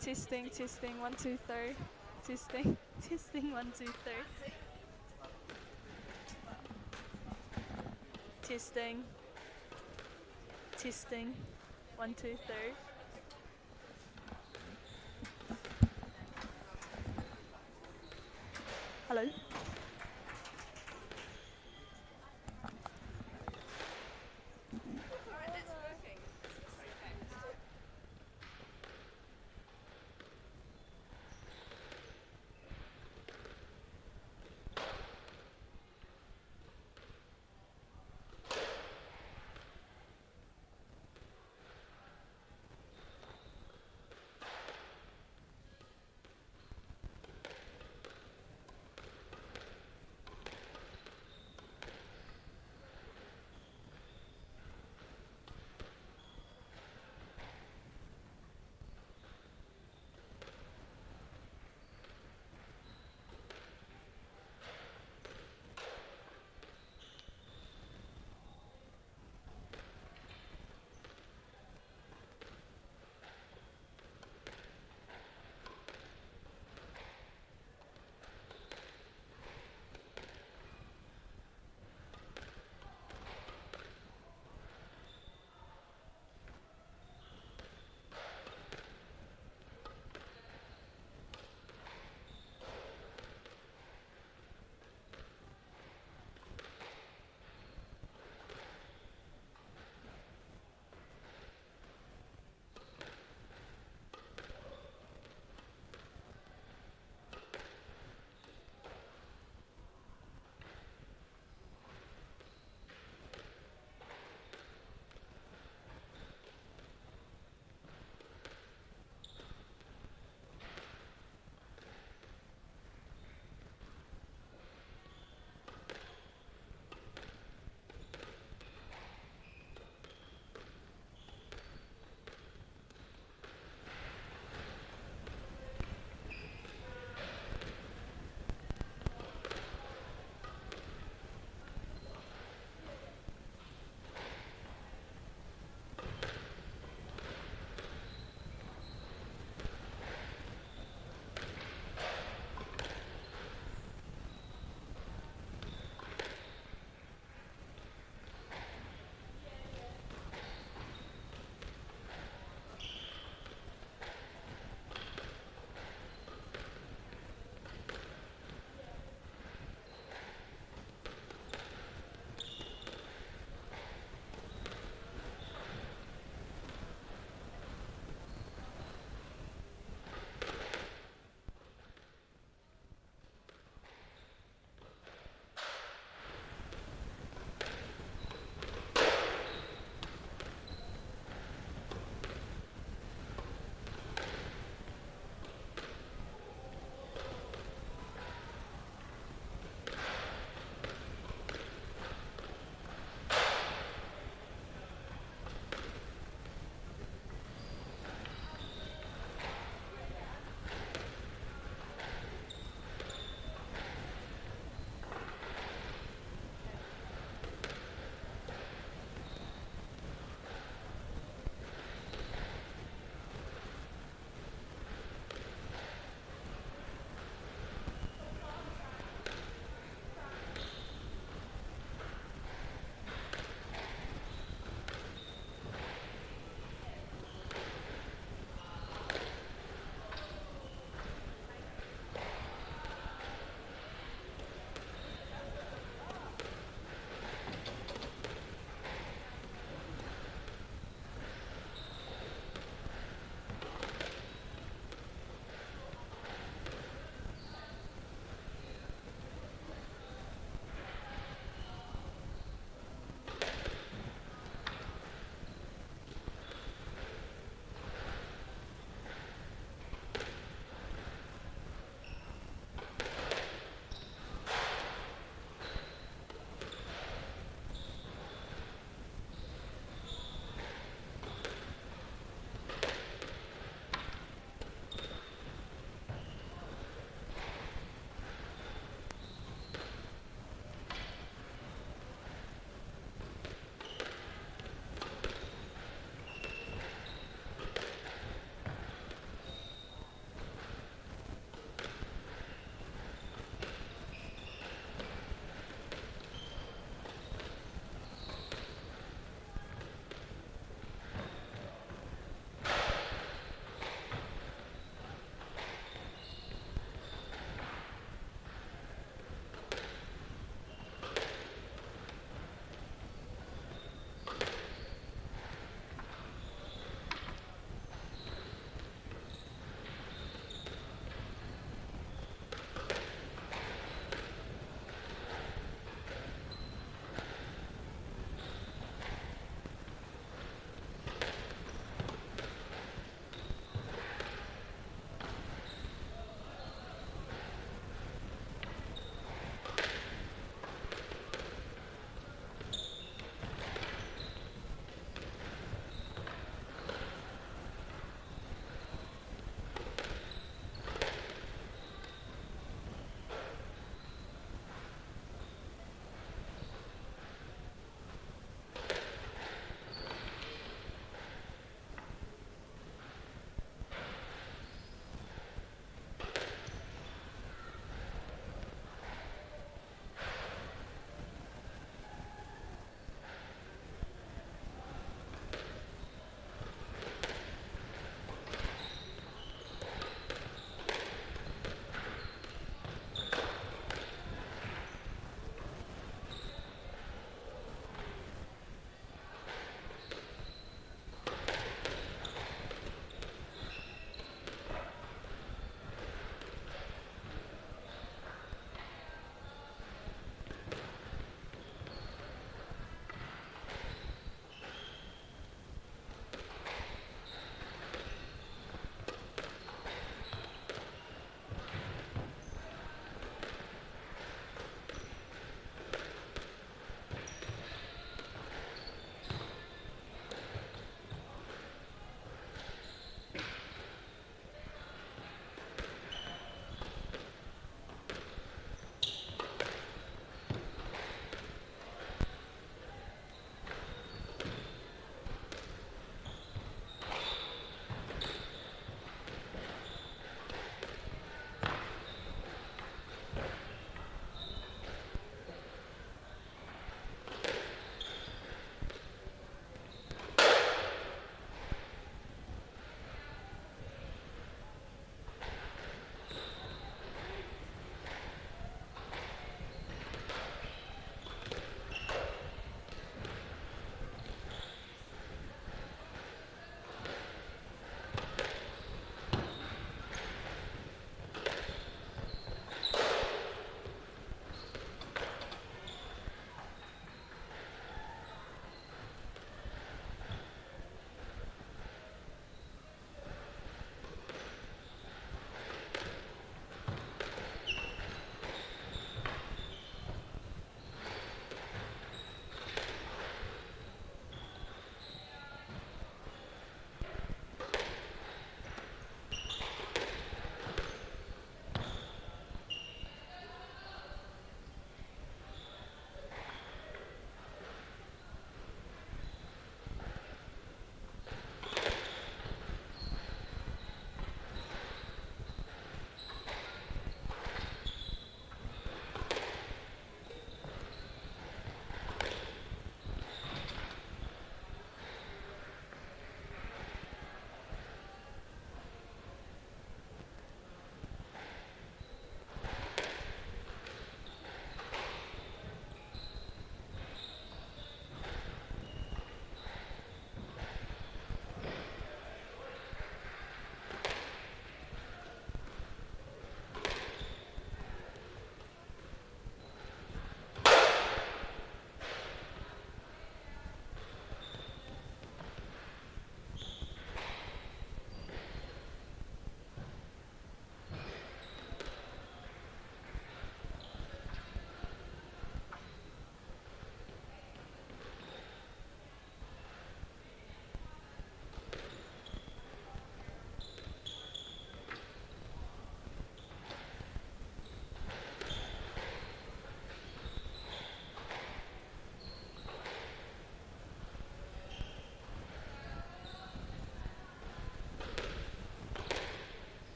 Testing, testing, 1, 2, 3. Testing, testing, 1, 2, 3. Testing, testing, 1, 2, 3. Hello.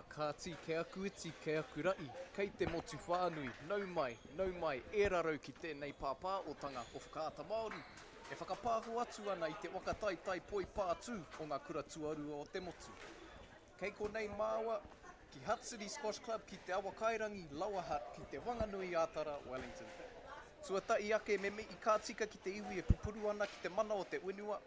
Ā kāti, kei aku iti, kei aku raʻi, kei te motu whānui, nau mai, nau mai, e rarau ki tēnei pāpāotanga o Whakaata Māori, e whakapāho atu ana i te waka taitai poipātū o ngā kura tuarua o te motu. Kei konei māua, ki Hutt City Squash Club ki Te Awakairangi, Lower Hutt, ki Te Whanganui-ā-Tara, Wellington. Tuatahi ake me mihi ka tika ki te iwi e pupuru ana ki te mana o te whenua.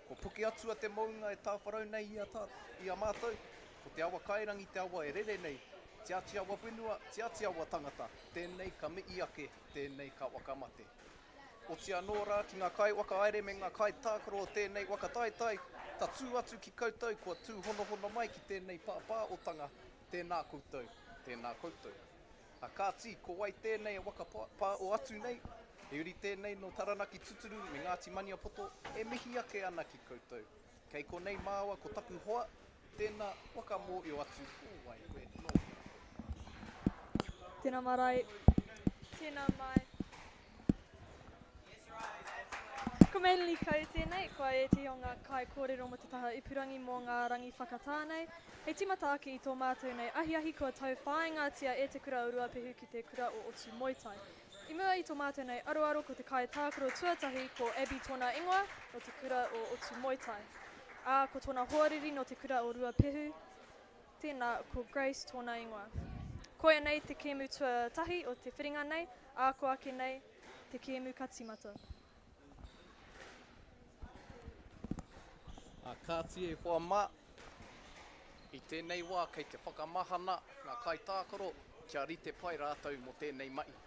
Ko Pukeatua te mounga e tāwharau nei i a tā, i a mātou. Ko Te Awakairangi te awa e rere nei. Te Atiawa whenua, Te Atiawa tangata, tēnei ka mihi ake, tēnei ka whakamate. Oti anō rā ki ngā kaiwhakahaere me ngā kaitākaro o tēnei waka taetae, tatū atu ki koutou kua tūhonohono mai ki tēnei pāpāotanga, tēnā koutou, tēnā koutou. A kāti, ko wai tēnei e waka pāo atu nei? He uri tēnei nō Taranaki tuturu me Ngāti Maniapoto e mihi ake ana ki koutou. Kei konei māua ko taku hoa, tēnā, waka mōhio atu ko wai koe, nō hea koe. Tēnā marae, tēnā mai. Ko Manly Kau tēnei, ko au ētehi o ngā kaikōrero mō te taha ipurangi mō ngā rangi whakatā nei. Hei tīmata ake i tō mātou nei ahiahi kua tauwhāingatia e Te Kura o Ruapehu ki Te Kura o Otumoetai. I mua i tō mātou nei aroaro ko te kaitākaro tuatahi ko Abby tōna ingoa nō Te Kura o Otumoetai. Ā, ko tōna hoariri nō Te Kura o Ruapehu, tēnā, ko Grace tōna ingoa. Koia nei te kēmu tuatahi o te whiringa nei, ā, ko ake nei te kēmu ka tīmata. Ā kāti e hoa mā, i tēnei wā kei te whakamahana ngā kaitākaro kia rite pai rātou mō tēnei mahi.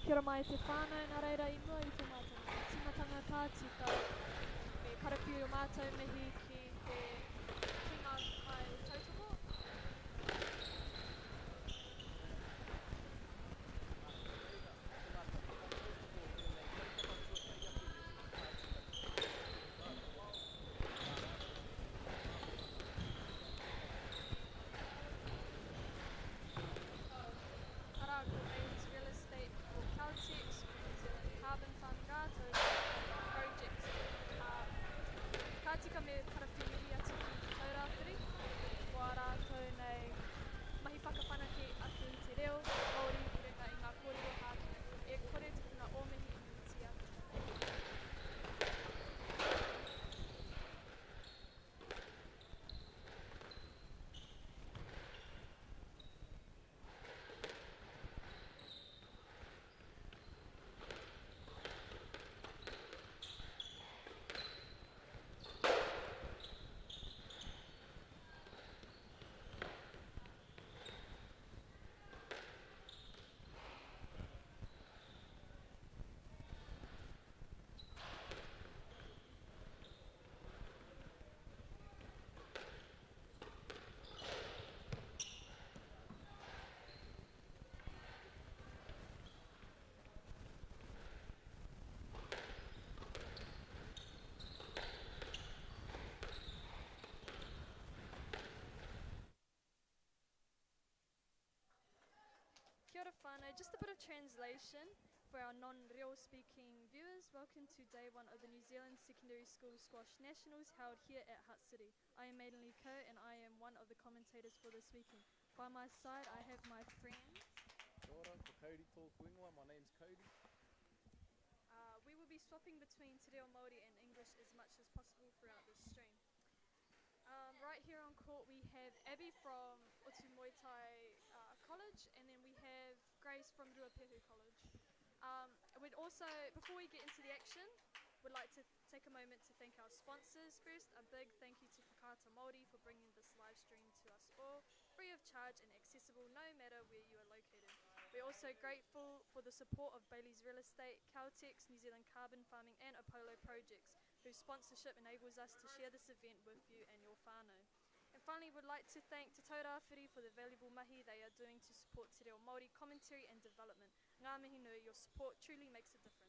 Kia ora mai te whānau, nā reira i mua i tō mātou mahi tīmatanga ka tika me karawhiu o mātou mihi ki te ki ngā kai tautoko. Arā, ko Ames Real Estate, ko Caltex, ko New Zealand Carbon Fund rātou ko Carbon Projects. Ā, ka tika me karawhiu mihi atu ki Te Taurāwhiri mō ā rātou nei mahi whakawhanake ake i te reo Māori i runga i ngā kōrero hākinakina. E kore tukuna ō mihi i mimiti atu. Kia ora whānau, just a bit of translation for our non-reo speaking viewers. Welcome to day one of the New Zealand Secondary School Squash Nationals held here at Hutt City. I am Maidenly Kerr and I am one of the commentators for this weekend. By my side I have my friend. Kia ora, ko Cody tōku ingoa, my name's Cody. Uh, we will be swapping between Te Reo Māori and English as much as possible throughout this stream. Um, right here on court we have Abby from Otumoetai uh, College and then we have Grace from Ruapehu College. Um, we'd also, before we get into the action, we'd like to take a moment to thank our sponsors first. A big thank you to Whakaata Māori for bringing this live stream to us all, free of charge and accessible no matter where you are located. We're also grateful for the support of Bailey's Real Estate, Caltex, New Zealand Carbon Farming and Apollo Projects, whose sponsorship enables us to share this event with you and your whānau. And finally, we'd like to thank Te Taura Whiri for the valuable mahi they are doing to support Te Reo Māori commentary and development. Ngā mihi nui, your support truly makes a difference.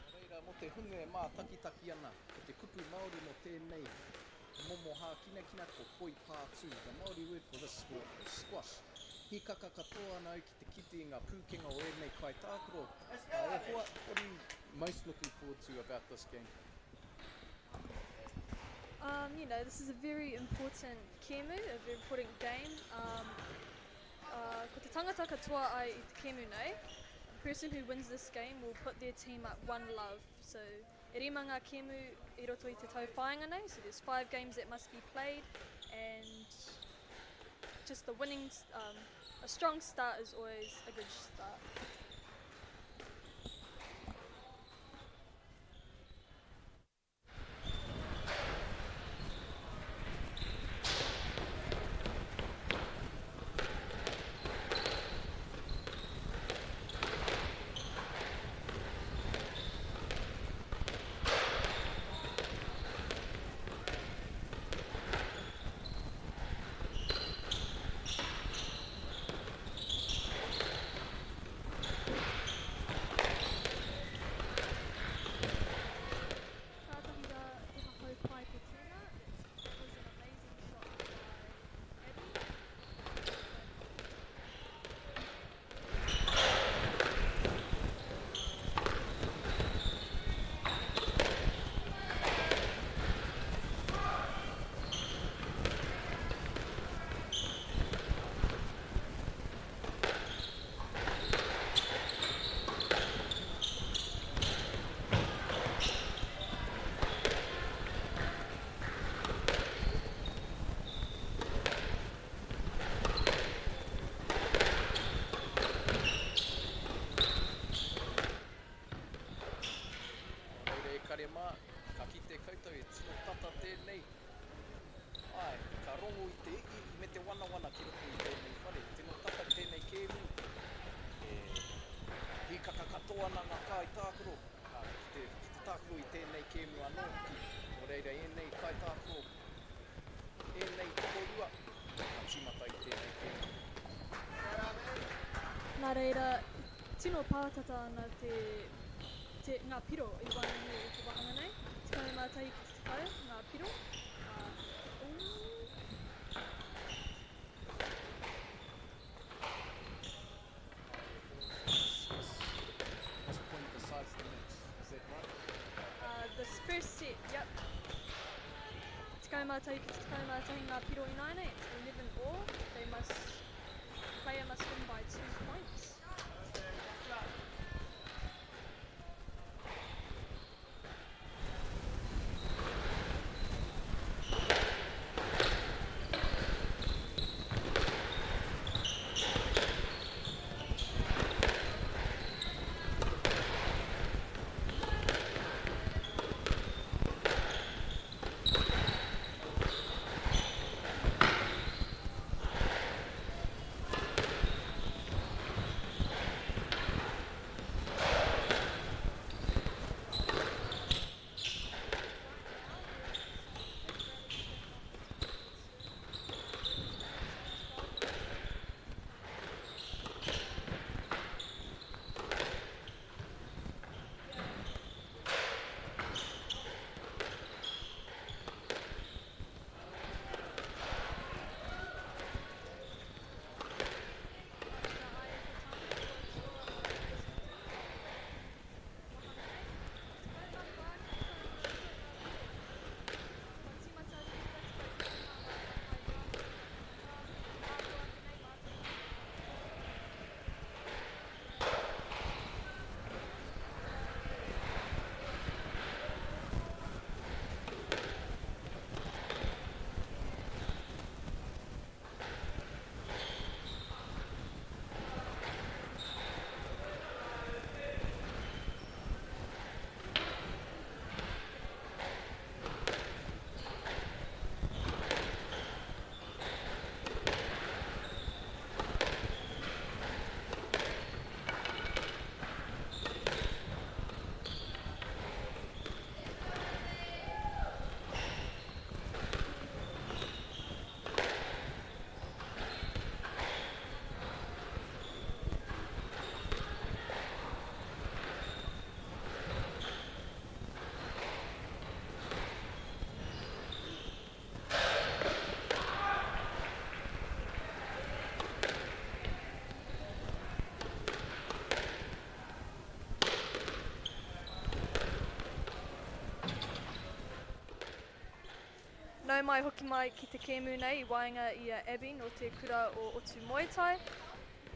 Nō reira, mō te hunga e mātakitaki ana, ko te kupu Māori mō tēnei momo hākinakina ko poi pātū, the Māori word for this sport is squash. Hīkaka katoa ana au ki te kite i ngā pūkenga o ēnei kaitākaro. E hoa, what are you most looking forward to about this game? Um, you know, this is a very important kēmu, a very important game. Um, uh, ko te tangata katoa ai i te kēmu nei, the person who wins this game will put their team up one love. So, e rima ngā kēmu i roto i te tau whāinga nei, so there's five games that must be played, and just the winning, um, a strong start is always a good start. Kātahi rā he hahau pai te tēnā, that was an amazing shot by Abby. Nō reira e kare mā, ka kite koutou e tino tata tēnei. Āe, ka rongo i te iiii me te wanawana ki roto i tēnei whare. Tino tata tēnei kēmu. E hīkaka katoa ana ngā kaitākaro ki te, ki te tākaro i tēnei kēmu anō hoki. Nō reira ēnei kaitākaro, ēnei tokorua, ka tīmata i tēnei kēmu. Nā reira, tino pātata ana te, te, ngā piro i waenganui i te wāhanga nei. 11 ki te 10 ngā piro. Ā, ooh. This point decides the match, is that right? Uh, this first set, yep. 11 ki te 11 ngā piro ināianei, it's 11 all. They must, player must win by two points. mai hoki mai ki te kēmu nei i waenga i a Abby nō te kura o Otumoetai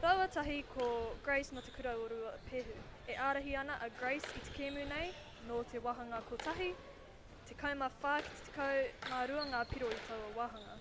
rāua tahi ko Grace nō te kura o Ruapehu. E ārahi ana a Grace i te kēmu nei nō te wāhanga kotahi, 14 ki te 12 ngā piro i taua wāhanga.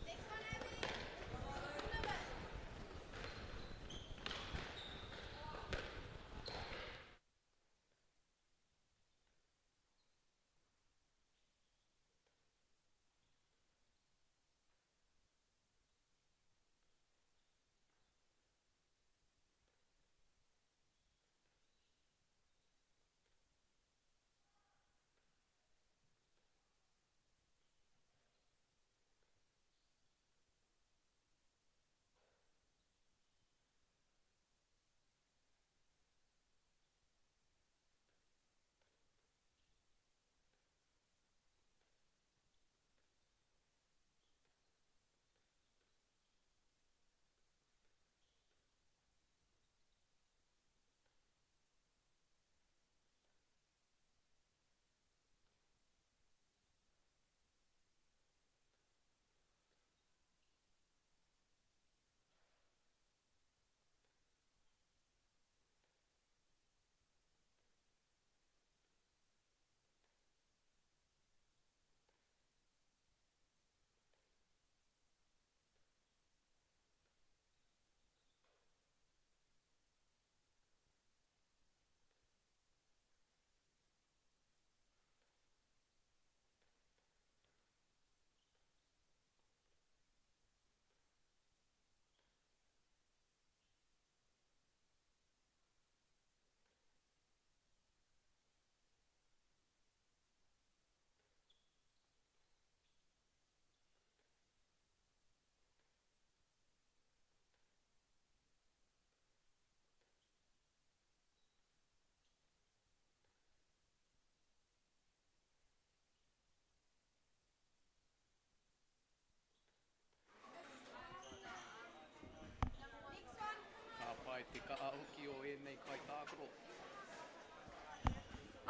Ka pai te kaha hoki o ēnei kaitākaro.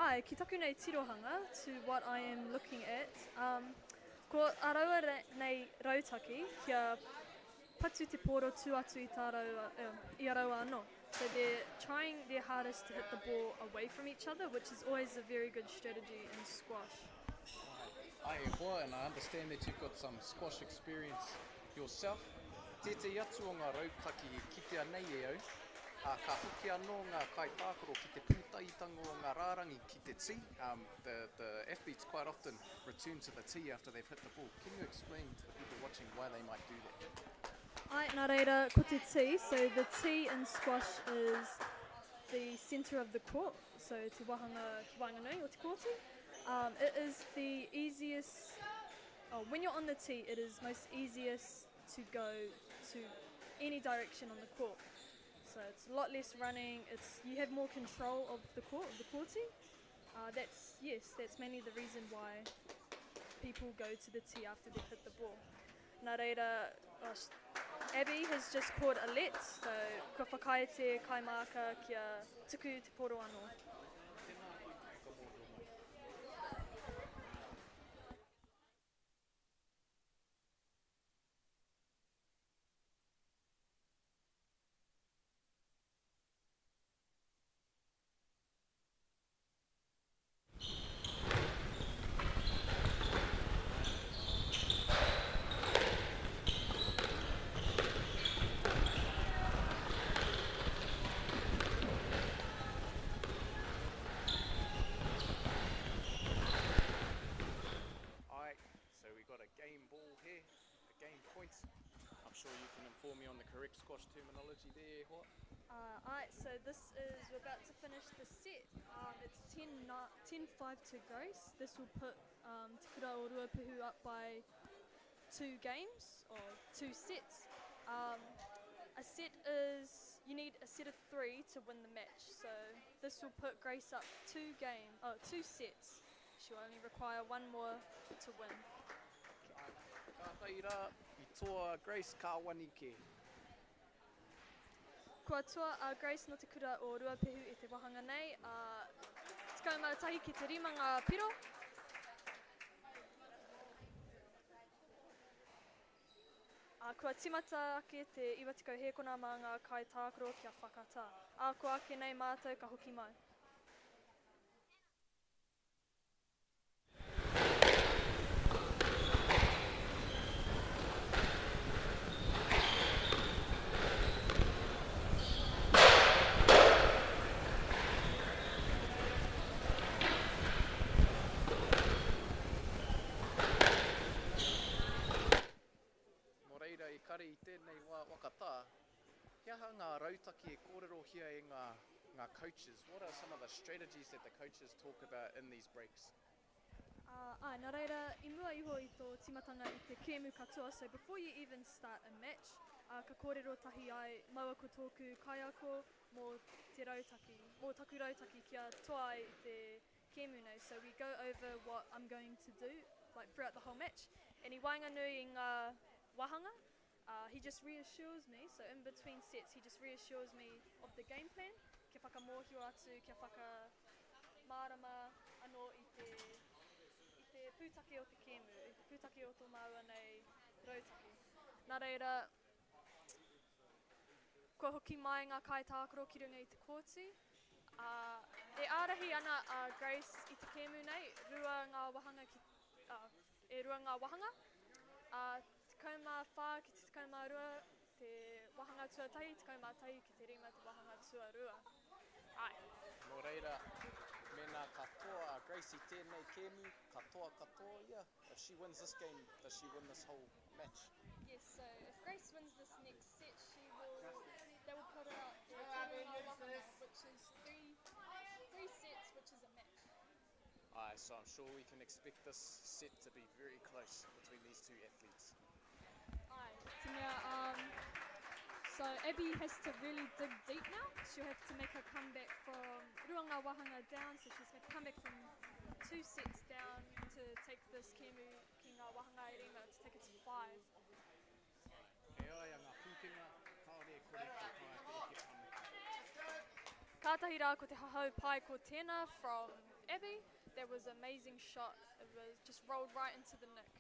Āe, ki taku nei tirohanga, to what I am looking at, um, ko a raua nei rautaki kia patu te pōro tū atu i tā raua, i a raua anō. So they're trying their hardest to hit the ball away from each other, which is always a very good strategy in squash. Āe e hoa, and I understand that you've got some squash experience yourself. Tētehi atu o ngā rautaki e kitea nei e au, ā, ka hoki anō ngā kaitākaro ki te pūtahitanga o ngā rārangi ki te tee, um, the, the athletes quite often return to the tee after they've hit the ball. Can you explain to the people watching why they might do that? Āe, nā reira, ko te tee, so the tee in squash is the centre of the court, so te wāhanga ki waenganui o te kōti. Um, it is the easiest, oh, when you're on the tee, it is most easiest to go to any direction on the court. So it's a lot less running, it's, you have more control of the court, of the kōti. Uh, that's, yes, that's mainly the reason why people go to the tee after they've hit the ball. Nā reira, gosh, Abby has just caught a let, so kua whakaae te kaimāka kia tuku te poro anō. Tēnā koe te whakamōhio mai. Alright, so we got a game ball here, a game point. I'm sure you can inform me on the correct squash terminology there, hoa. Uh, alright, so this is, we're about to finish the set. Um, it's 10, 10 5 to Grace. This will put um, Te Kura o Ruapehu up by two games or two sets. Um, a set is, you need a set of three to win the match. So this will put Grace up two game, oh, two sets. She'll only require one more to win. Kātahi rā, i toa a Grace ka wani kē. Kua toa a Grace nō te kura o Ruapehu i te wāhanga nei, ā, 11 ki te rima ngā piro. Kua tīmata ake te 90 hēkona mā ngā kaitākaro kia whakatā. Ā, ko ake nei mātou ka hoki mai. Nō reira, e kare i tēnei wā whakatā, he aha ngā rautaki e kōrerohia e ngā, ngā coaches? What are some of the strategies that the coaches talk about in these breaks? Ā, āe, nā reira, i mua iho i tō tīmatanga i te kēmu katoa, so before you even start a match, ā, ka kōrero tahi ai maua ko tōku kaiako mō te rautaki, mō taku rautaki kia toa ai i te kēmu nei. So we go over what I'm going to do, like throughout the whole match, and i waenganui i ngā wāhanga, ā, he just reassures me, so in between sets he just reassures me of the game plan, kia whakamōhio atu, kia whakamārama anō i te, i te pūtake o te kēmu, i te pūtake o tō māua nei rautaki. Nā reira, kua hoki mai ngā kaitākaro ki runga i te kōti, ā, e ārahi ana a Grace i te kēmu nei, rua ngā wāhanga ki, ā, e rua ngā wāhanga, ā, 14 ki te 12 te wāhanga tuatahi, 11 ki te rima te wāhanga tuarua. Āe. Nō reira, mēnā ka toa a Grace i tēnei kēmu, ka toa katoa ia? If she wins this game, does she win this whole match? Yes, so if Grace wins this next set, she will, they will put her up e toru ngā wāhanga, which is three sets, which is a match. Aye, so I'm sure we can expect this set to be very close between these two athletes. Aye, te mea, so Abby has to really dig deep now. She'll have to make a comeback from rua ngā wāhanga down, so she's make a comeback from two sets down to take this kēmu ki ngā wāhanga e rima, to take it to five. Kei a ia ngā pūkenga, kāore e kore ka taea te eke panuku. Kātahi rā ko te hahau pai ko tēnā from Abby. That was amazing shot. It was just rolled right into the nick.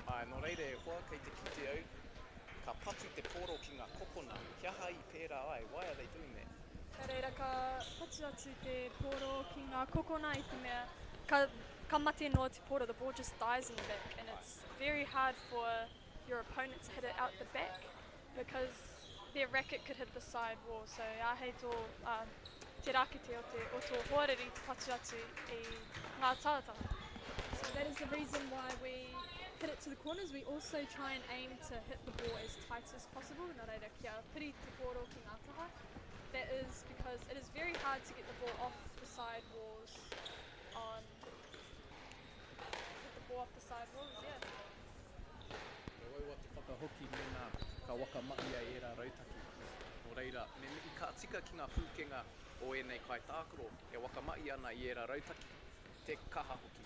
Āe, nō reira e hoa, kei te kite au, ka patu te pōro ki ngā kokona. He aha i pērā ai? Why are they doing that? Nō reira ka patu atu te pōro ki ngā kokona i te mea ka, ka mate noa te pōro, the ball just dies in the back and it's very hard for your opponent to hit it out the back because their racket could hit the side wall. So āhei tō, te rākete o te, o tō hoariri te patu atu i ngā tātara. So that is the reason why we hit it to the corners. We also try and aim to hit the ball as tight as possible, nā reira kia piri te pōro ki ngā taha. That is because it is very hard to get the ball off the side walls on, get the ball off the side walls, yeah. Me uaua te whakahoki mēnā ka whakamahia ērā rautaki. Nō reira, me mihi ka tika ki ngā pūkenga o ēnei kaitākaro e whakamahi ana i ērā rautaki, te kaha hoki.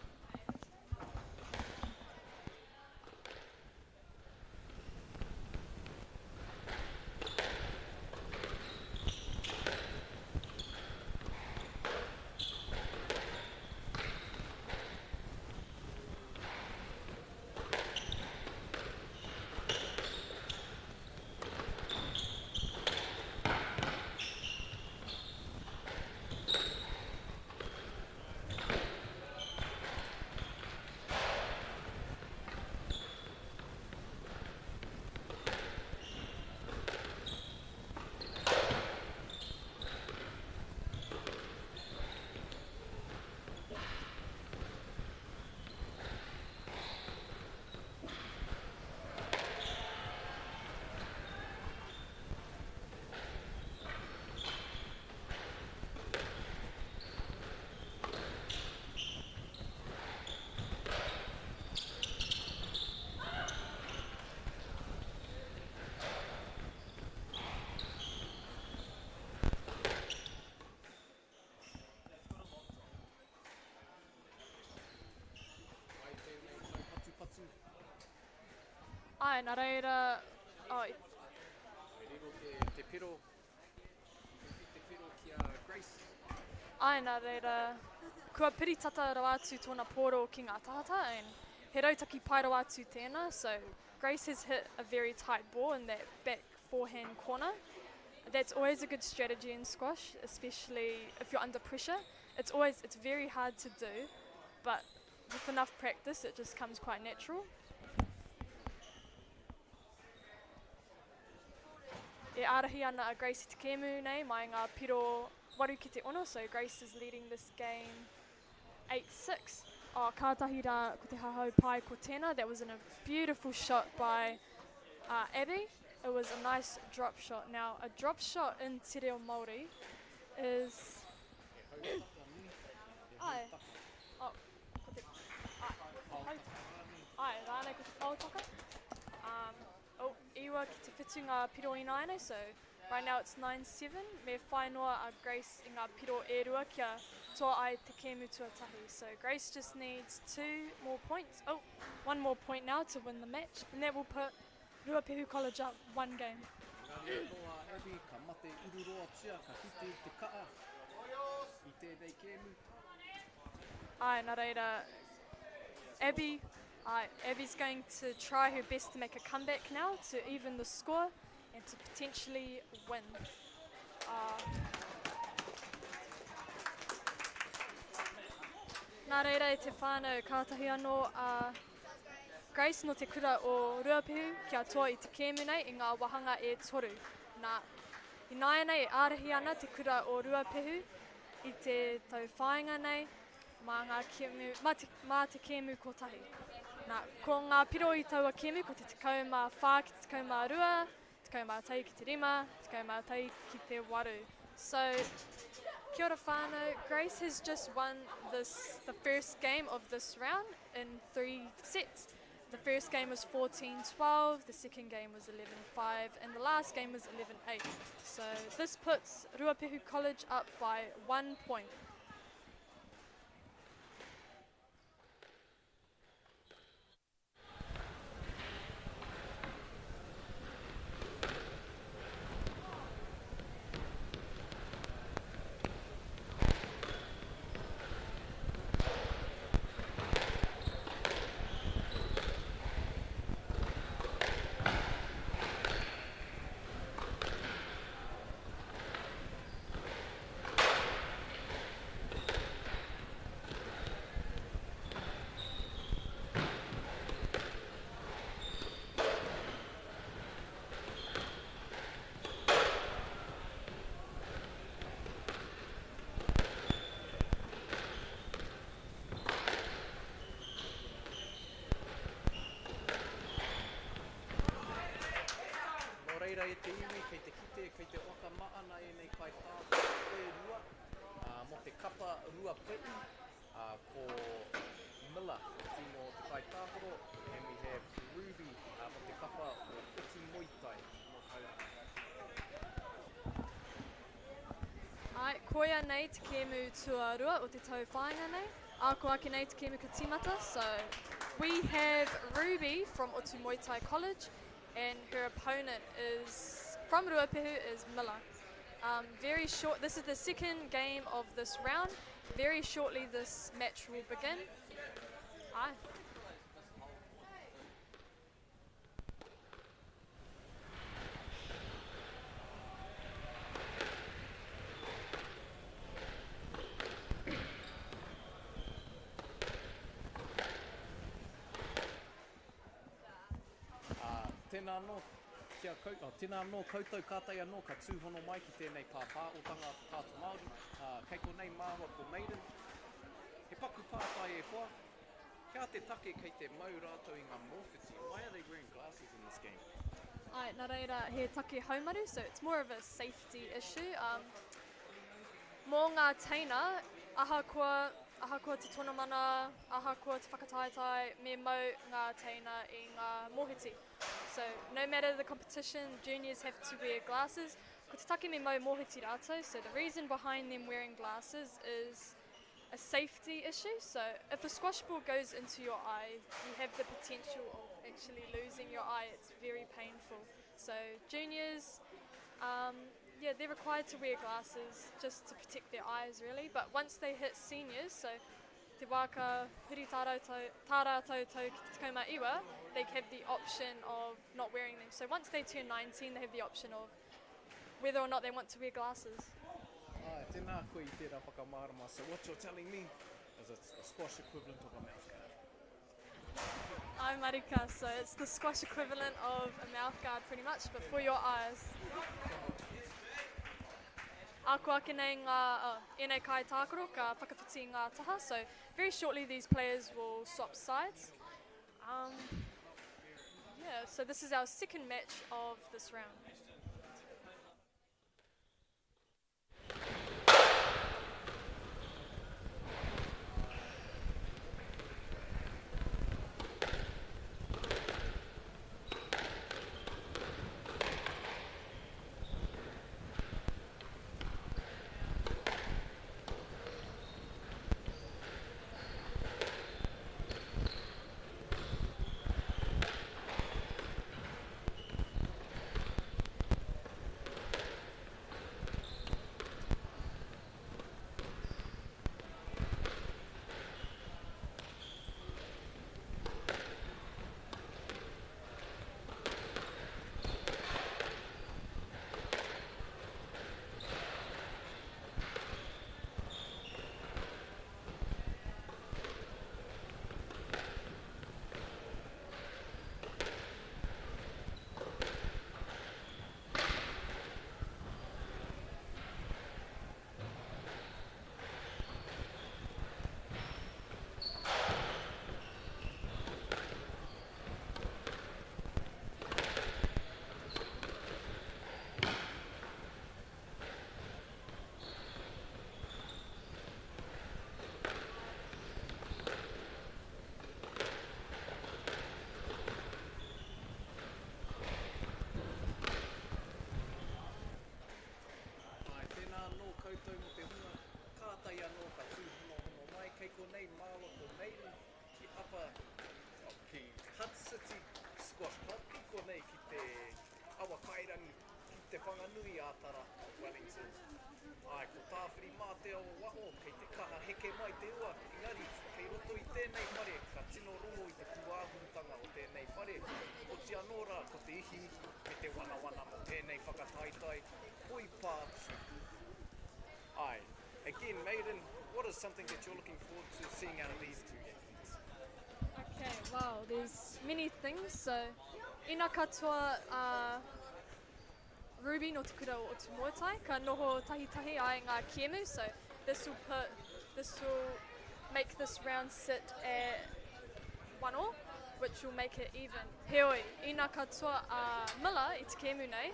Āe, nā reira, oh, i. Me riro te, te piro, whiwhi te piro ki a Grace. Āe, nā reira, kua piri tata rawa atu tōna pōro ki ngā tahataha, and he rautaki pai rawa atu tēnā, so Grace has hit a very tight ball in that back forehand corner. That's always a good strategy in squash, especially if you're under pressure. It's always, it's very hard to do, but with enough practice it just comes quite natural. E ārahi ana a Grace i te kēmu nei mai ngā piro 8 ki te 6, so Grace is leading this game 8-6. Oh, kātahi rā ko te hahau pai ko tēnā. That was an, a beautiful shot by uh, Abby. It was a nice drop shot. Now, a drop shot in Te Reo Māori is... Ai. Oh, ko te... Ai, ko te hautaka. Ai, rānei ko te pāotaka. Um, oh, iwa ki te whitu ngā piro ināianei, so right now it's 9-7. Me whai noa a Grace i ngā piro e rua kia toa ai te kēmu tuatahi. So Grace just needs two more points. Oh, one more point now to win the match. And that will put Ruapehu College up one game. Engari anō a Abby ka mate ururoatia, ka kite i te kaa i tēnei kēmu. Āe, nā reira, Abby, āe, Abby's going to try her best to make a comeback now to even the score and to potentially win. Uh, nā reira e te whānau, kātahi anō a Grace nō te kura o Ruapehu kia toa i te kēmu nei i ngā wāhanga e toru. Nā, ināianei e ārahi ana te kura o Ruapehu i te tauwhāinga nei mā ngā kēmu, mā te, mā te kēmu kotahi. Nā, ko ngā piro i taua kēmu ko te 14 ki te 12, 11 ki te 5, 11 ki te 8. So, kia ora whānau, Grace has just won this, the first game of this round in three sets. The first game was 14-12, the second game was 11-5, and the last game was 11-8. So this puts Ruapehu College up by one point. Nō reira e te iwi, kei te kite, kei te waka maana ēnei kaitākaro e rua, ā, mō te kapa Ruapehu, ā, ko Miller te tino o te kaitākaro, and we have Ruby, ā, mō te kapa o Otumoetai nō Tauranga. Āe, koia nei te kēmu tuarua o te tau whāinga nei. Ā, ko ake nei te kēmu ka tīmata, so we have Ruby from Otumoetai College and her opponent is from Ruapehu is Miller. Um, very short, this is the second game of this round. Very shortly this match will begin. Aye. Ā, tēnā anō kia kau, oh, tēnā anō koutou kātahi anō ka tūhono mai ki tēnei pāpāotanga Whakaata Māori. Ā, kei konei māua ko Maiden. He paku pātai e hoa, he aha te take kei te mau rātou i ngā mōwhiti? Why are they wearing glasses in this game? Āe, nā reira he take haumaru, so it's more of a safety issue. Um, mō ngā teina, ahakoa, ahakoa te tonomana, ahakoa te whakataetae, me mau ngā teina i ngā mōhiti. So, no matter the competition, juniors have to wear glasses. Ko te take me mau mōhiti rātou, so the reason behind them wearing glasses is a safety issue. So if a squash ball goes into your eye, you have the potential of actually losing your eye. It's very painful. So juniors, yeah, they're required to wear glasses just to protect their eyes, really. But once they hit seniors, so te wā ka huri tā rātou, tā rātou tau ki te 19, they have the option of not wearing them. So once they turn 19, they have the option of whether or not they want to wear glasses. Ai, tēnā koe i tērā whakamārama. So what you're telling me is it's the squash equivalent of a mouth guard. I'm Marika, so it's the squash equivalent of a mouth guard pretty much, but for your eyes. Ako ake nei ngā, ēnei kai tākaro ka whakawhiti ngā taha, so very shortly these players will swap sides. Yeah, so this is our second match of this round. Koutou mō te hunga kātai anō ka tūhonohono mai, kei konei māua ko Maiden ki apa, oh, ki Hutt City Squash Club, ki konei ki te Awakairangi, ki te Whanganui ā-Tara o Wellington. Ai, ko Tāwhirimātea o waho, kei te kaha heke mai te ua, engari, kei roto i tēnei whare, ka tino rongo i te pūāhurutanga o tēnei whare. Oti anō rā, ko te ihi me te wanawana mō tēnei whakataetae, poi pātu. Ai, again, Maiden, what is something that you're looking forward to seeing out of these two athletes? Okay, wow, there's many things. So, ina katoa Ruby no te kura o Otumoetai, ka noho tahi tahi ai ngā kēmu, so this will make this round sit at 1-all, which will make it even. Heoi, ina katoa Miller i te kēmu nei,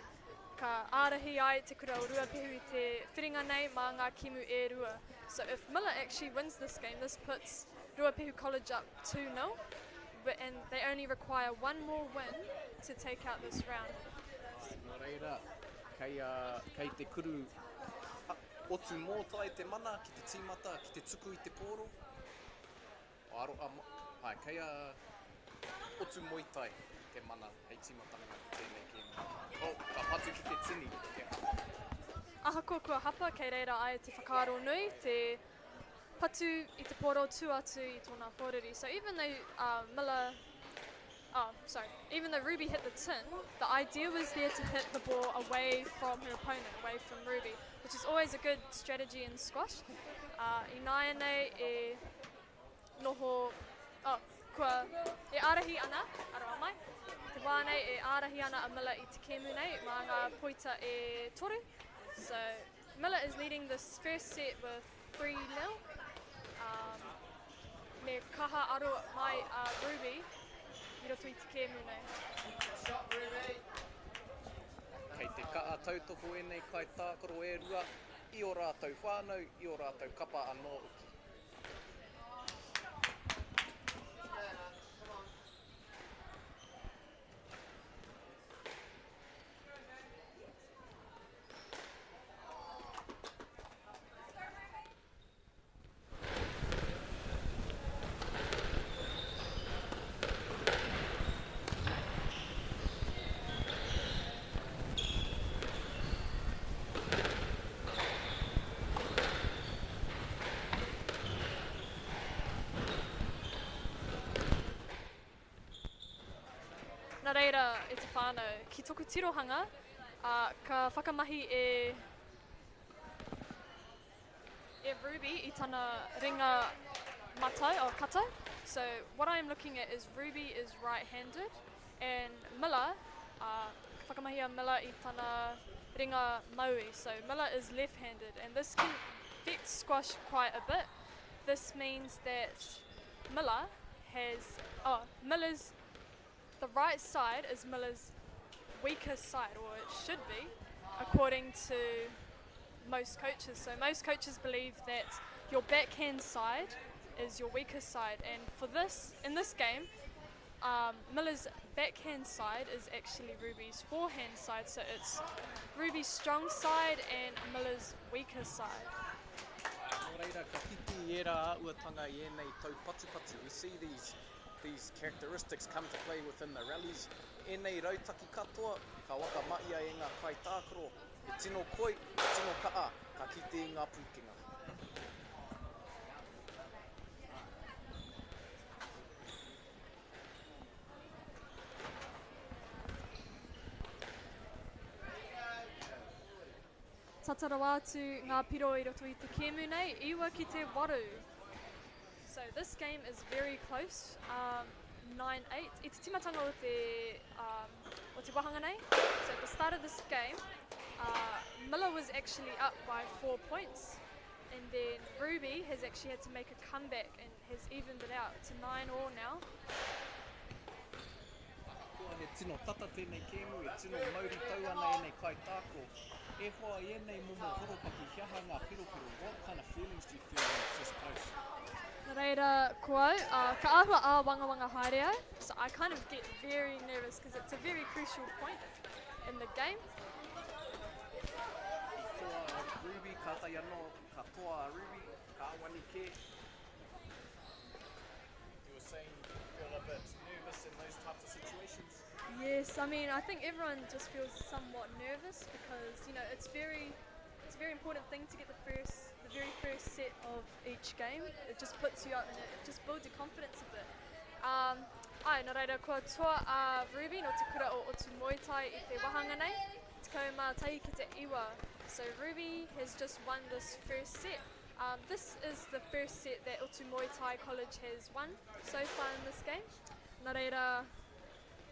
ka ārahi ai te kura o Ruapehu i te whiringa nei mā ngā kēmu e rua. So if Miller actually wins this game, this puts Ruapehu College up two nil, and they only require one more win to take out this round. Nō reira, kei te kuru Otumoetai te mana ki te tīmata, ki te tuku i te pōro. Aro, ai, kei a Otumoetai te mana hei tīmatanga ki tēnei kēmu. Oh, ka patu ki te tini. Te hapa. Ahakoa kua hapa, kei reira ai te whakaaro nui, te patu i te pōro tū atu i tōna pōriri. So even though, Miller, oh, sorry, even though Ruby hit the tin, the idea was there to hit the ball away from her opponent, away from Ruby, which is always a good strategy in squash. I nāianei e noho, oh, kua e ārahi ana, aroha mai, te wā nei e ārahi ana a Miller i te kēmu nei, mā ngā poita e toru. So Miller is leading this first set with three nil. Me kaha aro mai a Ruby i roto i te kēmu nei. Shot, Ruby! Kei te kaha tautoko ēnei kai tākaro e rua i o rātou whānau, i o rātou kapa anō uki. Nā reira, e te whānau, ki toku tirohanga, ka whakamahi e e Ruby i tana ringa matau, oh, kata. So what I am looking at is Ruby is right-handed and Miller, uh, ka whakamahi a Miller i tana ringa maui. So Miller is left-handed and this can affect squash quite a bit. This means that Miller has, oh, Miller's, the right side is Miller's weaker side, or it should be, according to most coaches. So most coaches believe that your backhand side is your weaker side, and for this, in this game, um, Miller's backhand side is actually Ruby's forehand side, so it's Ruby's strong side and Miller's weaker side. Nō reira, ka kite i ērā āhuatanga i ēnei taupatupatu. We see these, these characteristics come to play within the rallies. Ēnei rautaki katoa, ka whakamahia e ngā kaitākaro, he tino koi, he tino kaha, ka kite i ngā pūkenga. Tata rawa atu ngā piro i roto i te kēmu nei, iwa ki te waru. So this game is very close, um, 9-8. I te timatanga o te, um, o te wahanga nei, so at the start of this game, uh, Miller was actually up by four points. And then Ruby has actually had to make a comeback and has evened it out to 9 all now. Ahakoa he tino tata tēnei kēmu, e tino mauri tau ana ēnei kaitākaro. E hoa, i ēnei momo horopaki, he aha ngā piropiro? What kind of feelings do you feel when it's this close? Nā reira, ko au, uh, ka āhua āwangawanga haere au, so I kind of get very nervous because it's a very crucial point in the game. I toa a Ruby, kātahi anō ka toa a Ruby, ka awani kē. You were saying you feel a bit nervous in those types of situations? Yes, I mean, I think everyone just feels somewhat nervous because, you know, it's very, it's a very important thing to get the first, the very first set of each game. It just puts you up and it just builds your confidence a bit. Um, ai, nā reira, kua toa a Ruby no te kura o Otumoetai i te wahanga nei, 11 ki te iwa. So Ruby has just won this first set. Um, this is the first set that Otumoetai College has won so far in this game. Nā reira,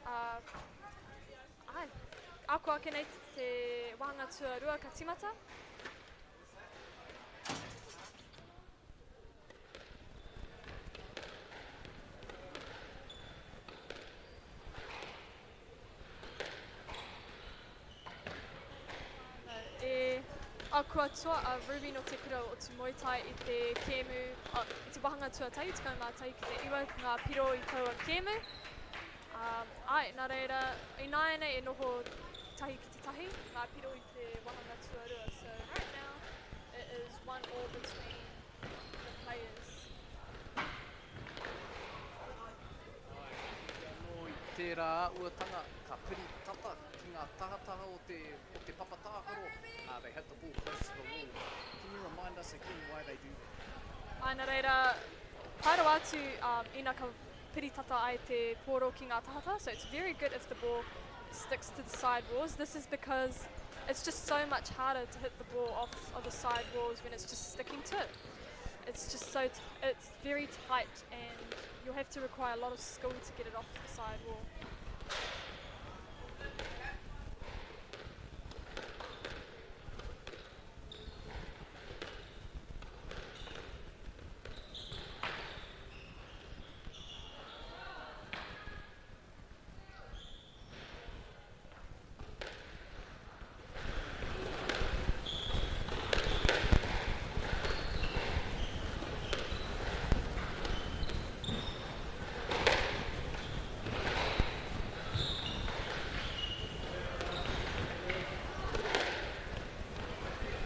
uh, ai, ako ake nei te wahanga tuarua ka timata. E, a kua toa a Ruby no te kura o Tūmoetai i te kēmu, oh, i te wahanga tuatahi, 11 ki te iwa ngā piro i taua kēmu. Um, ai, nā reira, ināianei e noho tahi ki te tahi, ngā piro i te wahanga tuarua. So right now, it is one all between the players. Ai, ka kite anō i tērā āhuatanga, ka piri tata ki ngā tahataha o te, o te papa tākaro. Uh, they hit the ball close to the wall. Can you remind us again why they do that? Ai, nā reira, pai rawa atu um, ina ka piri tata ai te pōro ki ngā tahataha, so it's very good if the ball sticks to the side walls. This is because it's just so much harder to hit the ball off of the side walls when it's just sticking to it. It's just so, it's very tight and you'll have to require a lot of skill to get it off the side wall.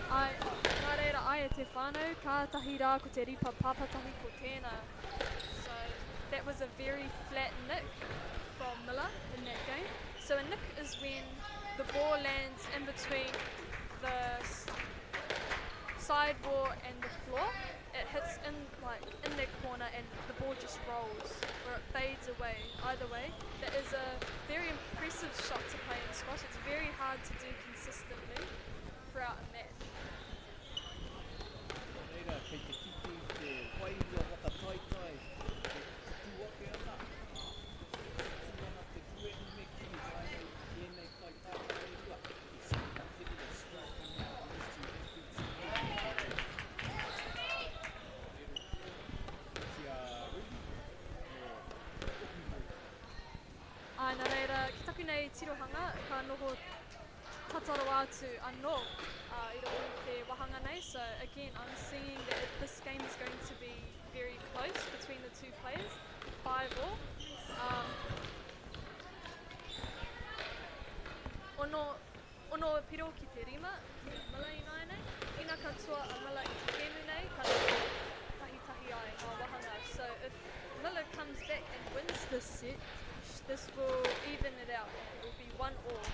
Ai, nā reira, ai e te whānau, kātahi rā ko te ripa papatahi ko tēnā. So that was a very flat nick from Miller in that game. So a nick is when the ball lands in between the side wall and the floor. it hits in like in that corner and the ball just rolls or it fades away. Either way, that is a very impressive shot to play in squash. It's very hard to do consistently throughout a match. Nō reira, kei te kite i te wairua whakataetae e pupū ake ana, ā, e tutū ana te puehu me kī i waenga i ēnei kaitākaro e rua. You see the competitive spirit coming out of these two athletes in the Kōrero ki a Ruby mō Ohumoetai. Āe, nā reira, ki taku nei tirohanga, ka noho tata rawa atu anō i roto i te wāhanga nei. So again, I'm seeing that this game is going to be very close between the two players, 5-all. Um, ono, ono piro ki te rima, ki a Miller ināianei. Ina ka toa a Miller i te kēmu nei, ka noho tahitahi ai ngā wāhanga. So if Miller comes back and wins this set, this will even it out. It will be one all.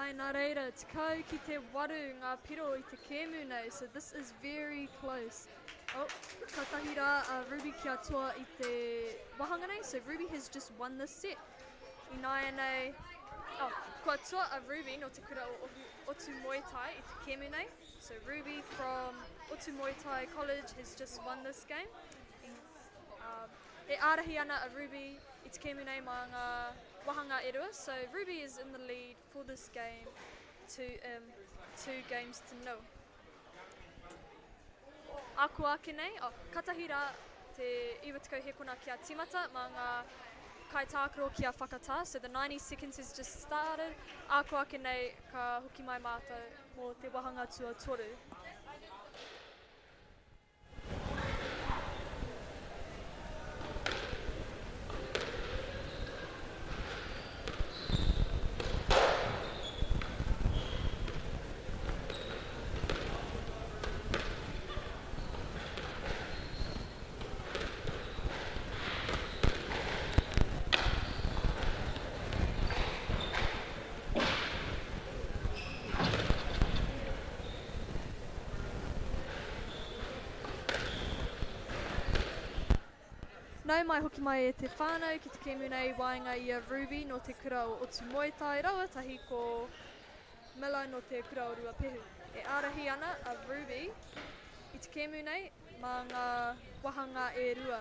Ai, nā reira, 10 ki te waru ngā piro i te kēmu nei, so this is very close. Oh, katahi rā a Ruby kia toa i te wāhanga nei, so Ruby has just won this set. Ināianei, oh, kua toa a Ruby no te kura o Otumoetai i te kēmu nei. So Ruby from Otumoetai College has just won this game. Um, e ārahi ana a Ruby i te kēmu nei mā ngā wāhanga e rua. So Ruby is in the lead for this game, two, um, two games to nil. Ako ake nei, oh, katahi rā te 90 hekona kia timata mā ngā kaitākaro kia whakatā. So the 90 seconds has just started. Ako ake nei, ka hoki mai mātou mō te wāhanga tuatoru. Nau mai hoki mai e te whānau ki te kēmu nei waenga i a Ruby nō te kura o Otumoetai raua tahi ko Miller nō te kura o Ruapehu. E ārahi ana a Ruby i te kēmu nei mā ngā wāhanga e rua.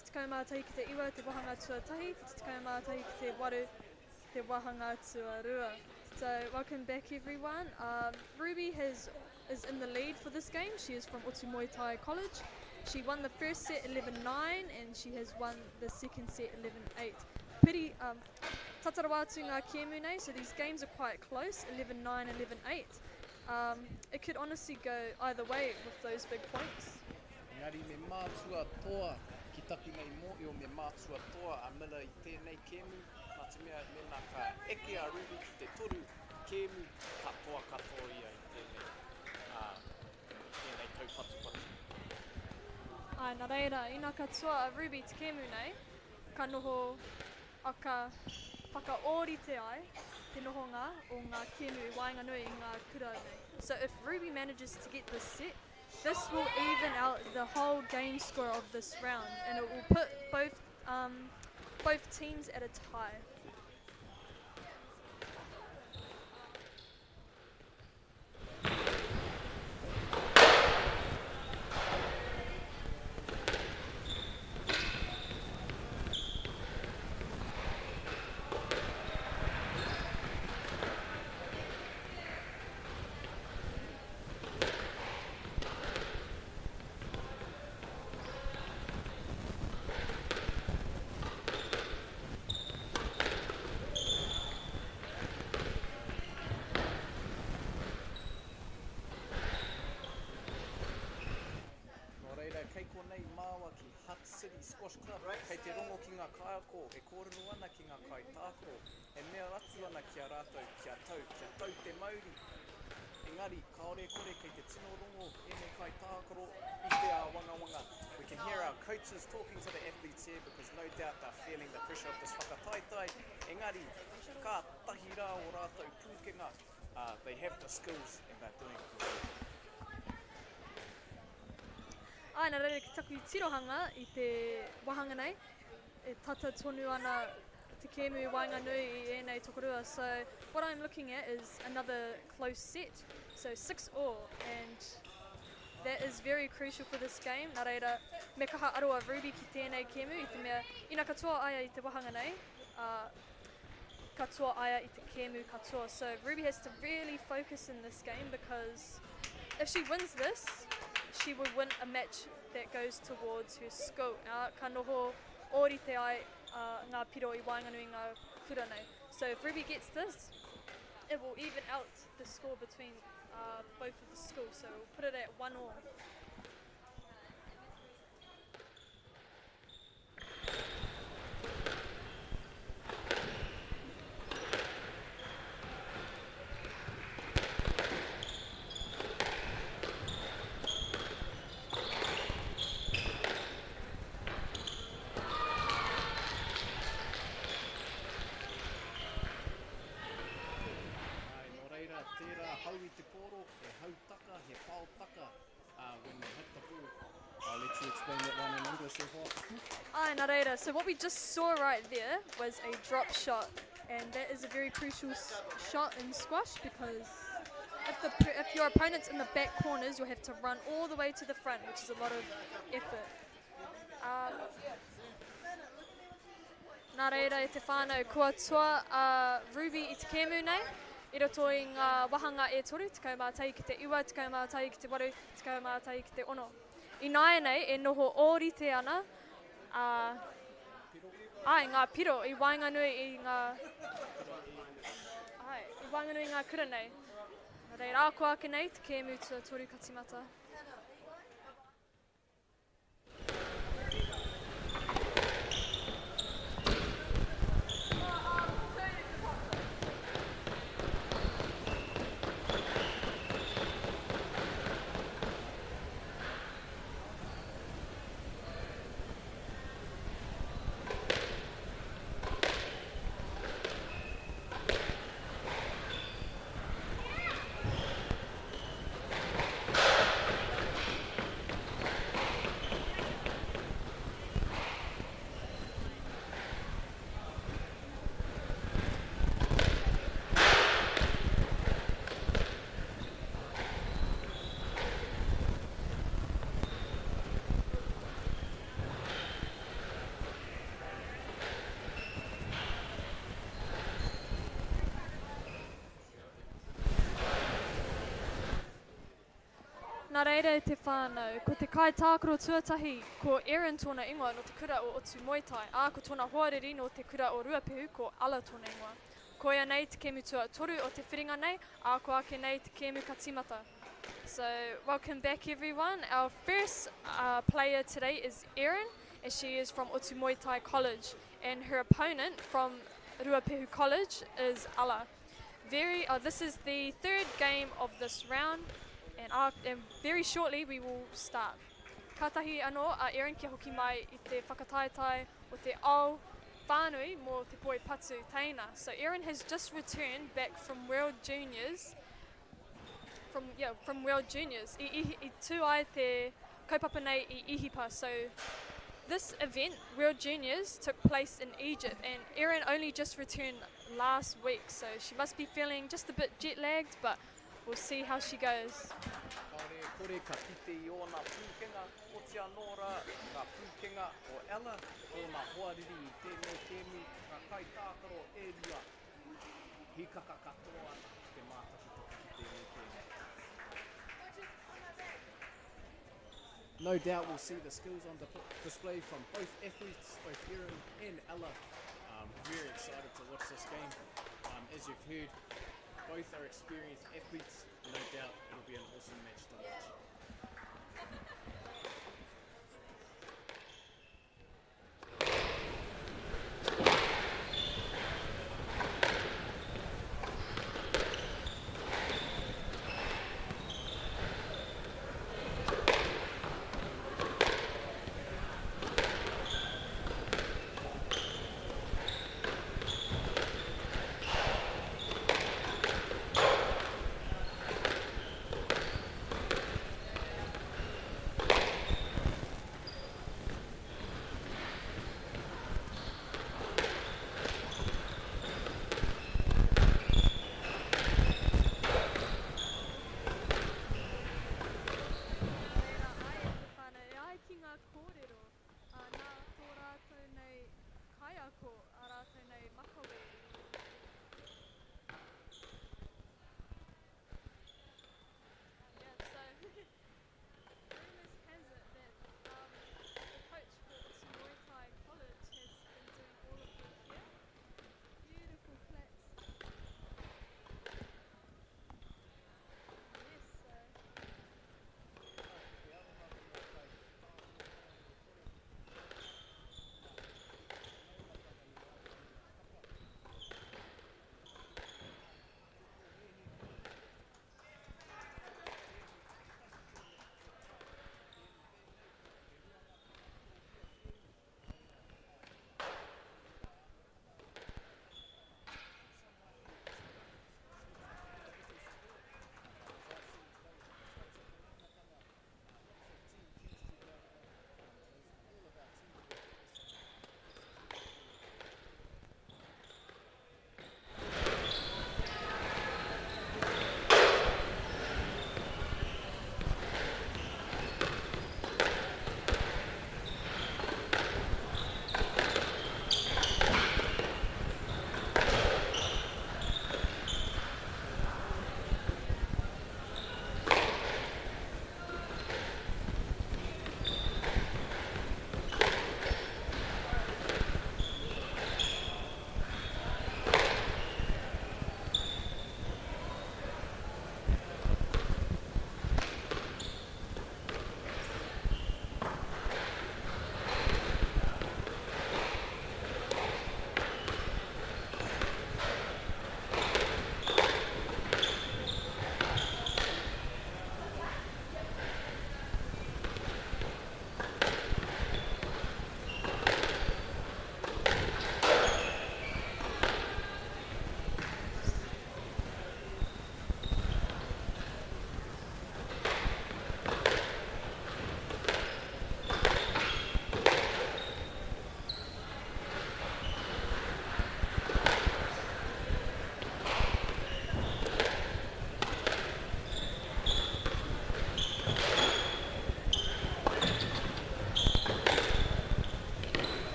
Te 11 ki te 9 te wāhanga tuatahi, te 11 ki te 8 te wāhanga tuarua. So welcome back everyone. Um, Ruby has is in the lead for this game. She is from Otumoetai College. She won the first set 11-9 and she has won the second set 11-8. Piri, um, tata rawa atu ngā kēmu nei, so these games are quite close, 11-9, 11-8. Um, it could honestly go either way with those big points. Engari me mātua toa, ki taku nei mōhio me mātua toa a Miller i tēnei kēmu, nā te mea mēnā ka eke a Ruby ki te toru kēmu, ka toa katoa ia i tēnei, ā, i tēnei taupatupatu. Āe, nā reira, ina ka toa a Ruby te kēmu nei, ka noho, a ka whakaōrite ai te nohonga o ngā kēmu i waenganui i ngā kura nei. So if Ruby manages to get this set, This will even out the whole game score of this round and it will put both, um, both teams at a tie. City Squash Club kei te rongo ki ngā kaiako e kōrero ana ki ngā kaitākaro, e mea atu ana ki a rātou kia tau, kia tau te mauri. Engari, kāore e kore kei te tino rongo ēnei kaitākaro i te āwangawanga. We can hear our coaches talking to the athletes here because no doubt they're feeling the pressure of this whakataetae. Engari, kātahi rā ō rātou pūkenga, uh, they have the skills and they're doing it well. Āe, nā reira ki taku tirohanga i te wāhanga nei, e tata tonu ana te kēmu i waenganui i ēnei tokorua. So what I'm looking at is another close set, so 6 all, and that is very crucial for this game. Nā reira, me kaha aro a Ruby ki tēnei kēmu i te mea ina katoa aia i te wāhanga nei, uh, katoa aia i te kēmu katoa. So Ruby has to really focus in this game because if she wins this, she will win a match that goes towards her school. Uh, ka noho ōrite ai uh, ngā piro i waenganui ngā kura nei. So if Ruby gets this, it will even out the score between uh, both of the schools. So we'll put it at 1 all. Āe, nō reira, tērā hau i te pōro, he hau taka, he pao taka, uh, when they hit the ball. I'll let you explain that one in English if what. Āe, nā reira, so what we just saw right there was a drop shot, and that is a very crucial shot in squash because if, the, if your opponent's in the back corners, you'll have to run all the way to the front, which is a lot of effort. Nā reira e te whānau, kua toa a Ruby i te kēmu nei, i roto i ngā wāhanga e toru, 11 ki te 9, 11 ki te 8, 11 ki te 6. Ināianei e noho ōrite ana a, āe, ngā piro i waenganui i ngā, āe, i waenganui i ngā kura nei. Nā reira, ako ake nei te kēmu tuatoru ka tīmata. Nā reira e te whānau, ko te kaitākaro tuatahi, ko Erin tōna ingoa nō te kura o Otumoetai, ā, ko tōna hoariri nō te kura o Ruapehu, ko Alla tōna ingoa. Koia nei te kēmu tuatoru o te whiringa nei, ā, ko ake nei te kēmu ka tīmata. So, welcome back everyone. Our first uh, player today is Erin, and she is from Otumoetai College, and her opponent from Ruapehu College is Alla. Very, uh, this is the third game of this round, and, uh, and very shortly we will start. Kātahi anō a Erin kia hoki mai i te whakataetae o te ao whānui mō te poi patu teina. So Erin has just returned back from World Juniors, from, yeah, from World Juniors. I, i, i tū ai te kaupapa nei i Ihipa. So this event, World Juniors, took place in Egypt, and Erin only just returned last week, so she must be feeling just a bit jet lagged, but we'll see how she goes. Kāore e kore ka kite i ōna pūkenga, oti anō rā ngā pūkenga o Ella, tōna hoariri i tēnei kēmu, ngā kaitākaro e rua, hīkaka katoa ana ki te mātakitaki ki tēnei kēmu. No doubt we'll see the skills on display from both athletes, both Erin and Ella. Um, very excited to watch this game. Um, as you've heard, both are experienced athletes. No doubt it'll be an awesome match to watch.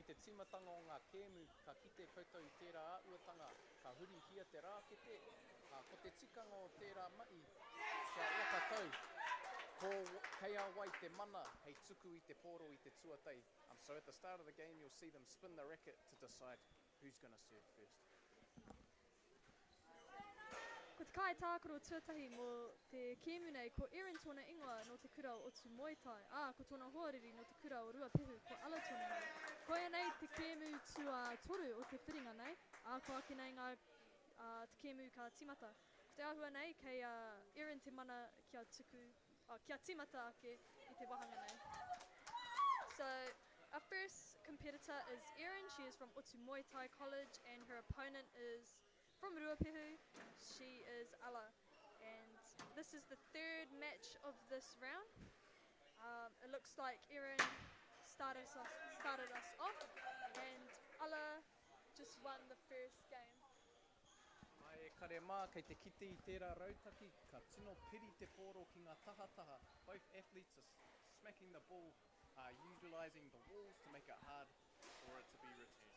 te tīmatanga o ngā kēmu, ka kite koutou i tērā āhuatanga, ka hurihia te rākete, ā, ko te tikanga o tērā mahi, kia whakatau, ko kei a wai te mana hei tuku i te pōro i te tuatahi. Um, so at the start of the game you'll see them spin the racket to decide who's gonna serve first. Ko te kaitākaro tuatahi mō te kēmu nei ko Erin tōna ingoa nō te kura o Otumoetai, ā, ko tōna hoariri nō te kura o Ruapehu ko Ella tōna ingoa. Koia nei te kēmu tuatoru o te whiringa nei, ā, ko ake nei ngā, ā, te kēmu ka tīmata. Ko te āhua nei kei a Erin te mana kia tuku, ā, kia tīmata ake i te wāhanga nei. So, our first competitor is Erin, she is from Otumoetai College and her opponent is from Ruapehu, she is Ella. And this is the third match of this round. Um, it looks like Erin started us, off, started us off and Ella just won the first game. Ai, e kare mā, kei te kite i tērā rautaki, ka tino piri te pōro ki ngā tahataha. Both athletes are smacking the ball, uh, utilising the walls to make it hard for it to be returned.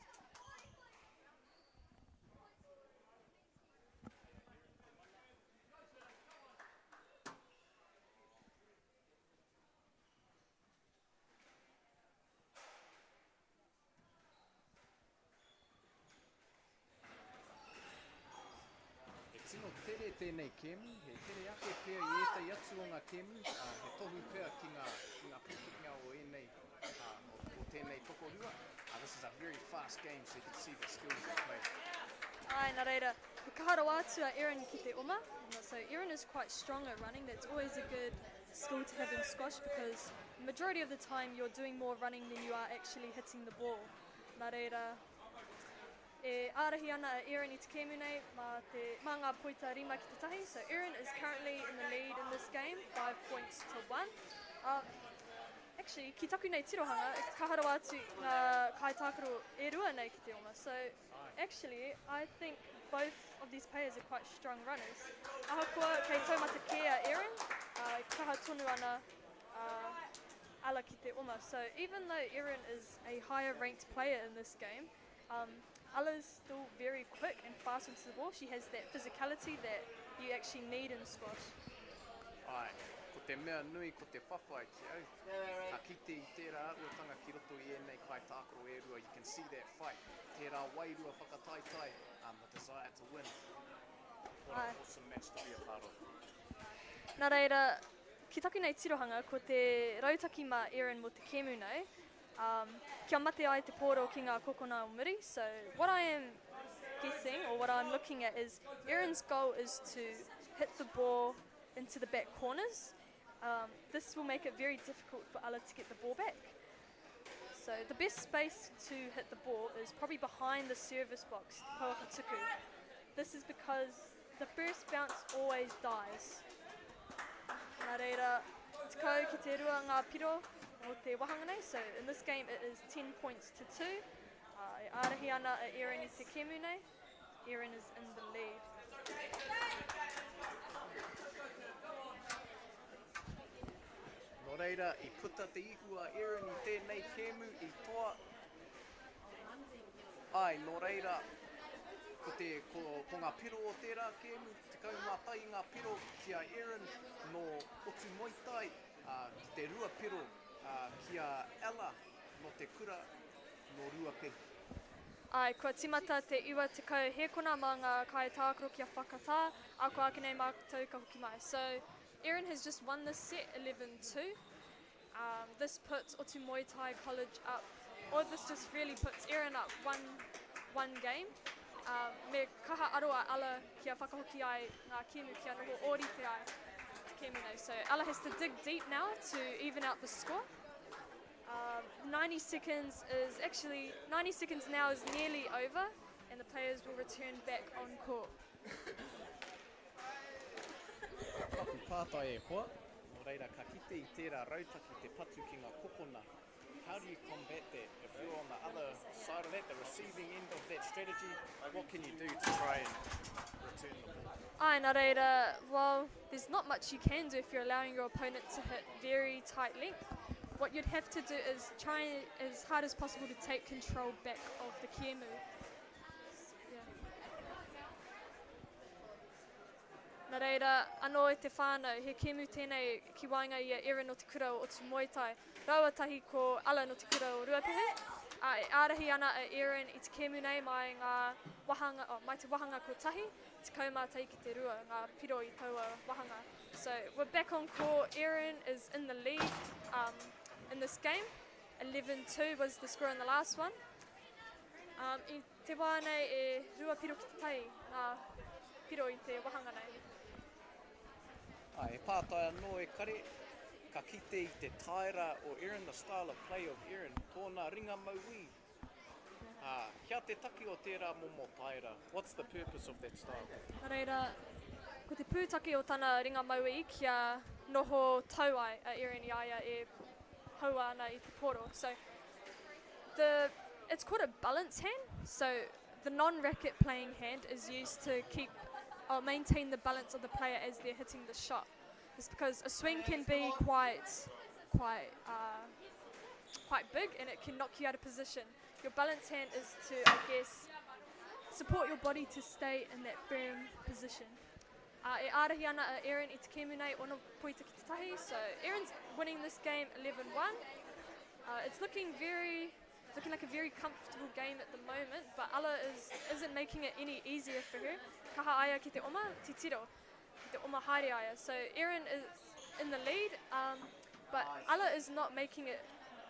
He tino tere tēnei kēmu, he tere ake pea i ētahi atu o ngā kēmu, ā, he tohu pea ki ngā, ki ngā pūkenga o ēnei, ā, o, o tēnei tokorua. Uh, this is a very fast game, so you can see the skills at play. Ai, nā reira, he kaha rawa atu a Erin ki te oma. So Erin is quite strong at running. That's always a good skill to have in squash because majority of the time you're doing more running than you are actually hitting the ball. Nā reira, e ārahi ana a Erin i te kēmu nei mā, te, mā ngā poita rima ki te tahi. So Erin is currently in the lead in this game, 5 points to 1. Uh, actually, ki taku nei tirohanga, e kaha rawa atu ngā kaitākaro e rua nei ki te oma. So actually, I think both of these players are quite strong runners. Ahakoa kei taumata kē a Erin, uh, kaha tonu ana uh, Ella ki te oma. So even though Erin is a higher ranked player in this game, um, Ella's still very quick and fast onto the ball. She has that physicality that you actually need in squash. Ai, ko te mea nui, ko te whawhai ki au. Ka kite i tērā āhuatanga ki roto i ēnei kaitākaro e rua, you can see that fight. Tērā wairua whakataetae, um, the desire to win. What an Ai. awesome match to be a part of. Nā reira, ki taku nei tirohanga, ko te rautaki mā Erin mō te kēmu nei, um, kia mate ai te pōro ki ngā kokona o muri. So what I am guessing, or what I'm looking at, is Erin's goal is to hit the ball into the back corners. Um, this will make it very difficult for Ella to get the ball back. So the best space to hit the ball is probably behind the service box, te pouaka tuku. This is because the first bounce always dies. Nā reira, 10 ki te rua ngā piro o te wāhanga nei. So in this game it is 10 points to 2. Uh, e ārahi ana a Erin i te kēmu nei. Erin is in the lead. Nō reira, i puta te ihu a Erin i tēnei kēmu i toa. Ai, nō reira, ko, te, ko, ko ngā piro o tērā kēmu, 11 ngā piro ki a Erin nō Otumoetai, uh, ki te rua piro uh, ki a Ella nō te kura nō Ruapehu. Ai, kua timata te 90 hēkona mā ngā kaitākaro kia whakatā, a ko ake nei mātou ka hoki mai. So, Erin has just won this set 11-2. Um, this puts Otumoetai College up, or this just really puts Erin up one game. Um, me kaha aro a Ella kia whakahoki ai ngā kēmu kia noho ōrite ai te kēmu nei. So Ella has to dig deep now to even out the score. Um, 90 seconds is actually, 90 seconds now is nearly over and the players will return back on court. Taku pātai e hoa, nō reira ka kite i tērā rautaki te patu ki ngā kokona. How do you combat that? If you're on the other side of that, the receiving end of that strategy, what can you do to try and return the ball? Ai, nā reira, well, there's not much you can do if you're allowing your opponent to hit very tight length. What you'd have to do is try as hard as possible to take control back of the kēmu. Yeah. Nā reira, anō e te whānau, he kēmu tēnei ki waenga i a Erin o Te Kura o Otumoetai rāua tahi ko Alan o Te Kura o Ruapehu. Ā, e ārahi ana a Erin i te kēmu nei mai ngā wahanga, oh, mai te wahanga kotahi, 11 ki te rua ngā piro i taua wahanga. So, we're back on court. Erin is in the lead um, in this game. 11-2 was the score in the last one. Um, i te wā nei e rua piro ki te tai ngā piro i te wahanga nei. Ai, e pātai anō e Kare, ka kite i te taera o Erin, the style of play of Erin, tōna ringa mauī. Ā, kia te taki o tērā momo taera, what's the purpose of that style? Nā reira, ko te pūtake o tana ringa mauī kia noho tau ai a Erin i a ia e haua ana i te poro. So, the, it's called a balance hand, so the non-racket playing hand is used to keep or maintain the balance of the player as they're hitting the shot. It's because a swing can be quite, quite, uh, quite big and it can knock you out of position. Your balance hand is to, I guess, support your body to stay in that firm position. Uh, e ārahi ana a Erin i te kēmu nei, ono poita ki te tahi. So Erin's winning this game 11-1. Uh, it's looking very, looking like a very comfortable game at the moment, but Ella is, isn't making it any easier for her. Kaha aia ki te oma, titiro. Ki te oma haere aia. So Erin is in the lead, um, but Ella is not making it,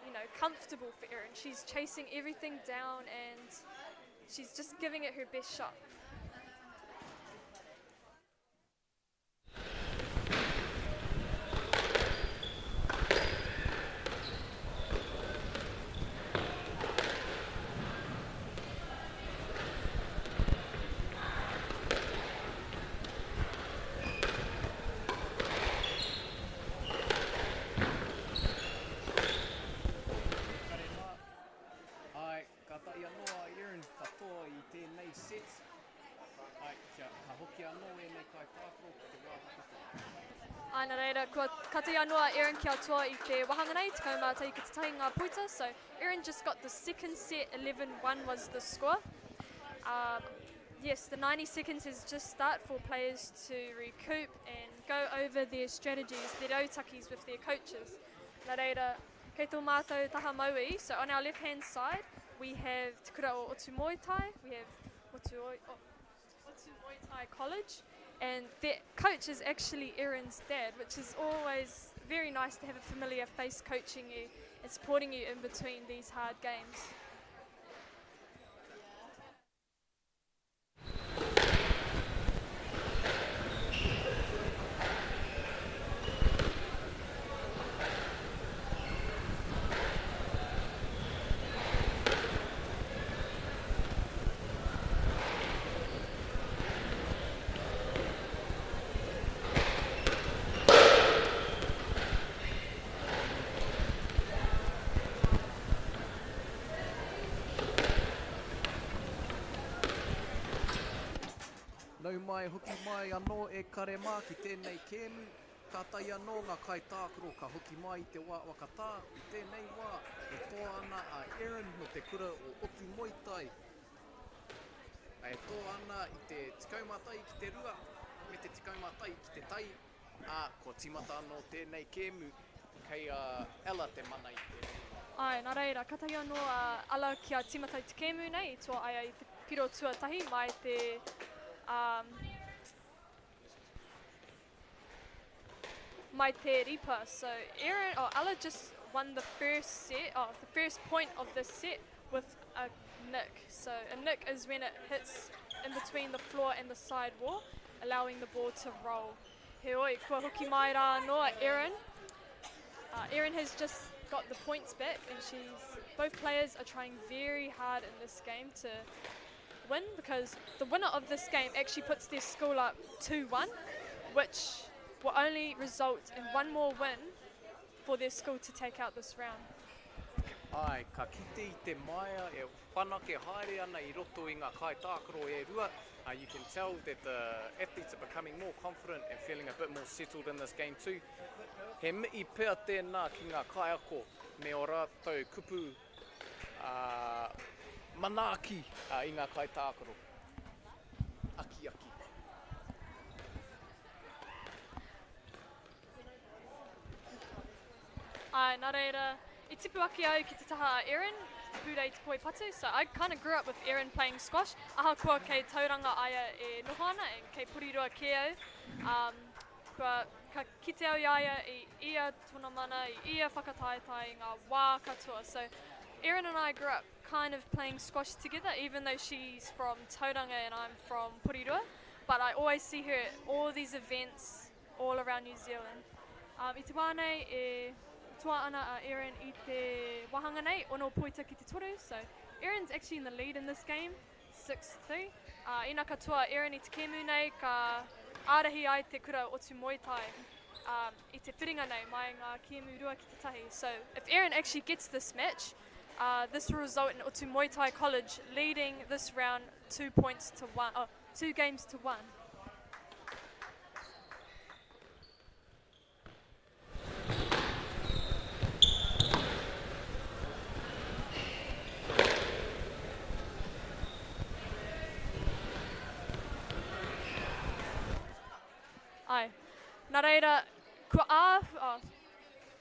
you know, comfortable for Erin. She's chasing everything down and she's just giving it her best shot. Kare mā. Āe, kātahi anō a Erin ka toa i tēnei set. Āe, kia, ka hoki anō ēnei kaitākaro ki te wā whakatā. Āe, nā reira, kua kati anō a Erin kia toa i te wāhanga nei, 11 ki te tahi ngā poita. So, Erin just got the second set, 11-1 was the score. Um, yes, the 90 seconds has just start for players to recoup and go over their strategies, their rautakis with their coaches. Nā reira, kei tō mātou taha mauī, so on our left hand side, we have Te Kura o Otumoetai, we have Otuoi, oh, Otumoetai College, and their coach is actually Erin's dad, which is always very nice to have a familiar face coaching you and supporting you in between these hard games. Nau mai hoki mai anō e kare mā ki tēnei kēmu, kātahi anō ngā kaitākaro ka hoki mai i te wā whakatā, i tēnei wā e toa ana a Erin nō te kura o Otumoetai. E toa ana i te 11 ki te rua me te 11 ki te tai, ā, kua tīmata anō tēnei kēmu kei a Ella te mana i tēnei wā. Āe, nā reira, katahi anō a Ella kia tīmata i te kēmu nei, i toa ai i te piro tuatahi mai te, um, mai te ripa. So Erin, oh, Ella just won the first set, oh, the first point of this set with a nick. So a nick is when it hits in between the floor and the side wall, allowing the ball to roll. Heoi, kua hoki mai rā anō a Erin. Uh, Erin has just got the points back and she's both players are trying very hard in this game to win because the winner of this game actually puts their school up 2-1, which will only result in one more win for their school to take out this round. Āe, ka kite i te maea e whanake haere ana i roto i ngā kaitākaro e rua, Uh, you can tell that the athletes are becoming more confident and feeling a bit more settled in this game too. He mihi pea tēnā ki ngā kaiako me ō rātou kupu uh, manaaki uh, i ngā kaitākaro. Akiaki. Āe, nā reira, i tipu ake au ki te taha a Erin, ki te pūrei te poi patu, so I kind of grew up with Erin playing squash, ahakoa kei Tauranga aia e noho ana, and kei Porirua kē au, um, kua, ka kite au i a ia i ia tonamana, i ia whakataetae i ngā wā katoa. So Erin and I grew up kind of playing squash together, even though she's from Tauranga and I'm from Porirua, but I always see her at all these events, all around New Zealand. Um, I te wā nei e toa ana a Erin i te wāhanga nei, ono poita ki te toru, so Erin's actually in the lead in this game, 6-3. Uh, ina ka toa Erin i te kēmu nei, ka ārahi ai te kura o Tūmoetai um, i te whiringa nei mai ngā kēmu rua ki te tahi. So if Erin actually gets this match, uh, this will result in Otumoetai College leading this round two points to one, oh, two games to one. Ai. Nā reira, kua āhua, oh,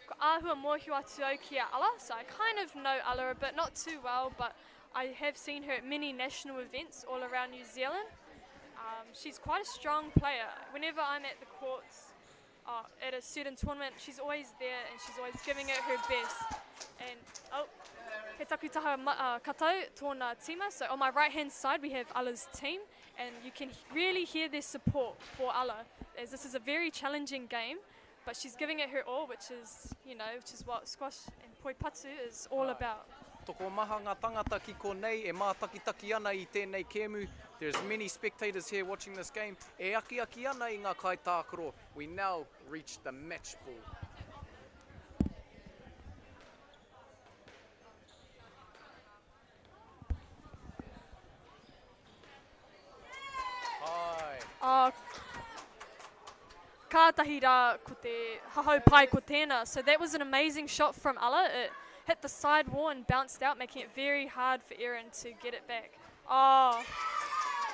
kua āhua mōhio atu au ki a Ala, so I kind of know Ala a bit, not too well, but I have seen her at many national events all around New Zealand. Um, she's quite a strong player. Whenever I'm at the courts uh, at a certain tournament, she's always there and she's always giving it her best. And oh, he taku taha uh, katau tōna tima. So on my right hand side we have Ala's team and you can really hear their support for Ala as this is a very challenging game but she's giving it her all, which is, you know, which is what squash and poi patu is all about. Tokomaha ngā tangata ki konei e mātakitaki ana i tēnei kēmu. There's many spectators here watching this game. E akiaki ana i ngā kaitākaro. We now reach the match ball. Hai. Oh, kātahi rā ko te hahau pai ko tēnā. So that was an amazing shot from Ala. It hit the side wall and bounced out, making it very hard for Erin to get it back. Oh,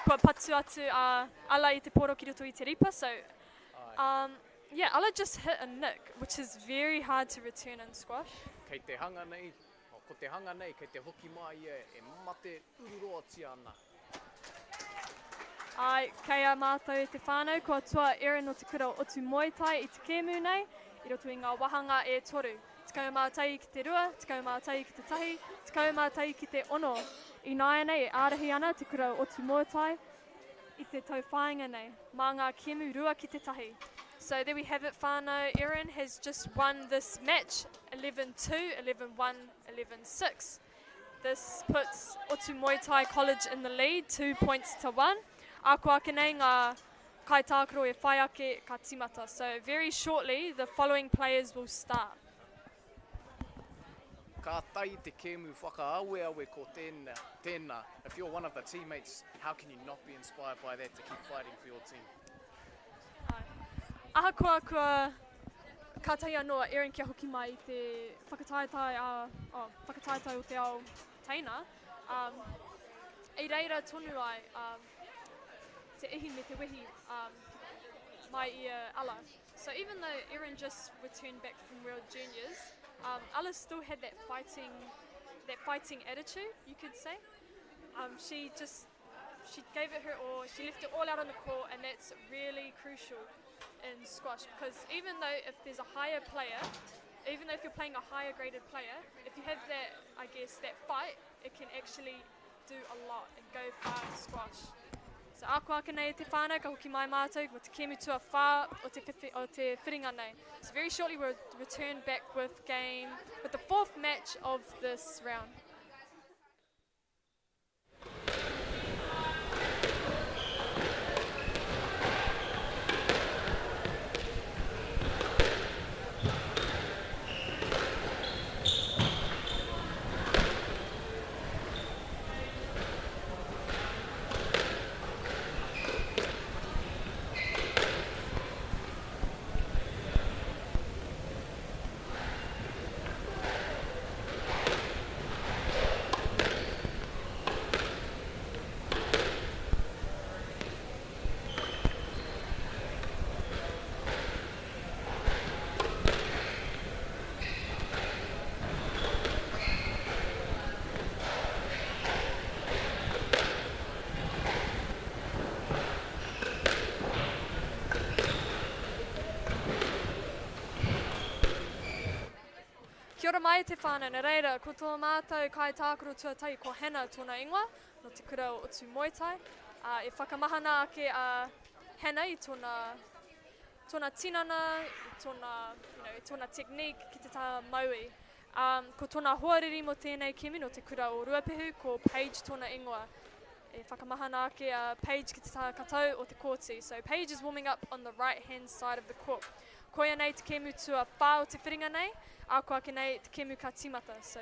kua patu atu a Ala i te poro ki roto i te ripa. So, um, yeah, Ala just hit a nick, which is very hard to return in squash. Kei te hanga nei, ko te hanga nei, kei te hoki mai ia e mate ururoatia ana. Āe, kei a mātou e te whānau, kua toa Erin o Te Kura o Otumoetai i te kēmu nei, i roto i ngā wāhanga e toru. 11 ki te rua, 11 ki te tahi, 11 ki te ono. Ināianei e ārahi ana Te Kura o Otumoetai i te tauwhāinga nei, mā ngā kēmu rua ki te tahi. So there we have it whānau, Erin has just won this match 11-2, 11-1, 11-6. This puts Otumoetai College in the lead, 2 points to 1. Ako ake nei ngā kaitākaro e whai ake ka timata. So very shortly the following players will start. Ka tae te kēmu whakaaweawe ko tēnā, tēnā. If you're one of the teammates, how can you not be inspired by that to keep fighting for your team? Ahakoa kua kātahi anō a Erin kia hoki mai i te whakataetae a, oh, whakataetae o te ao teina, um, i reira tonu ai um, te ihi me te wehi um, mai i a Ala. So even though Erin just returned back from World Juniors, um, Ala still had that fighting, that fighting attitude, you could say. Um, she just she gave it her all. She left it all out on the court, and that's really crucial in squash because even though if there's a higher player, even though if you're playing a higher graded player, if you have that, I guess, that fight, it can actually do a lot and go far in squash. So ako ake nei e te whānau, ka hoki mai mātou mo te kēmu tuawhā o te, whiwhi, o te whiringa nei. So very shortly we'll return back with game, with the fourth match of this round. mai te whānau, nā reira, ko tō mātou kaitākaro tuatahi ko Hannah tōna ingoa, nō te kura o Otumoetai, ā, e whakamahana ake a Hannah i tōna, tōna tinana, i tōna, you know, i tōna technique ki te taha mauī. Ā, ko tōna hoariri mō tēnei kēmu nō te kura o Ruapehu, ko Paige tōna ingoa. E whakamahana ake a Paige ki te taha katau o te kōti. So Paige is warming up on the right hand side of the court. Koia nei te kēmu tuawhā o te whiringa nei, ā ko ake nei te kēmu ka tīmata. So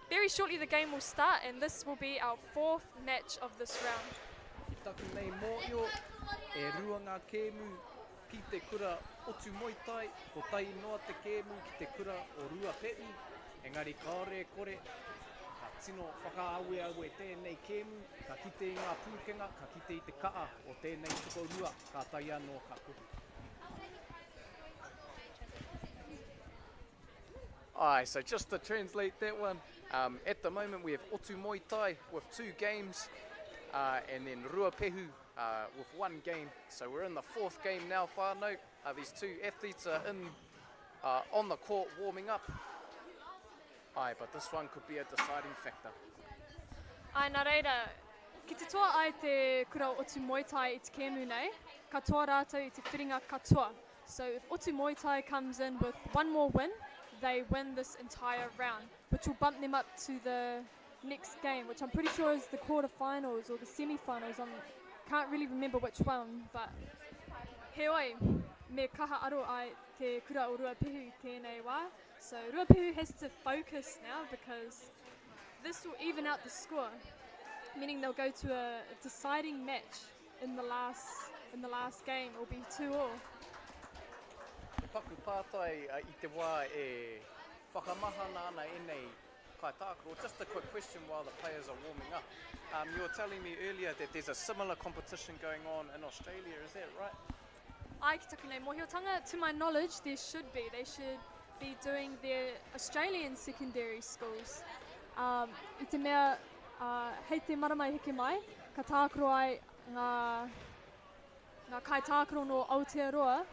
very shortly the game will start and this will be our fourth match of this round. Ki taku nei mōio, e rua ngā kēmu ki te kura Otumoetai, kotahi noa te kēmu ki te kura o Ruapehu, engari kāore e kore, ka tino whakaaweawe tēnei kēmu, ka kite i ngā pūkenga, ka kite i te kaha o tēnei tokorua, kātahi anō ka kuhu. Aye, so just to translate that one, um, at the moment we have Otumoetai with two games, uh, and then Ruapehu uh, with one game. So we're in the fourth game now, whānau. Uh, these two athletes are in uh, on the court warming up. Aye, but this one could be a deciding factor. Ae, nā reira, ki te toa ai te kura o Otumoetai i te kēmu nei, ka toa rātou i te whiringa katoa. So if Otumoetai comes in with one more win, they win this entire round, which will bump them up to the next game, which I'm pretty sure is the quarterfinals or the semi-finals. I can't really remember which one, but heoi, me kaha aro ai te kura o Ruapehu i tēnei wā. So Ruapehu has to focus now because this will even out the score, meaning they'll go to a deciding match in the last in the last game. It will be 2-all. He paku pātai i te wā e whakamahana ana ēnei kaitākaro. Just a quick question while the players are warming up. Um, you were telling me earlier that there's a similar competition going on in Australia, is that right? Ai, ki taku nei mōhiotanga, to my knowledge, there should be. They should be doing their Australian secondary schools. Um, I te mea, uh, hei te marama i heke mai, ka tākaro ai ngā, ngā kaitākaro no Aotearoa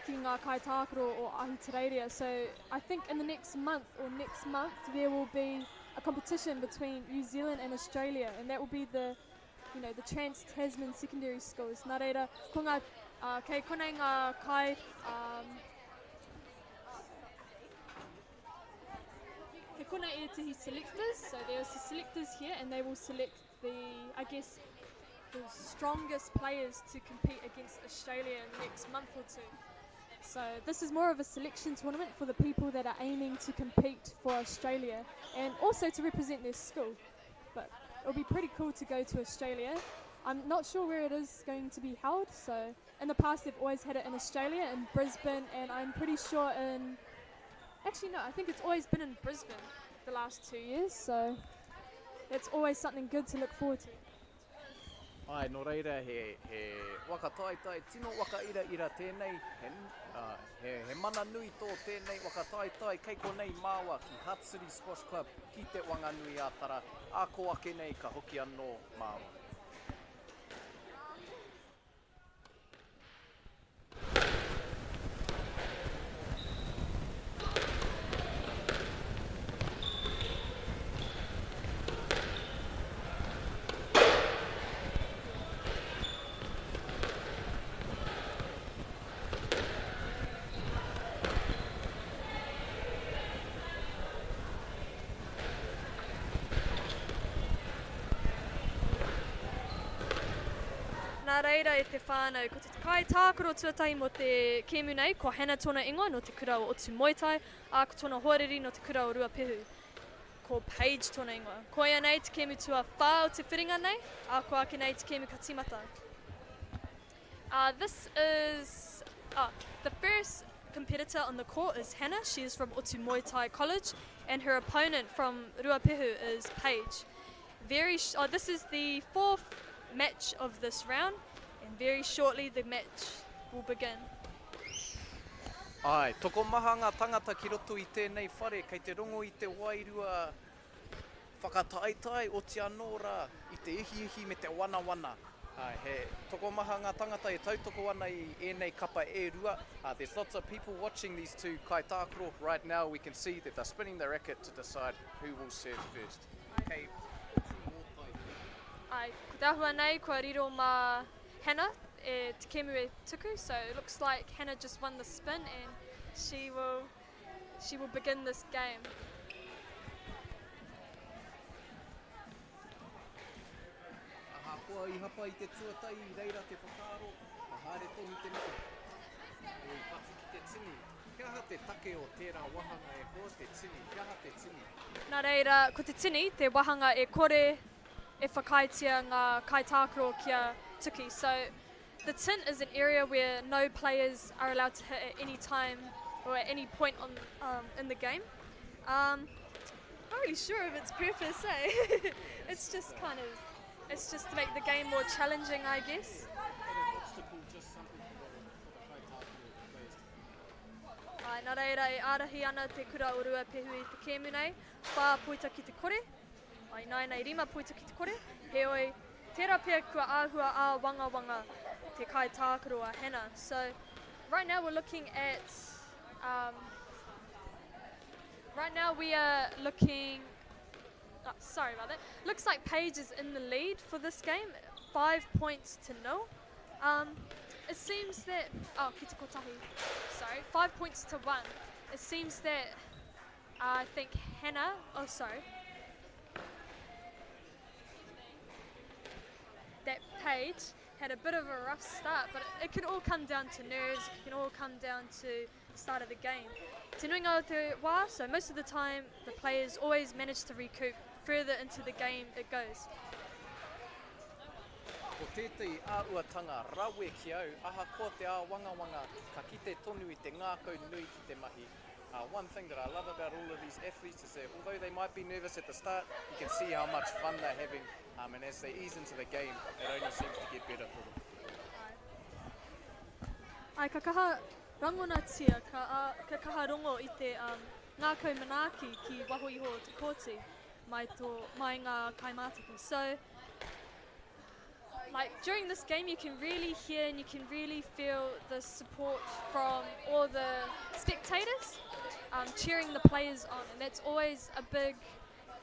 ki ngā kaitākaro o Ahitereiria. So I think in the next month or next month there will be a competition between New Zealand and Australia and that will be the you know, the Trans-Tasman Secondary Schools. Nā reira, ko ngā, uh, kei konei ngā kai, um, kei konei ētehi selectors, so there's the selectors here and they will select the, I guess, the strongest players to compete against Australia in the next month or two. So this is more of a selection tournament for the people that are aiming to compete for Australia and also to represent their school. But it'll be pretty cool to go to Australia. I'm not sure where it is going to be held. So in the past, they've always had it in Australia, in Brisbane, and I'm pretty sure in. Actually, no, I think it's always been in Brisbane the last two years. So it's always something good to look forward to. Ai, nō reira, he, he waka taetae, tino waka iraira tēnei, he, uh, he, he mana nui tō tēnei waka taetae, kei konei māua ki Hutt City Squash Club, ki Te Wanganui-a-Tara, ā kō ake nei ka hoki anō māua. Nā reira e te whānau, ko te kaitākaro tuatahi mō te kēmu nei, ko Hannah tōna ingoa nō te kura o Otumoetai, ā, ko tōna hoariri nō te kura o Ruapehu, ko Paige tōna ingoa. Koia nei te kēmu tuawhā o te whiringa nei, ā, ko ake nei te kēmu ka tīmata. Uh, this is uh, the first competitor on the court is Hannah. She is from Otumoetai College, and her opponent from Ruapehu is Paige. Very sh- oh, this is the fourth match of this round, and very shortly the match will begin. Āe, tokomaha ngā tangata ki roto i tēnei whare kei te rongo i te wairua whakataetae, oti anō rā i te ihiihi me te wanawana. Āe, he tokomaha ngā tangata e tautoko ana i ēnei kapa e rua. There's lots of people watching these two kaitākaro right now. We can see that they're spinning the racket to decide who will serve first. Kei oti mōtai te. Āe, ko te āhua nei kua riro mā Hannah e te kēmu e tuku, so it looks like Hannah just won the spin and she will, she will begin this game. Ahakoa i hapa i te tuatahi i reira te whakaaro, ka haere tonu te mahi. Oi, patu ki te tini. He aha te take o tērā wahanga e hoa, te tini? He aha te tini? Nā reira, ko te tini te wahanga e kore e whakaaetia ngā kaitākaro kia tuki. So, the tin is an area where no players are allowed to hit at any time or at any point on, um, in the game. Um, not really sure of its purpose, eh? it's just kind of, it's just to make the game more challenging, I guess. Ai, nā reira e ārahi ana te kura o Ruapehu i te kēmu nei, whā poita ki te kore, ai nāianei rima poita ki te kore, heoi, tērā pea kua āhua āwangawanga te kaitākaro a Hannah. So, right now we're looking at, um, Right now we are looking, oh, sorry about that. Looks like Paige is in the lead for this game, 5 points to nil. It seems that, oh, ki te kotahi, sorry, 5 points to 1. It seems that I think Hannah, oh sorry, that Paige had a bit of a rough start, but it can all come down to nerves, it can all come down to the start of the game. Te nuinga o te wā, so most of the time the players always manage to recoup further into the game it goes. Ko tētahi āhuatanga rawe ki au, ahakoa te āwangawanga, ka kite tonu i te ngākau nui ki te mahi. One thing that I love about all of these athletes is that although they might be nervous at the start, you can see how much fun they're having, and as they ease into the game, it only seems to get better for them. Āe, ka kaha Rangonatia, ka, ā, ka kaha rongo i te, um, ngākau manaaki ki waho iho o te kōti mai tō, mai ngā kaimātaki. So, like, during this game you can really hear and you can really feel the support from all the spectators um, cheering the players on, and that's always a big,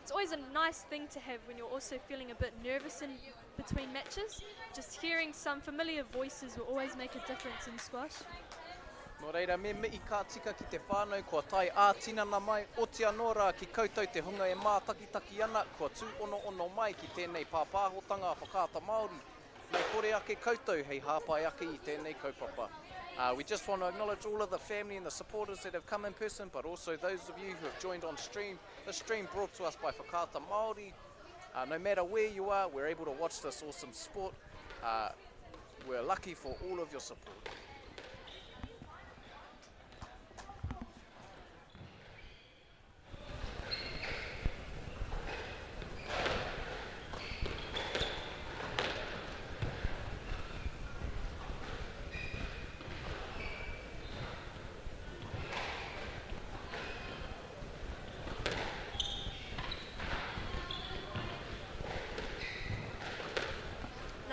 it's always a nice thing to have when you're also feeling a bit nervous in between matches. Just hearing some familiar voices will always make a difference in squash. Nō reira, me mihi ka tika ki te whānau kua tae ā-tinana mai, oti anō rā ki koutou te hunga e mātakitaki ana, kua tūonoono mai ki tēnei pāpāhotanga a Whakaata Māori. Mei kore ake koutou hei hāpai ake i tēnei kaupapa. We just want to acknowledge all of the family and the supporters that have come in person, but also those of you who have joined on stream. The stream brought to us by Whakaata Māori. No matter where you are, we're able to watch this awesome sport. We're lucky for all of your support.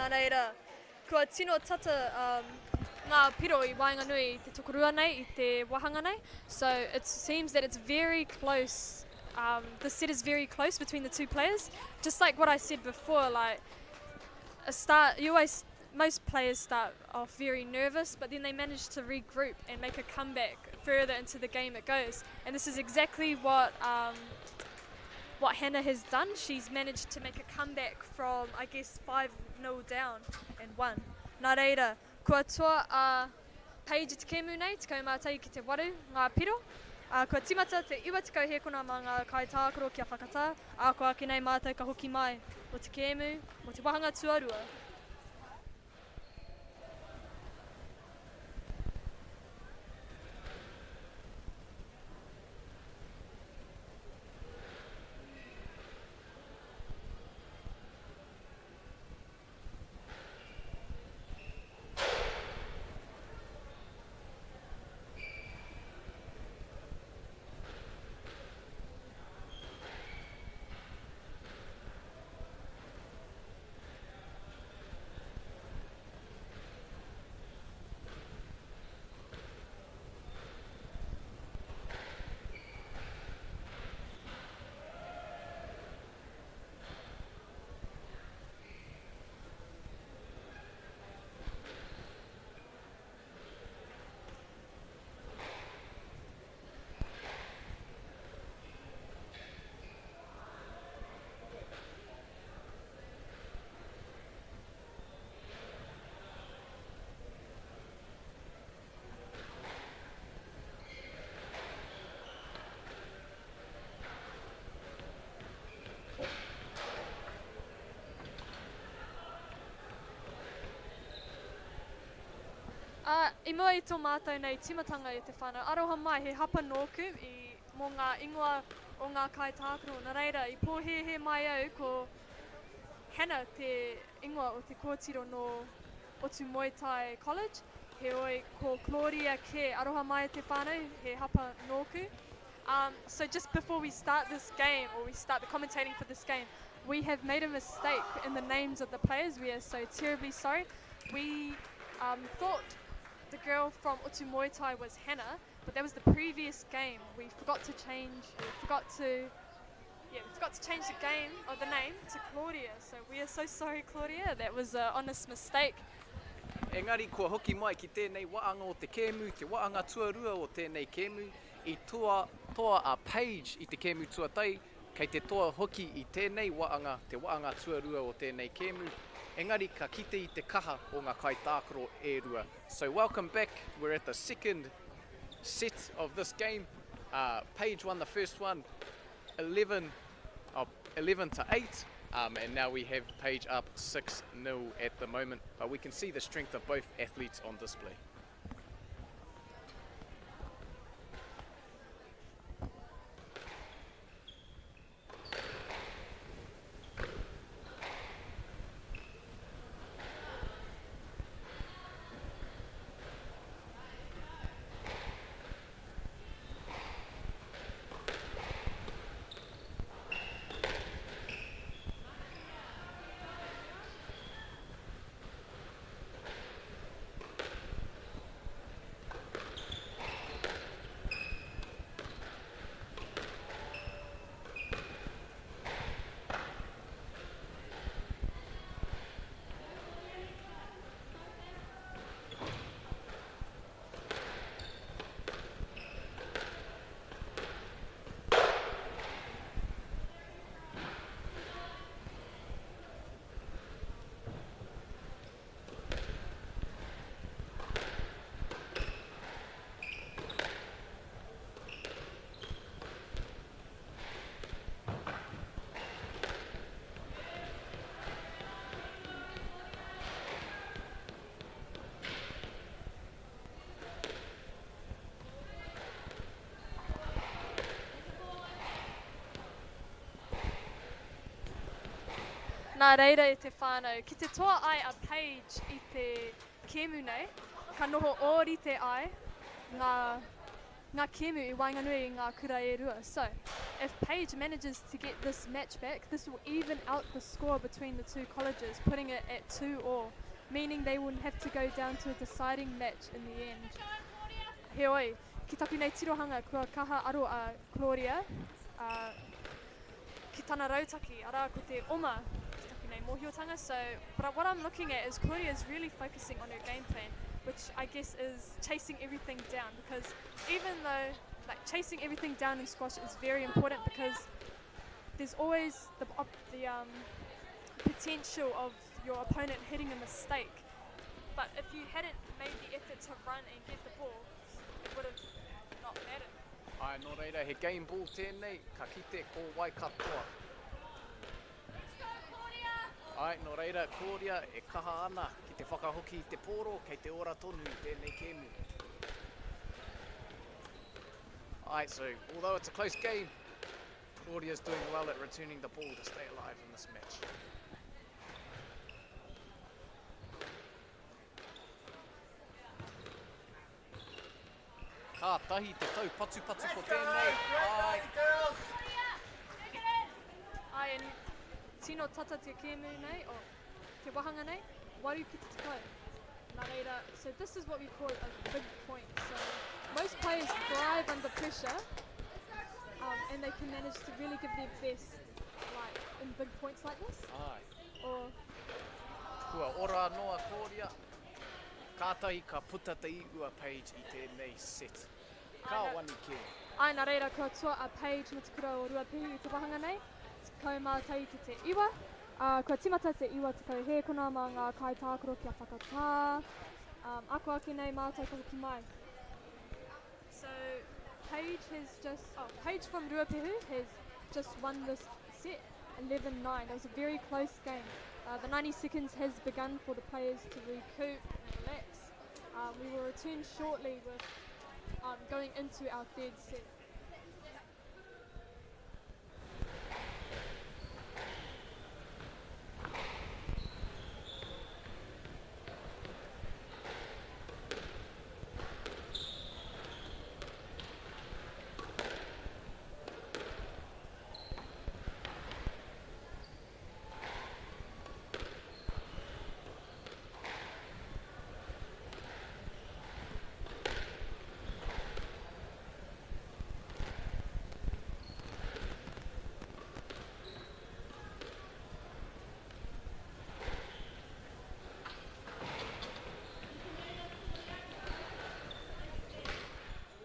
Nā reira, kua tino tata um, ngā piro i waenganui i te tokorua nei, i te wāhanga nei. So it seems that it's very close, um, the set is very close between the two players. Just like what I said before, like a start, you always, most players start off very nervous, but then they manage to regroup and make a comeback further into the game it goes. And this is exactly what um, what Hannah has done. She's managed to make a comeback from, I guess, 5-0 down and won. Nā reira, kua toa a Paige i te kēmu nei, 11 ki te 8 ngā piro. Ā, kua tīmata te 90 hēkona mā ngā kaitākaro kia whakatā, ā, ko ake nei mātou ka hoki mai mō te kēmu, mō te wāhanga tuarua. I mua i tō mātou nei tīmatanga i te whānau aroha mai he hapa nōku i mō ngā ingoa o ngā kaitākaro. Nā reira, i pōhēhē mai au ko Hannah te ingoa o te kōtiro nō Otumoetai College, heoi ko Claudia kē. Aroha mai e te whānau, he hapa nōku. Um, so just before we start this game, or we start the commentating for this game, we have made a mistake in the names of the players. We are so terribly sorry. We um, thought the girl from Otumoetai was Hannah, but that was the previous game. We forgot to change, we forgot to, yeah, we forgot to change the game, or the name, to Claudia. So we are so sorry, Claudia. That was an honest mistake. Engari kua hoki mai ki tēnei waanga o te kēmu, te waanga tuarua o tēnei kēmu, i toa, toa a Page i te kēmu tuatahi, kei te toa hoki i tēnei waanga, te waanga tuarua o tēnei kēmu, engari ka kite i te kaha o ngā kaitākaro e rua. So welcome back, we're at the second set of this game. Uh, Page won the first one, 11, oh, 11 to 8, um, and now we have Page up 6 0 at the moment. But we can see the strength of both athletes on display. Nā reira e te whānau, ki te toa ai a Paige i te kēmu nei, ka noho ōrite ai ngā, ngā kēmu i waenganui i ngā kura e rua. So, if Paige manages to get this match back, this will even out the score between the two colleges, putting it at 2-all, meaning they will have to go down to a deciding match in the end. Heoi, ki taku nei tirohanga, kua kaha aro a Claudia, uh, ki tana rautaki, arā ko te oma ki taku nei mōhiotanga. So, but what I'm looking at is Claudia is really focusing on her game plan, which I guess is chasing everything down, because even though like chasing everything down in squash is very important, because there's always the, the um, potential of your opponent hitting a mistake. But if you hadn't made the effort to run and get the ball, it would have not mattered. Ai, nō reira, he game ball tēnei, ka kite ko wai katoa. Ai, nō reira, Claudia e kaha ana ki te whakahoki i te pōro, kei te ora tonu i tēnei kēmu. Ai, so although it's a close game, Claudia's doing well at returning the ball to stay alive in this match. Ka tahi te tau patupatu ko tēnei. Ai. Ai, and tino tata te kēmu nei, o te wahanga nei, waru ki te tekau. Nā reira, so this is what we call a big point. So most players thrive under pressure, um, and they can manage to really give their best like in big points like this. Ai. Or Kua ora anō a Claudia. Kātahi ka puta te iu a Paige i tēnei set. Ka Ai, nā- wani kē. Ai, nā reira, kua toa a Paige no te kura o Ruapehu i te wahanga nei, 11 ki te iwa. Uh, kua timata te iwa tekau hēkona mā ngā kaitākaro kia whakatā. Um, ako ake nei mātou ka hoki mai. So, Paige has just, oh, Paige from Ruapehu has just won this set, 11-9. That was a very close game. Uh, the 90 seconds has begun for the players to recoup and relax. We will return shortly with going into our third set.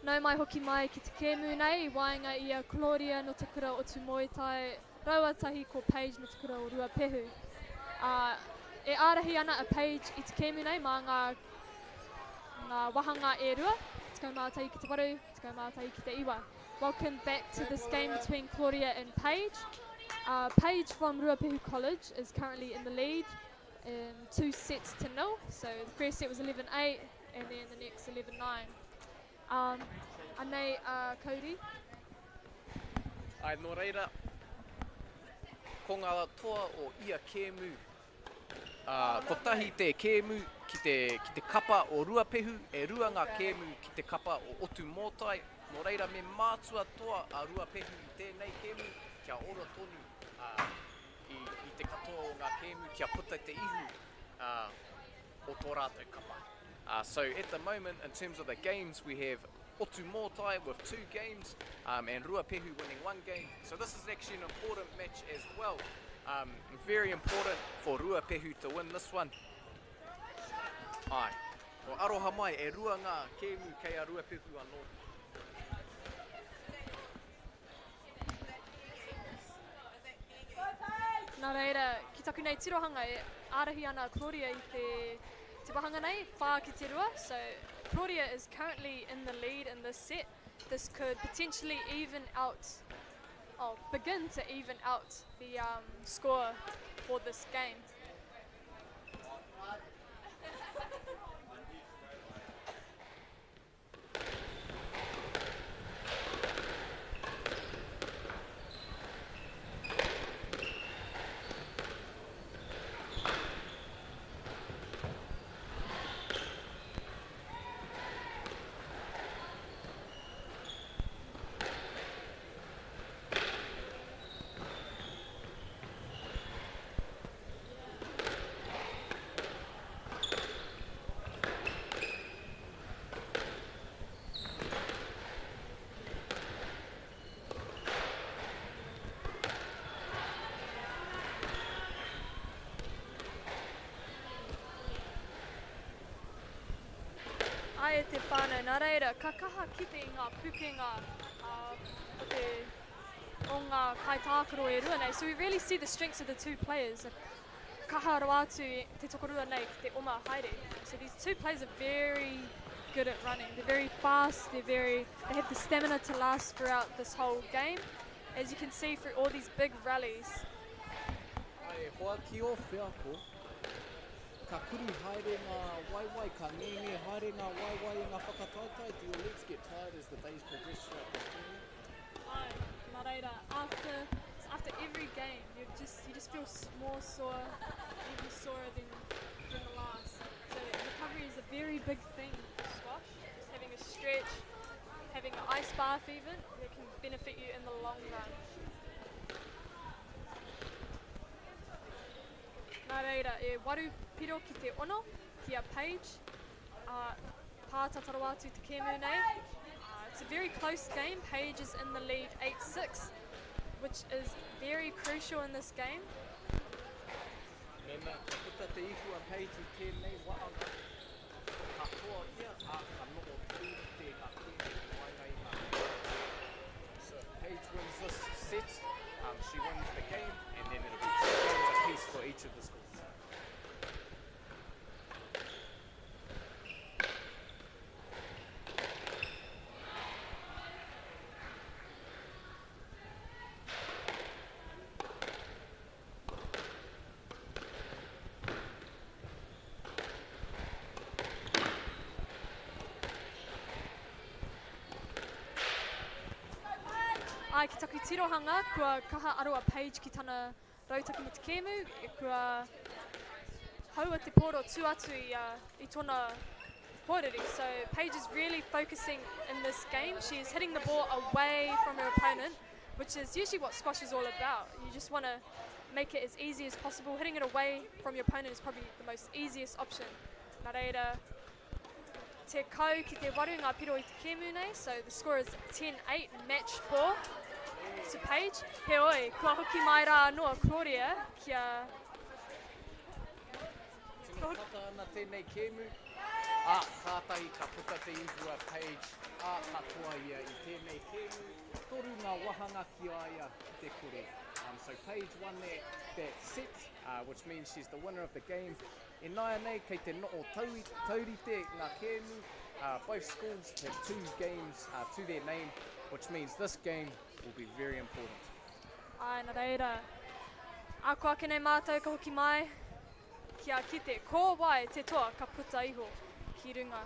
Nau mai hoki mai ki te kēmu nei i waenga i a Claudia no te kura o Tūmoetai raua tahi ko Paige no te kura o Ruapehu. E ārahi ana a Paige i te kēmu nei mā ngā, ngā wahanga e rua, 11 ki te 8, 11 ki te 9. Welcome back to this game between Claudia and Paige. Paige from Ruapehu College is currently in the lead in 2-0. So the first set was 11-8 and then the next 11-9. Anei a Cody. Ai, nō reira, ko ngā toa o ia kēmu, kotahi te kēmu ki te, ki te kapa o Ruapehu, e rua ngā kēmu ki te kapa o Otumōtai, nō reira me mātua toa a Ruapehu i tēnei kēmu, kia ora tonu i, i te katoa o ngā kēmu, kia puta te ihu o tō rātou kapa. So at the moment, in terms of the games, we have Otumoetai with 2 games and Ruapehu winning 1 game. So this is actually an important match as well. Very important for Ruapehu to win this one. Ai, o aroha mai, e rua ngā kēmu kei a Ruapehu anō. Nā reira, ki taku nei tirohanga e ārahi ana a Claudia i te, te wahanga nei, 4-2. So Claudia is currently in the lead in this set. This could potentially even out, oh, begin to even out the score for this game. Ai e te whānau, nā reira, ka kaha kite i ngā pukenga o te, o ngā kaitākaro e rua nei. So we really see the strengths of the two players. Kaha rawa atu te tokorua nei ki te oma haere. So these two players are very good at running. They're very fast, they have the stamina to last throughout this whole game. As you can see through all these big rallies. Ai, hoa ki o wheako, ka kuru haere ngā waewae, ka ngenge haere ngā waewae i ngā whakataetae. Do your legs get tired as the days progress throughout this tournament? Ai, nā reira, after every game, you just feel more sore, even sorer than the last. So recovery is a very big thing for squash. Just having a stretch, having an ice bath even, it can benefit you in the long run. Nā reira, e waru piro ki te ono, ki a Paige. Pātataro atu te kēmu nei. It's a very close game. Paige is in the lead 8-6, which is very crucial in this game. Mēnā, ka puta te ihu a Paige i tēnei waanga. Ka toa ia, a ka noho tūrite ngā kēmu i waenga i ngā kēmu. So if Paige wins this set, she wins the game, and then it'll be 2 games apiece for each of the schools. Āe, ki taku tirohanga, kua kaha aro a Paige ki tana rautaki me te kēmu, kua haua te pōro tū atu i, uh, i tōna hoariri. So Paige is really focusing in this game. She is hitting the ball away from her opponent, which is usually what squash is all about. You just want to make it as easy as possible. Hitting it away from your opponent is probably the most easiest option. Nā reira, tekau ki te waru ngā piro i te kēmu nei, so the score is 10-8, match ball to Paige. Heoi, kua hoki mai rā anō a Claudia kia... Tino tata ana tēnei kēmu, ā, kātahi ka puta te ihu a Paige, ā, ka toa ia i tēnei kēmu. Toru ngā wahanga ki a ia ki te kore. Um, so Paige won that, that set, uh, which means she's the winner of the game. Ināianei, kei te noho taurite ngā kēmu, both schools have two games to their name, which means this game will be very important. Āe, nā reira, ako ake nei mātou ka hoki mai kia kite ko wai te toa ka puta iho ki runga.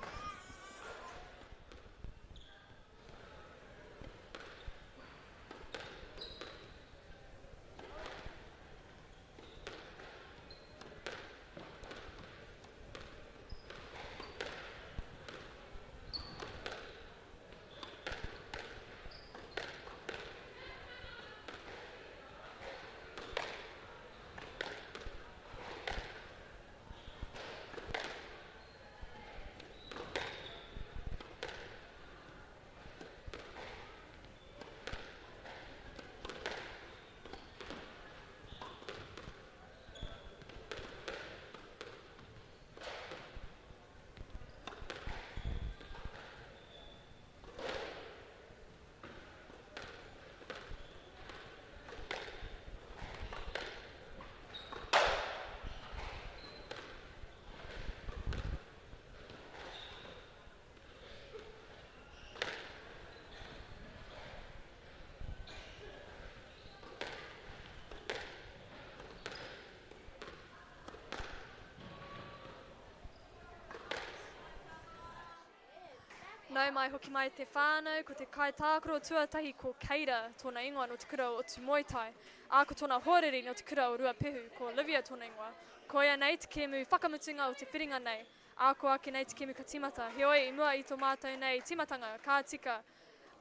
Nau mai hoki mai te whānau, ko te kaitākaro tuatahi ko Keira tōna ingoa nō te kura o Otumoetai, ā, ko tōna hoariri nō te kura o Ruapehu, ko Olivia tōna ingoa. Koia nei te kēmu whakamutunga o te whiringa nei, ā, ko ake nei te kēmu ka tīmata. Heoi, i mua i tō mātou nei tīmatanga, ka tika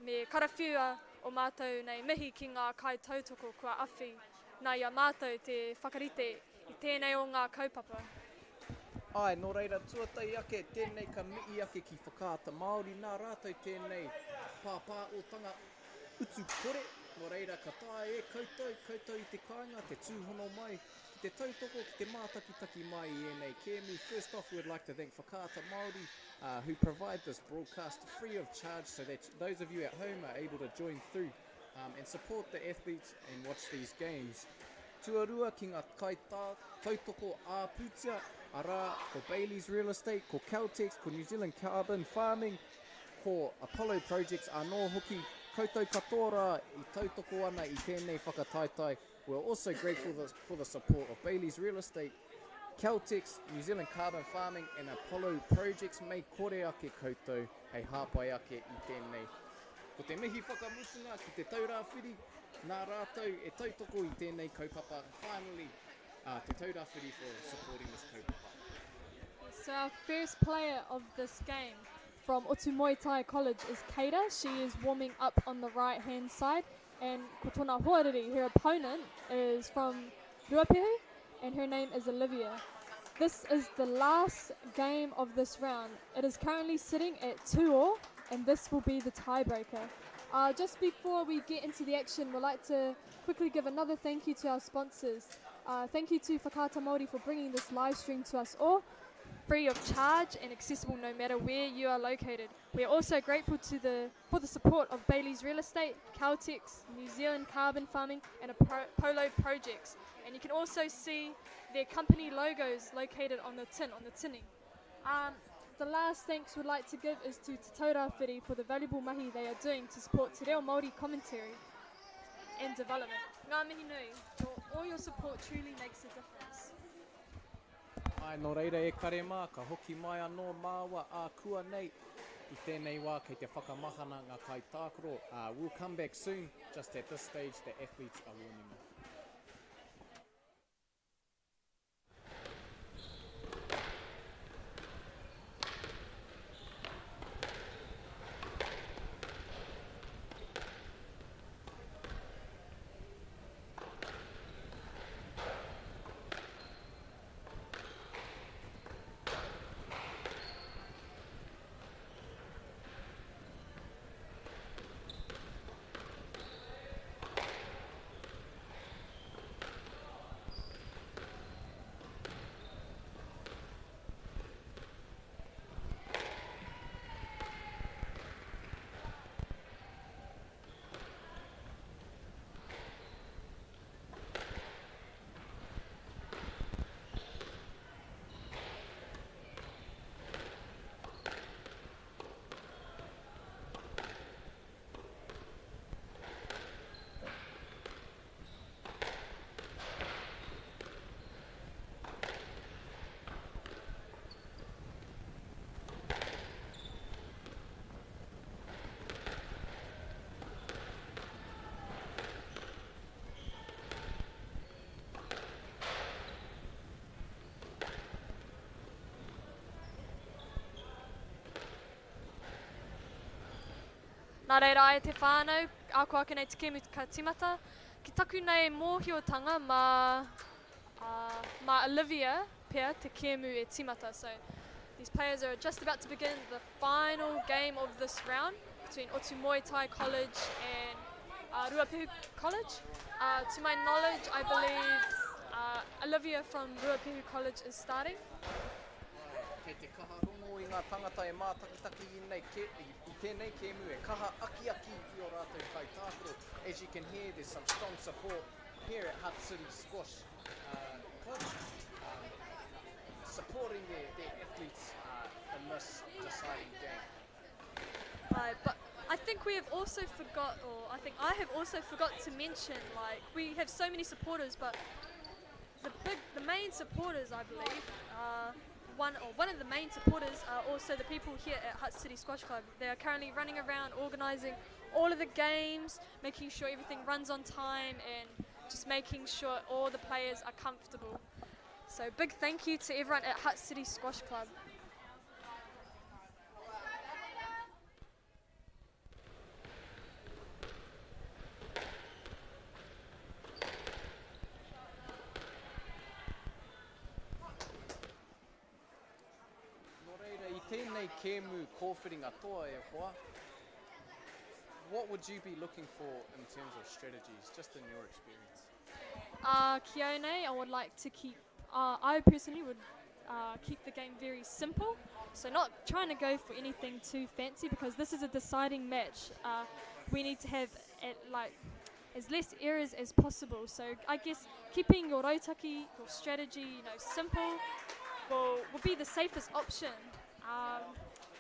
Me karawhiua o mātou nei mihi ki ngā kaitautoko kua awhi nā i a mātou te whakarite i tēnei o ngā kaupapa. Āe, nō reira, tuatahi ake, tēnei ka mihi ake ki Whakaata Māori, nā rātou tēnei pāpāotanga utu kore, nō reira, ka taea e koutou, koutou i te kāinga, te tūhono mai, ki te tautoko, ki te mātakitaki mai i ēnei kēmu. First off, we'd like to thank Whakaata Māori, uh, who provide this broadcast free of charge so that those of you at home are able to join through um, and support the athletes and watch these games. Tuarua ki ngā kaitā tautoko ā-pūtea, arā, ko Bayleys Real Estate, ko Caltex, ko New Zealand Carbon Farming, ko Apollo Projects anō hoki. Koutou katoa rā i tautoko ana i tēnei whakataetae. We're also grateful for the support of Bayleys Real Estate, Caltex, New Zealand Carbon Farming and Apollo Projects mei kore ake koutou hei hāpai ake i tēnei. Ko te mihi whakamutunga ki Te Taurāwhiri, nā rātou e tautoko i tēnei kaupapa. Finally, uh, Te Taurāwhiri for supporting this kaupapa. So our first player of this game from Otumoetai College is Keira. She is warming up on the right hand side. And ko tōna hoariri, her opponent, is from Ruapehu, and her name is Olivia. This is the last game of this round. It is currently sitting at 2 all, and this will be the tiebreaker. Uh, just before we get into the action, we'd like to quickly give another thank you to our sponsors. Uh, thank you to Whakaata Māori for bringing this live stream to us all, free of charge and accessible no matter where you are located. We are also grateful to the, for the support of Bayleys Real Estate, Caltex, New Zealand Carbon Farming, and Apollo Projects. And you can also see their company logos located on the tin, on the tinning. Um, the last thanks we'd like to give is to Te Taura Whiri for the valuable mahi they are doing to support Te Reo Māori commentary and development. Ngā mihi nui, your, all your support truly makes a difference. Āe, nō reira e kare mā, ka hoki mai anō māua ā kua nei. I tēnei wā kei te whakamahana ngā kaitākaro. We'll come back soon, just at this stage the athletes are warming up. Nā reira ai te whānau, ako ake nei te kēmu ka timata. Ki taku nei mōhiotanga mā, uh, mā Olivia pea te kēmu e timata. So these players are just about to begin the final game of this round between Otumoetai College and uh, Ruapehu College. Uh, to my knowledge, I believe uh, Olivia from Ruapehu College is starting. Kei te kaha rongo i ngā tangata e mātakitaki i, nei ke, i, i tēnei kēmu e kaha akiaki i o rātou kaitākaro. As you can hear, there's some strong support here at Hutt City Squash Club, supporting their, their athletes in this deciding game. Right, but I think we have also forgot, or I think I have also forgot to mention, like, we have so many supporters, but the big, the main supporters, I believe, are one or one of the main supporters are also the people here at Hutt City Squash Club. They are currently running around organising all of the games, making sure everything runs on time, and just making sure all the players are comfortable. So big thank you to everyone at Hutt City Squash Club. Nō reira, i tēnei kēmu kōwhiringa toa e hoa, what would you be looking for in terms of strategies, just in your experience? Uh, ki au nei, I would like to keep, I personally would keep the game very simple. So not trying to go for anything too fancy because this is a deciding match. We need to have at, like as less errors as possible. So I guess keeping your rautaki, your strategy, you know, simple will, will be the safest option.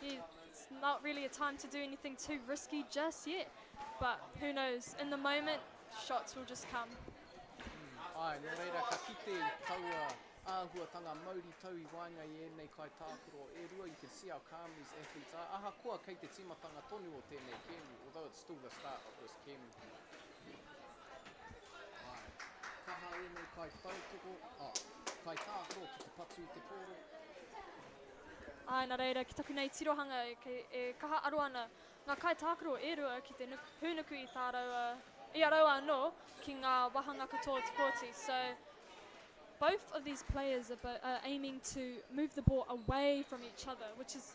Yeah, it's not really a time to do anything too risky just yet, but who knows, in the moment, shots will just come. Ai, nō reira, ka kite i taua āhuatanga mauri tau i waenga i ēnei kaitākaro e rua. You can see how calm these athletes are. Ahakoa kei te tīmatanga tonu o tēnei kēmu, although it's still the start of this kēmu. Ai, kaha ēnei kaitautoko, oh, kaitākaro ki te patu i te pōro. Ai, nā reira, ki taku nei tirohanga e, ke, e kaha aro ana ngā kaitākaro e rua ki te nuku, hūnuku i tā raua, i a raua anō ki ngā wāhanga katoa o te kōti. So, both of these players are, are aiming to move the ball away from each other, which is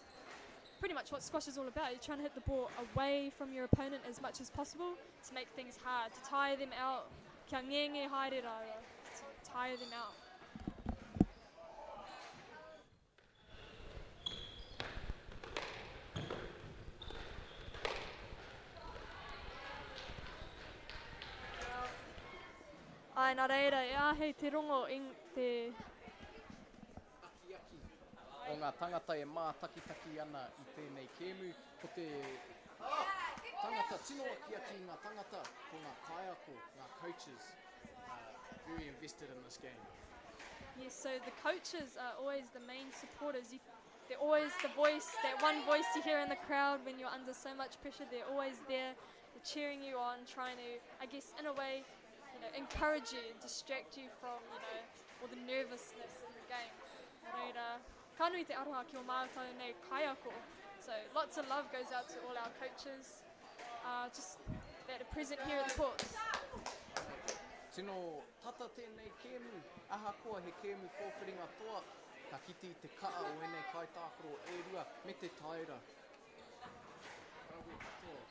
pretty much what squash is all about. You're trying to hit the ball away from your opponent as much as possible to make things hard, to tire them out. Kia ngenge haere rāua, to tire them out. Ai, nā reira, e āhei te rongo i te Akiaki o ngā tangata e mātakitaki ana i tēnei kēmu, ko te tangata tino akiaki i ngā tangata, ko ngā kaiako, ngā coaches, very invested in this game. Yes, so the coaches are always the main supporters. You, They're always the voice, that one voice you hear in the crowd when you're under so much pressure. They're always there, they're cheering you on, trying to, I guess, in a way, you know, encourage you and distract you from, you know, all the nervousness in the game. Nā reira, ka nui te aroha ki o mātou nei kaiako. So lots of love goes out to all our coaches, uh, just that are present here at the courts. Tino tata tēnei kēmu, ahakoa he kēmu kōwhiringa toa, ka kite i te kaha o ēnei kaitākaro e rua me te taera. Rawe katoa.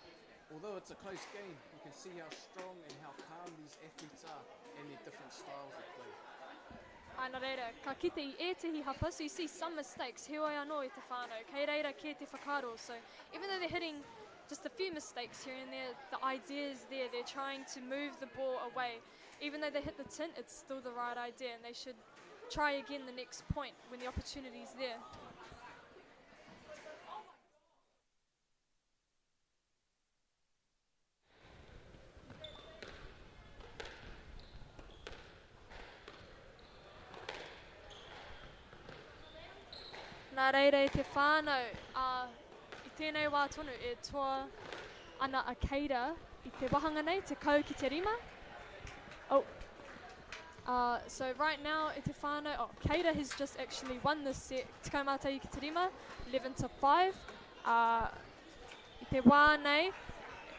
Although it's a close game, you can see how strong and how calm these athletes are and their different styles of play. Āe, nā reira, ka kite i ētehi hapa, so you see some mistakes, heoi anō i te whānau, kei reira kē te whakaaro, so even though they're hitting just a few mistakes here and there, the idea's there, they're trying to move the ball away. Even though they hit the tin, it's still the right idea and they should try again the next point when the opportunity's there. Nā reira e te whānau, ā, i tēnei wā tonu e toa ana a Keira i te wahanga nei, 10 ki te rima. Oh. So right now e te whānau, oh, Keira has just actually won this set, 11 ki te rima, 11 to 5. Ā, i te wā nei,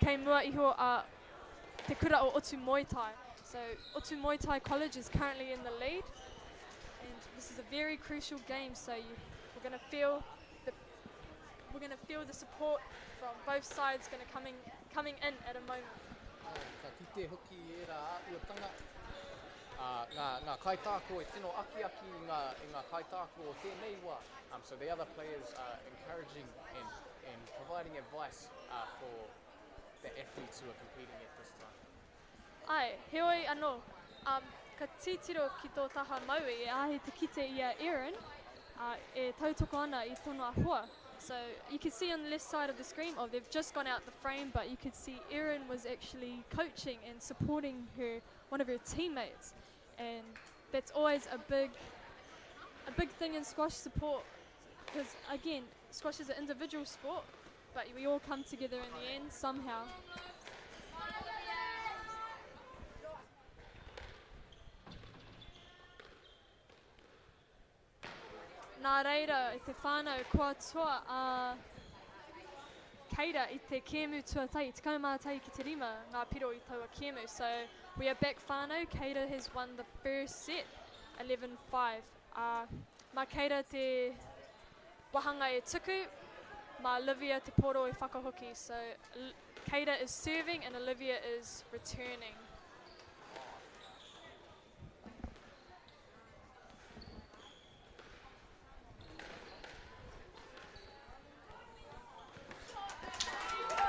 kei mua iho a Te Kura o Otumoetai. So Otumoetai College is currently in the lead. And this is a very crucial game, so you, we're going to feel the we're going to feel the support from both sides going to coming coming in at a moment. Ka kite hoki i ērā āhuatanga, ā, ngā, ngā kaitākaro e tino akiaki i ngā, i ngā kaitākaro o tēnei wā. Um, so the other players are encouraging and, and providing advice uh, for the athletes who are competing at this time. Āe, heoi anō, um, ka titiro ki tō taha mauī e āhei te kite i a Erin, ā, e tautoko ana i tōna hoa. So you can see on the left side of the screen, oh, they've just gone out the frame, but you could see Erin was actually coaching and supporting her, one of her teammates. And that's always a big, a big thing in squash support, because again, squash is an individual sport, but we all come together in the end somehow. Nā reira, e te whānau, kua toa a Keira i te kēmu tuatahi, 11 ki te rima ngā piro i taua kēmu. So, we are back whānau, Keira has won the first set, 11-5. Ā, mā Keira te wahanga e tuku, mā Olivia te poro e whakahoki. So, Keira is serving and Olivia is returning.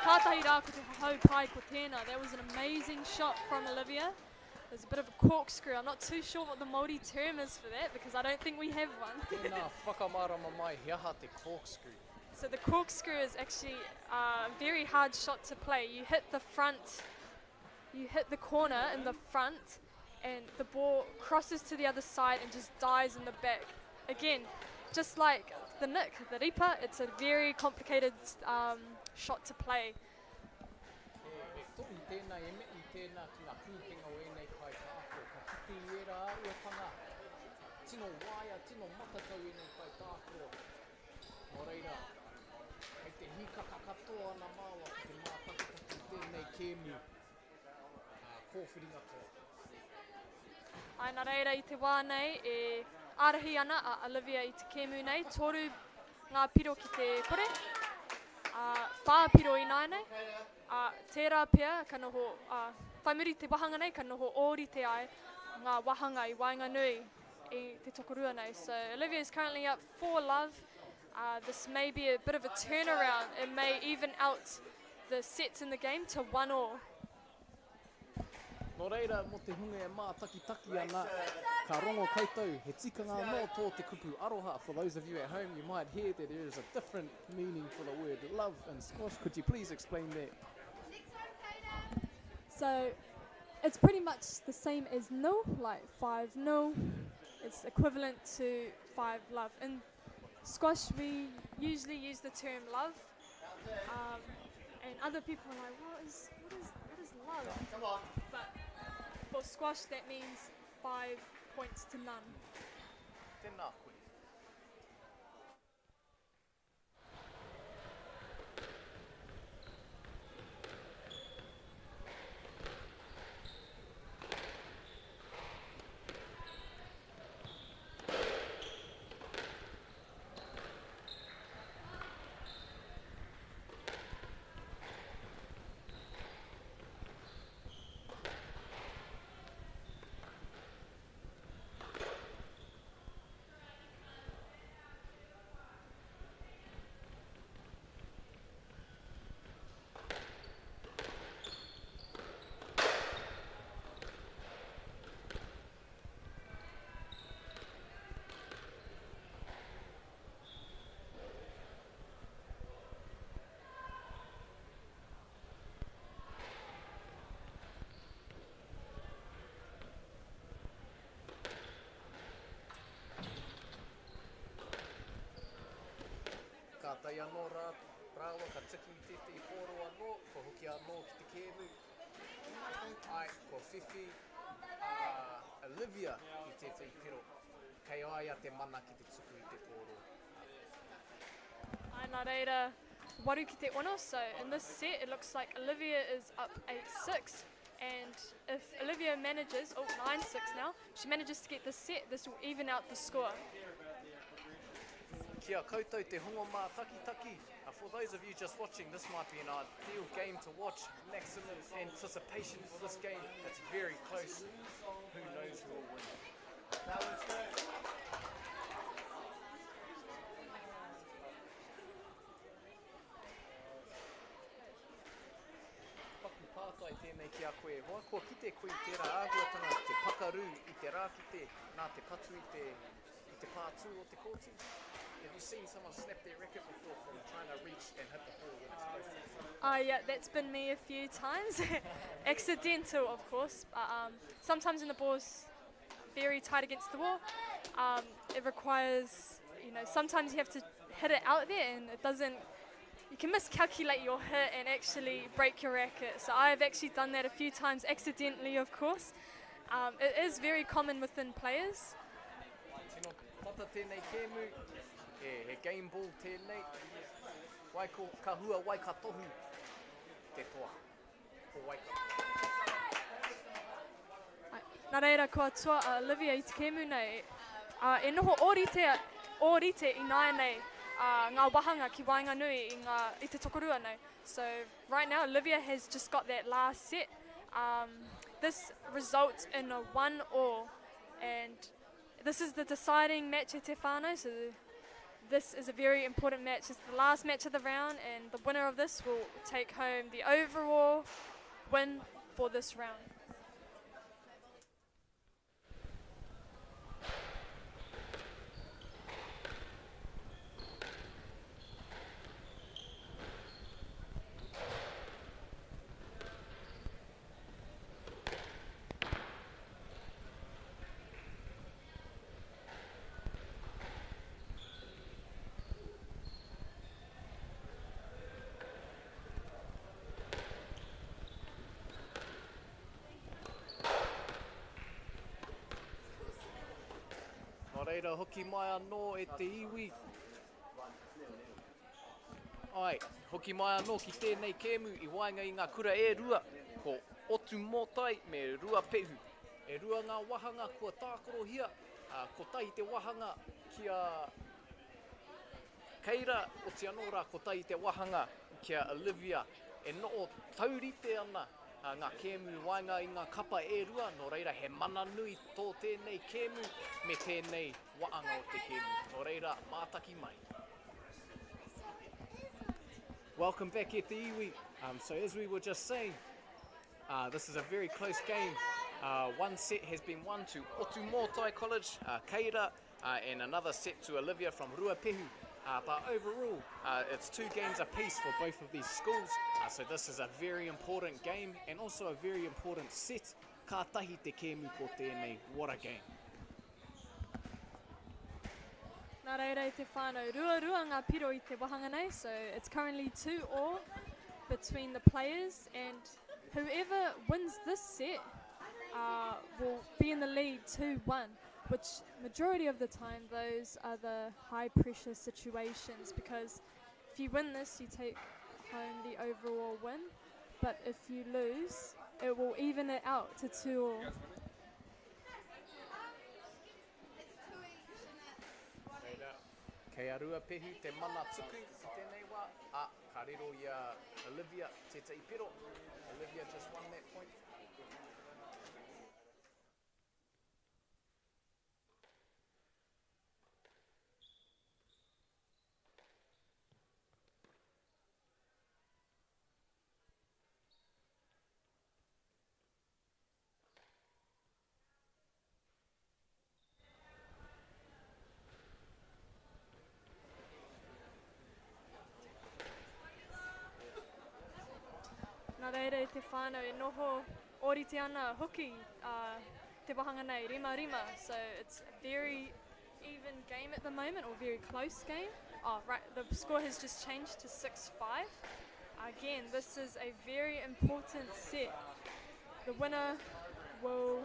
Kātahi rā ko te hau pai ko tēnā. That was an amazing shot from Olivia. There's a bit of a corkscrew. I'm not too sure what the Māori term is for that because I don't think we have one. Tēnā, whakamārama mai, he aha te corkscrew? So the corkscrew is actually a very hard shot to play. You hit the front, you hit the corner in the front and the ball crosses to the other side and just dies in the back. Again, just like the nick, the ripa, it's a very complicated um, shot to play. He tohu tēnā, e mihi tēnā ki ngā pūkenga o ēnei kaitākaro. Ka kite i ērā āhuatanga, tino waia, tino matatau ēnei kaitākaro. Nō reira, kei te hīkaka katoa ana māua ki te mātakitaki i tēnei kēmu kōwhiringa toa. Āe, nā reira i te wā nei e ārahi ana a Olivia i te kēmu nei, toru ngā piro ki te kore, ā, whā piro ināianei, ā, tērā pea ka noho, ā, whai muri i te wāhanga nei ka noho ōrite ai ngā wāhanga i waenganui i te tokorua nei. So Olivia is currently up 4 love. Uh, this may be a bit of a turnaround. It may even out the sets in the game to 1 all. Nō reira, mō te hunga e mātakitaki ana, ka rongo koutou, he tikanga anō tō te kupu aroha. For those of you at home, you might hear that there is a different meaning for the word love in squash. Could you please explain that? So it's pretty much the same as nil, like 5 nil. It's equivalent to 5 love. In Squash, we usually use the term love, um, and other people are like, what is, what is, what is love? Come on. But for squash, that means five points to none. Tēnā koe. Kātahi anō rā, rāua ka tiki i tētehi pōro anō, kua hoki anō ki te kēmu. Ai, kua whiwhi a Olivia i tētehi piro. Kei a ia te mana ki te tuku i te pōro. Ai, nā reira, waru ki te ono, so in this set it looks like Olivia is up 8-6, and if Olivia manages, oh, 9-6 now, she manages to get this set, this will even out the score. Kia koutou te hongo mātakitaki. Uh, for those of you just watching, this might be an ideal game to watch. Maximum anticipation for this game. It's very close. Who knows who will win? Now let's go. Paku pātai tēnei ki a koe e hoa. Kua kite koe i tērā āhuatanga te pakaru i te rākete nā te patu i te, i te pātū o te kōti? Have you seen someone snap their racket before from trying to reach and hit the ball when it's close to the Oh yeah, that's been me a few times. Accidental, of course, but um, sometimes when the ball's very tight against the wall, um, it requires, you know, sometimes you have to hit it out there and it doesn't, you can miscalculate your hit and actually break your racket. So I've actually done that a few times, accidentally, of course. Um, it is very common within players. Tino tata tēnei kēmu, he, he game ball tēnei. Waiko, ka hua wai ka tohu te toa. Ko wai ka tohu. Ai, Nā reira, kua toa a Olivia i te kēmu nei. Uh, e noho ōrite, ōrite i nāianei uh, ngā wahanga ki waenganui i, ngā, i te tokorua nei. So right now, Olivia has just got that last set. Um, this results in a 1-all, and this is the deciding match at Te Whānau, so this is a very important match. It's the last match of the round, and the winner of this will take home the overall win for this round. Nō reira, hoki mai anō e te iwi. Ai, hoki mai anō ki tēnei kēmu i waenga i ngā kura e rua, ko Otumoetai me Ruapehu. E rua ngā wahanga kua tākorohia, ā, kotahi te wahanga ki a Keira, oti anō rā kotahi te wahanga ki a Olivia. E noho taurite ana ngā kēmu i waenga i ngā kapa e rua, nō reira he mana nui tō tēnei kēmu me tēnei waanga o te kēmu. Nō reira, mātaki mai. Welcome back e te iwi. Um, so as we were just saying, uh, this is a very close game. Uh, one set has been won to Otumoetai College, uh, Keira, uh, and another set to Olivia from Ruapehu. Uh, but overall, uh, it's two games apiece for both of these schools. Uh, so this is a very important game and also a very important set. Ka tahi te kēmu ko tēnei. What a game. Nā reira e te whānau, ruarua ngā piro i te wāhanga nei, so it's currently 2-all between the players and whoever wins this set uh, will be in the lead 2-1, which majority of the time those are the high pressure situations because if you win this you take home the overall win, but if you lose it will even it out to 2 all. Reira, kei a Ruapehu te mana tuku i tēnei wā, ā, ka riro i a Olivia tētahi piro. Olivia just won that point. Nā reira e te whānau e noho ōrite ana hoki uh, te wāhanga nei, 5-5. So it's a very even game at the moment, or very close game. Oh, right, the score has just changed to 6-5. Again, this is a very important set. The winner will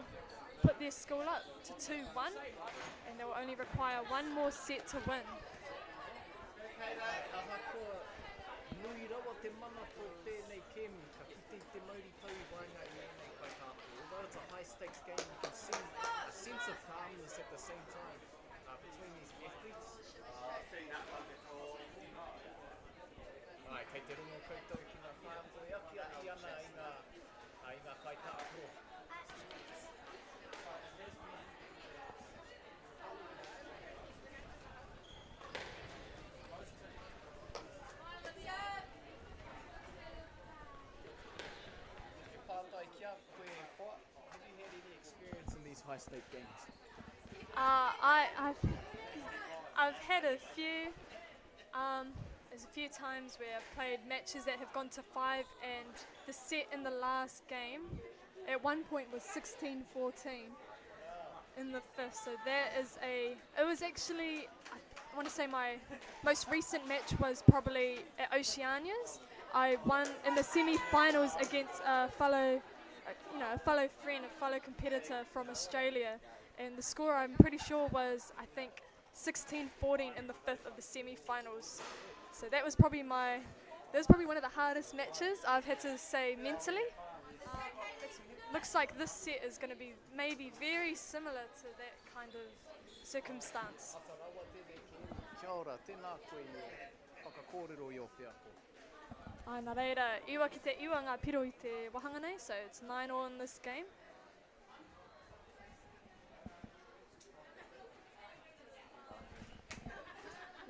put their school up to 2-1, and they will only require one more set to win. Ahakoa nui rawa te mana tō tēnei kēmu, ka kite i te mauri tau i waenga i ēnei kaitākaro. Although it's a high stakes game, you can see a sense of calmness at the same time uh, between these athletes. Ai, kei te rongo koutou ki ngā kaiako e akiaki ana i ngā, i ngā kaitākaro. He pātai ki a koe e hoa, have you had any experience in these high stake games? Uh, I, I've, I've had a few. Um, there's a few times where I've played matches that have gone to five, and the set in the last game at one point was 16 14 in the fifth. So that is a. It was actually, I want to say my most recent match was probably at Oceanias. I won in the semi-finals against a fellow, you know, a fellow friend, a fellow competitor from Australia, and the score I'm pretty sure was I think 16-14 in the fifth of the semi-finals. So that was probably my, that was probably one of the hardest matches I've had to say mentally. It looks like this set is going to be maybe very similar to that kind of circumstance. Ata rawa tēnei kēmu. Kia ora, tēnā koe i whakakōrero i o wheako. Ai, nā reira, iwa ki te iwa ngā piro i te wāhanga nei, so it's 9 all in this game.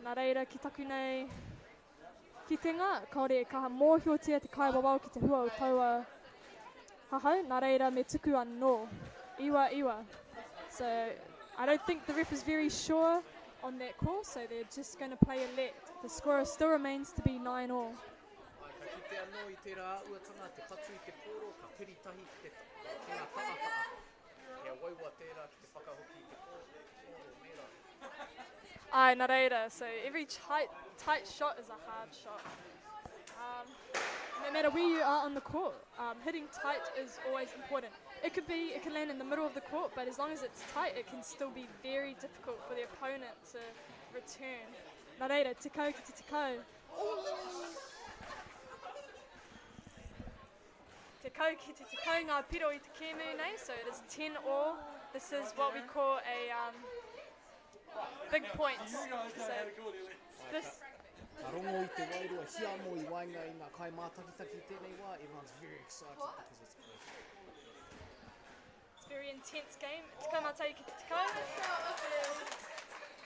Nā reira, ki taku nei kitenga, kāore e kaha mōhiotia te kaiwawao ki te hua o taua hahau, nā reira me tuku anō. Iwa, iwa. So I don't think the ref is very sure on that call, so they're just going to play a let. The score still remains to be 9 all. Ai, ka kite anō i tērā āhuatanga, te patu i te pōro, ka piri tahi ki te ki ngā taʻataʻa. He uaua tērā ki te whakahoki i te pōro, mērā. Ai, nā reira, so every tight, tight shot is a hard shot. Um, no matter where you are on the court, um, hitting tight is always important. It could be, it can land in the middle of the court, but as long as it's tight, it can still be very difficult for the opponent to return. Nā reira, tekau ki te tekau. Tekau ki te tekau ngā piro i te kēmu nei, so it is 10 all. This is what we call a um, big points. So this Ka rongo i te wairua hiamo i waenga i ngā kaimātakitaki i tēnei wā, everyone's very excited because it's close. It's a very intense game. 11 ki te tekau.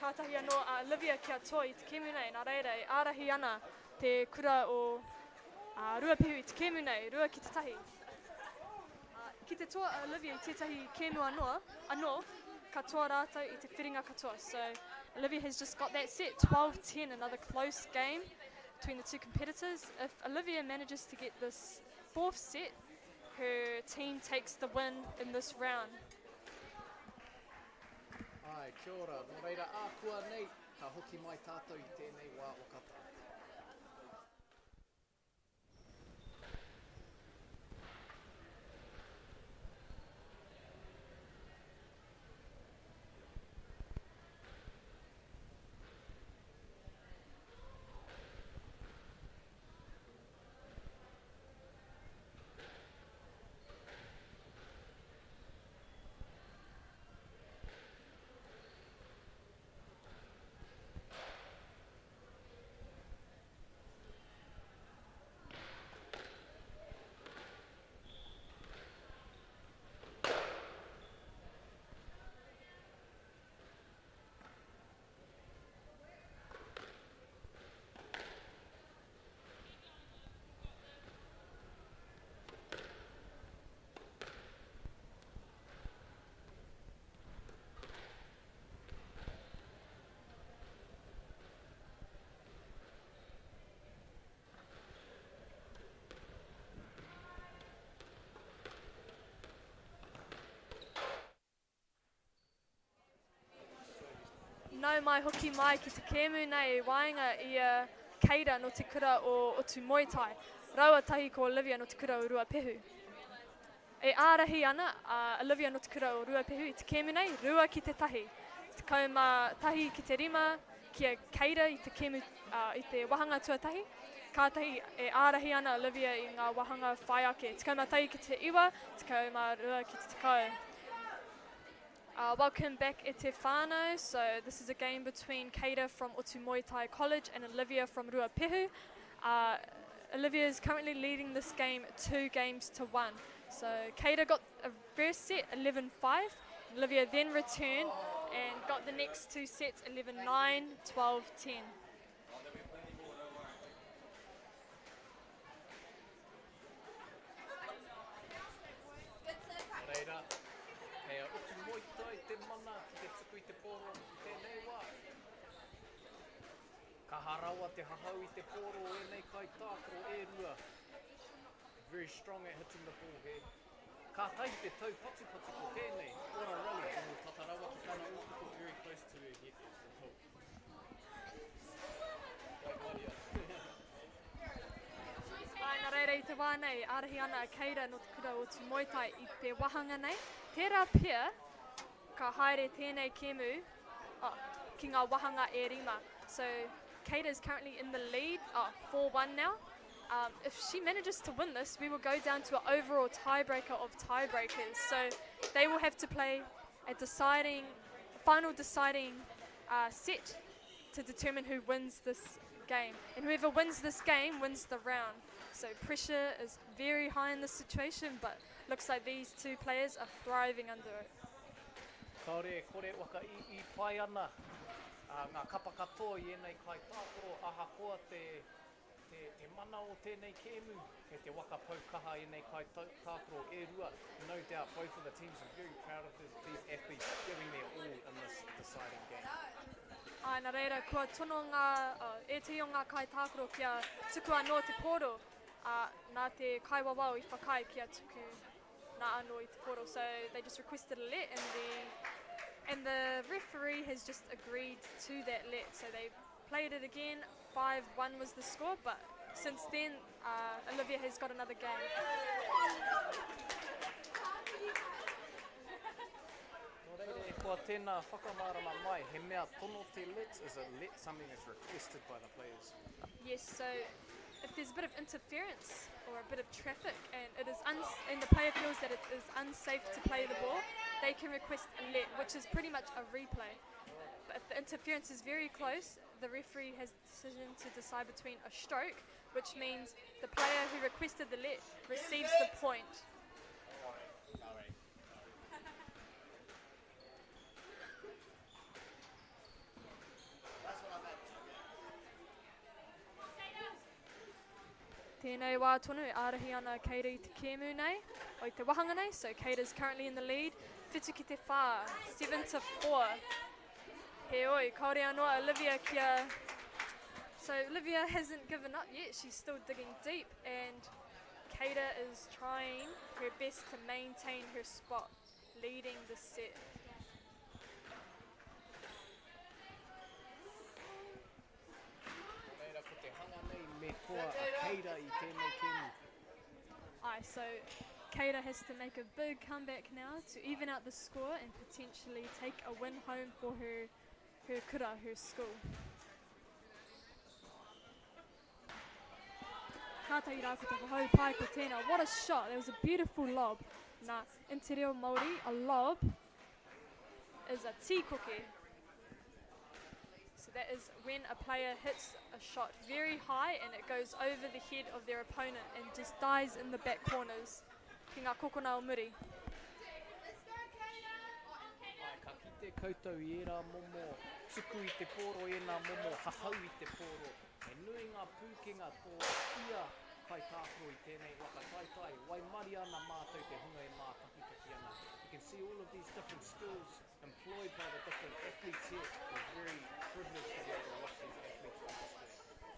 Kātahi anō a Olivia kia toa i te kēmu nei. Nā reira, e ārahi ana te kura o uh, Ruapehu i te kēmu nei, rua ki te tahi. Uh, ki te toa a Olivia i tētahi kēmu anō, anō, ka toa rātou i te whiringa katoa. So Olivia has just got that set, 12-10, another close game between the two competitors. If Olivia manages to get this fourth set, her team takes the win in this round. Āe, kia ora. Nō reira, ākuanei, ka hoki mai tātou i tēnei wā whakatā. Nau mai hoki mai ki te kēmu nei i waenga i a Keira no te kura o Otumoetai, raua tahi ko Olivia no te kura o Ruapehu. E ārahi ana a Olivia no te kura o Ruapehu i te kēmu nei, 2-1. 11 ki te 5 ki a Keira i te kēmu, i te wahanga tuatahi. Kātahi e ārahi ana Olivia i ngā wahanga whai ake, 11 ki te 9, 12 ki te 10. Welcome back e te whānau. So this is a game between Keira from Otumoetai College and Olivia from Ruapehu. Olivia is currently leading this game 2-1. So Keira got a first set 11-5. Olivia then returned and got the next two sets 11-9, 12-10. Reira, kei a Otumoetai te mana ki te tuku i te pōro i tēnei wā. Kaha rawa te hahau i te pōro o ēnei kaitākaro e rua. Very strong at hitting the ball here. Kātahi te taupatupatu ko tēnei. Ora rally, tino tata rawa ki tana ūpoko, very close to her head as well. Waimaria. Āe, nā reira i te wā nei, ārahi ana a Keira nō te kura o Tūmoetai i te wāhanga nei. Tērā pea, ka haere tēnei kēmu oh, ki ngā wāhanga e rima. So, Keira is currently in the lead, oh, 4-1 now. If she manages to win this, we will go down to an overall tiebreaker of tiebreakers. So they will have to play a final deciding set to determine who wins this game. And whoever wins this game wins the round. So pressure is very high in this situation, but looks like these two players are thriving under it. Kāore e kore waka i pai ana ngā kapa katoa i ēnei kaitākaro ahakoa te mana o tēnei kēmu, kei te waka pau kaha ēnei kaitākaro e rua. No doubt both of the teams are very proud of these athletes giving their all in this deciding game. Ai, nā reira, kua tono ngā, ētehi o ngā kaitākaro kia tuku anō te pōro, nā te kaiwawao i whakaae kia tuku nā anō i te pōro. So they just requested a let and the referee has just agreed to that let. So they played it again, 5-1 was the score, but since then Olivia has got another game. Nō reira, e koa tēnā whakamārama mai, he mea tono te let, is a let something that's requested by the players? Yes, so if there's a bit of interference or a bit of traffic and it is and the player feels that it is unsafe to play the ball, they can request a let, which is pretty much a replay. But if the interference is very close, the referee has the decision to decide between a stroke, which means the player who requested the let receives the point. Tēnei wā tonu e ārahi ana Keira i te kēmu nei, o i te wahanga nei, so Keira's currently in the lead, 7-4, 7-4. Heoi, kāore anō Olivia kia... So Olivia hasn't given up yet, she's still digging deep, and Keira is trying her best to maintain her spot, leading the set. Keira i tēnei kēmu. Aye, so Keira has to make a big comeback now to even out the score and potentially take a win home for her, her kura, her school. Kātahi rā ko te whahau pai ko tēnā. What a shot! That was a beautiful lob. Nā, in te reo Māori, a lob is a tīkoke. So that is when a player hits a shot very high and it goes over the head of their opponent and just dies in the back corners. Ki ngā kokona o muri. Āe, ka kite koutou i ērā momo tuku i te pōro, ēnā momo hahau i te pōro. He nui ngā pūkenga tō ia kaitākaro i tēnei waka taetae. Waimaria ana mātou te hunga e mātakitaki ana. You can see all of these different skills employed by the different athletes here. We're very privileged to be able to watch these athletes on display.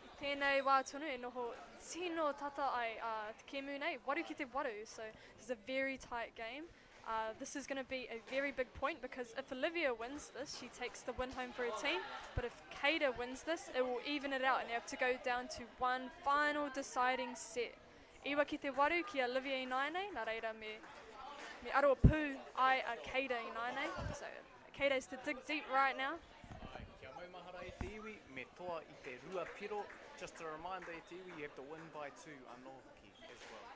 I tēnei wā tonu e noho tino tata ai a te kēmu nei, waru ki te waru, so this is a very tight game. Uh, this is going to be a very big point because if Olivia wins this, she takes the win home for her team. But if Kada wins this, it will even it out and they have to go down to one final deciding set. Iwa ki te waru ki a Olivia ināianei, nā reira me, me aro pū ai a Kada ināianei. So Kada has to dig deep right now. Ai, kia maumahara e te iwi, me toa i te rua piro. Just a reminder e te iwi, you have to win by two anō hoki as well.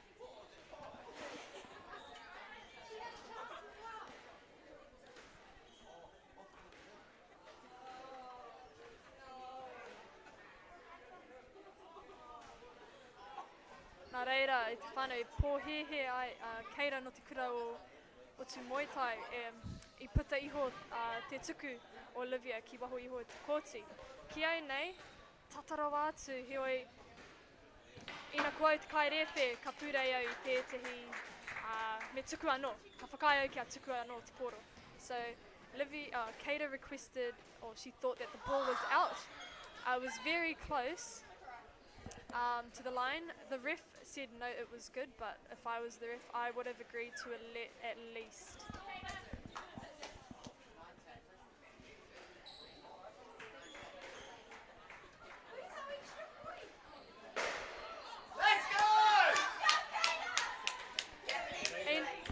Nā reira, i te whānau i pōhēhē ai a Keira nō te kura o, o Tūmoetai e, i puta iho a, te tuku o Olivia ki waho iho i te kōti. Ki au nei, tata rawa atu, heoi, ina ko au te kairēwhe, ka pūrei au i tētehi, ā, me tuku anō, ka whakaae au kia tukua anō te pōro. So, Livy, uh, Keira requested, or she thought that the ball was out. Uh, it was very close um, to the line. The ref said no, it was good, but if I was the ref, I would have agreed to a let at least.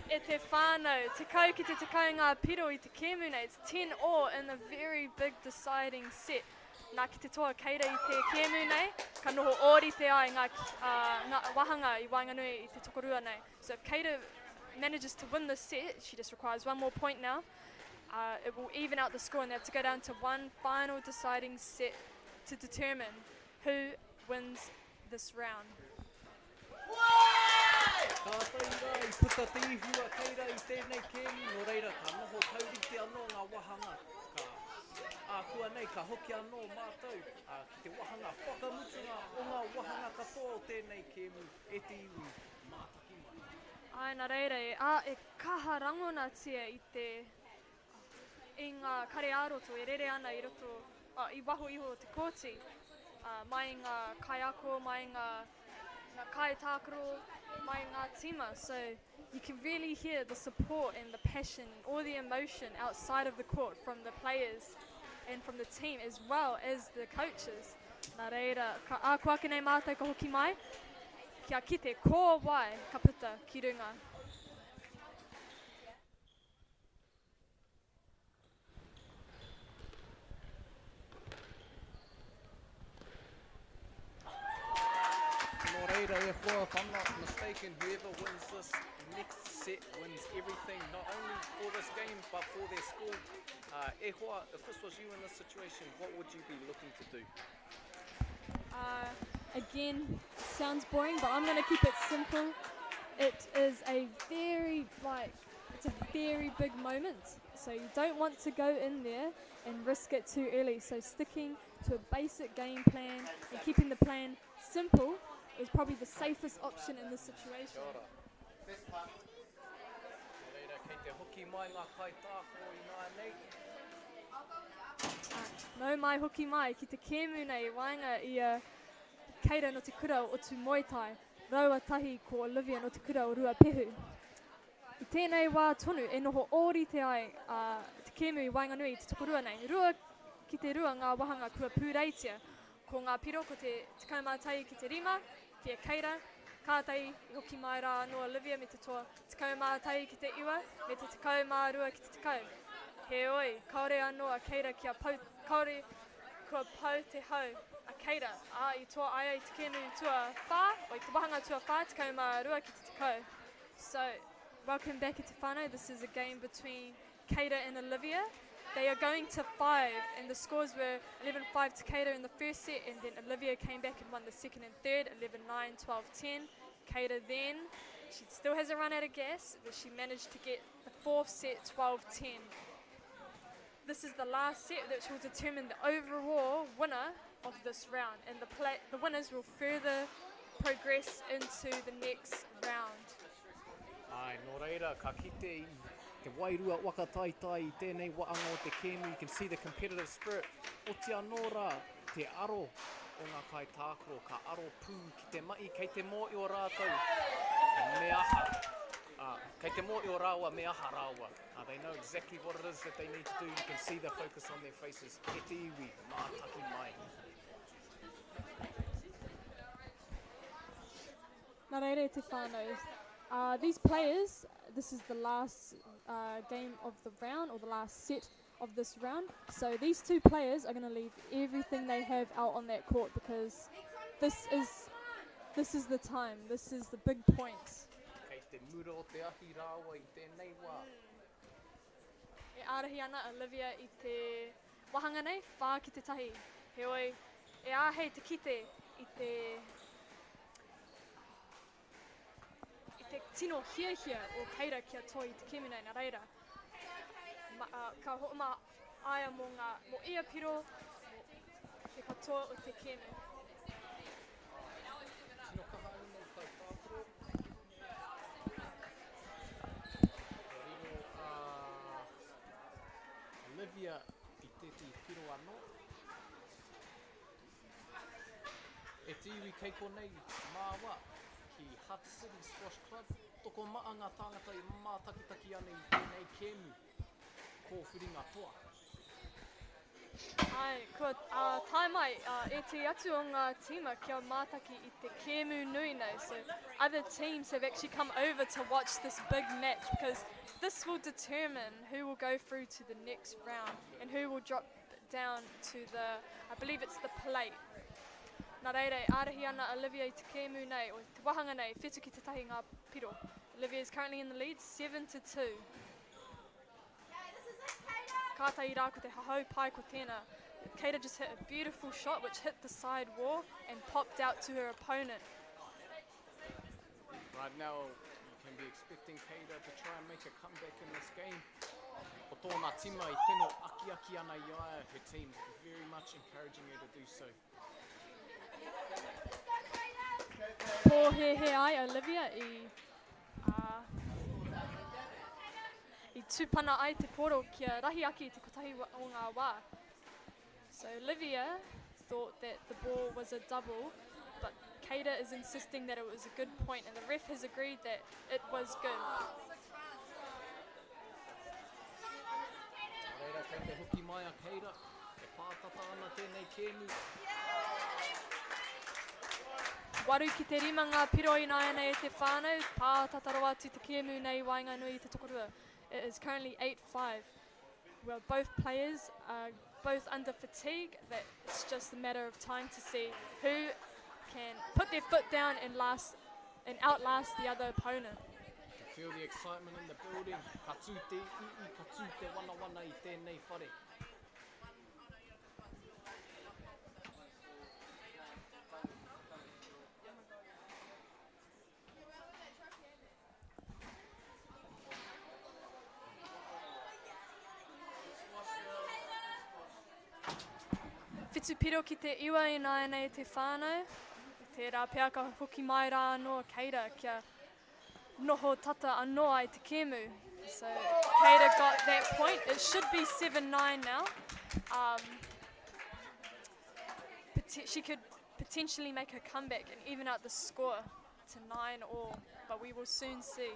E te whānau, tekau ki te tekau ngā piro i te kēmu nei. It's 10 all in a very big deciding set. Nā ki te toa Keira i te kēmu nei, ka noho ōrite ai ngā, uh, ngā wāhanga i waenganui i te tokorua nei. So if Keira manages to win this set, she just requires one more point now. Uh, it will even out the score and they have to go down to one final deciding set to determine who wins this round. Kātahi rā i puta te ihu a Keira i tēnei kēmu, nō reira ka noho taurite anō ngā wāhanga. Ka ākuanei ka hoki anō mātou ki te wāhanga whakamutunga o ngā wāhanga katoa o tēnei kēmu e te iwi mātaki mai. Āe, nā reira e, ā, e kaha rangonatia i te, i ngā kare ā-roto e rere ana i roto, ā, i waho iho o te kōti, ā, mai i ngā kaiako, mai i ngā, ngā kaitākaro, mai i ngā tīma. So you can really hear the support and the passion and all the emotion outside of the court from the players and from the team as well as the coaches. Nā reira, ka āko ake nei mātou ka hoki mai, kia kite ko wai ka puta ki runga. Nō reira e hoa, if I'm not mistaken, whoever wins this next set wins everything, not only for this game, but for their school. Uh, e hoa, if this was you in this situation, what would you be looking to do? Uh, again, sounds boring, but I'm going to keep it simple. It is a very, like, it's a very big moment. So you don't want to go in there and risk it too early. So sticking to a basic game plan and keeping the plan simple is probably the safest option in this situation. Kia ora. Nō reira, kei te hoki mai ngā kaitākaro ināianei. Nau mai hoki mai ki te kēmu nei i waenga i a Keira no te kura o Tūmoetai raua tahi ko Olivia no te kura o Ruapehu. I tēnei wā tonu e noho ōrite ai a te kēmu i waenganui i te tokorua nei. Rua ki te rua ngā wāhanga kua pūreitia. Ko ngā piro ko te 11 ki te 5, ki a Keira, kātahi i hoki mai rā anō Olivia me te toa 11 ki te 9, me te 12 ki te 10. Heoi, kāore anō a Keira kia pau, kāore kua pau te hau a Keira, ā, i toa aia i te kēmu tuawhā, o i te wāhanga tuawhā, 12 ki te 10. So, welcome back e te whānau, this is a game between Keira and Olivia. They are going to 5, and the scores were 11-5 to Keira in the first set, and then Olivia came back and won the second and third, 11-9, 12-10. Keira then, she still hasn't run out of gas, but she managed to get the fourth set, 12-10. This is the last set that will determine the overall winner of this round, and the winners will further progress into the next round. Ai, nō reira, ka kite i te wairua waka taitai i tēnei waanga o te kēmu. You can see the competitive spirit. Oti anō rā, te aro o ngā kaitākaro, ka aro pū ki te mahi, kei te mōhio rātou me aha. Kei te mōhio rāua me aha rāua. They know exactly what it is that they need to do. You can see the focus on their faces. E te iwi, mātaki mai. Nā reira e te whānau. These players, this is the last game of the round, or the last set of this round. So these two players are going to leave everything they have out on that court, because this is the time, this is the big points. Kei te mura o te ahi rāua i tēnei wā. E ārahi ana Olivia i te wāhanga nei, 4 ki te 1. Heoi, e āhei te kite i te i te tino hiahia o Keira kia toi i te kēmu nei, nā reira. Ma, ka hooma aia mō ngā, mō ia piro, mō te katoa o te kēmu. Tino kaha ēnei kaitākaro. He riro a Olivia i tētehi piro anō. E te iwi kei konei māua ki Hutt City Squash Club, tokomaha ngā tāngata e mātakitaki ana i tēnei kēmu kōwhiringa toa. Ai, kua tae mai ētehi atu o ngā tīma kia mātaki i te kēmu nui nei. So other teams have actually come over to watch this big match, because this will determine who will go through to the next round and who will drop down to the, I believe it's the plate. Nā reira, e ārahi ana Olivia i te kēmu nei, o te wāhanga nei, 7 ki te 1 ngā piro. Olivia is currently in the lead, 7-2. Kātahi rā ko te hahau pai ko tēnā. Keira just hit a beautiful shot which hit the side wall and popped out to her opponent. Right now, you can be expecting Keira to try and make a comeback in this game. Ko tōna tima i tino akiaki ana i a ia, her team's very much encouraging her to do so. Pōhēhē ai Olivia i tūpana ai te poro kia rahi ake i te kotahi o ngā wā. So Olivia thought that the ball was a double, but Keira is insisting that it was a good point, and the ref has agreed that it was good. Reira kei te hoki mai a Keira, e pātata ana tēnei kēmu. 8 ki te 5 ngā piro ināianei e te whānau, pātata rawa atu te kēmu nei waenganui i te tokorua. It is currently 8-5. Well, both players are both under fatigue. That it's just a matter of time to see who can put their foot down and last and outlast the other opponent. You feel the excitement in the building. Ka tū te i'i, ka tū te wanawana i tēnei whare. 7 piro ki te 9 i nāianei te whānau. Tērā pea ka hoki mai rā anō Keira kia noho tata anō ai te kēmu. So Keira got that point. It should be 7-9 now. She could potentially make a comeback and even out the score to 9-all, but we will soon see.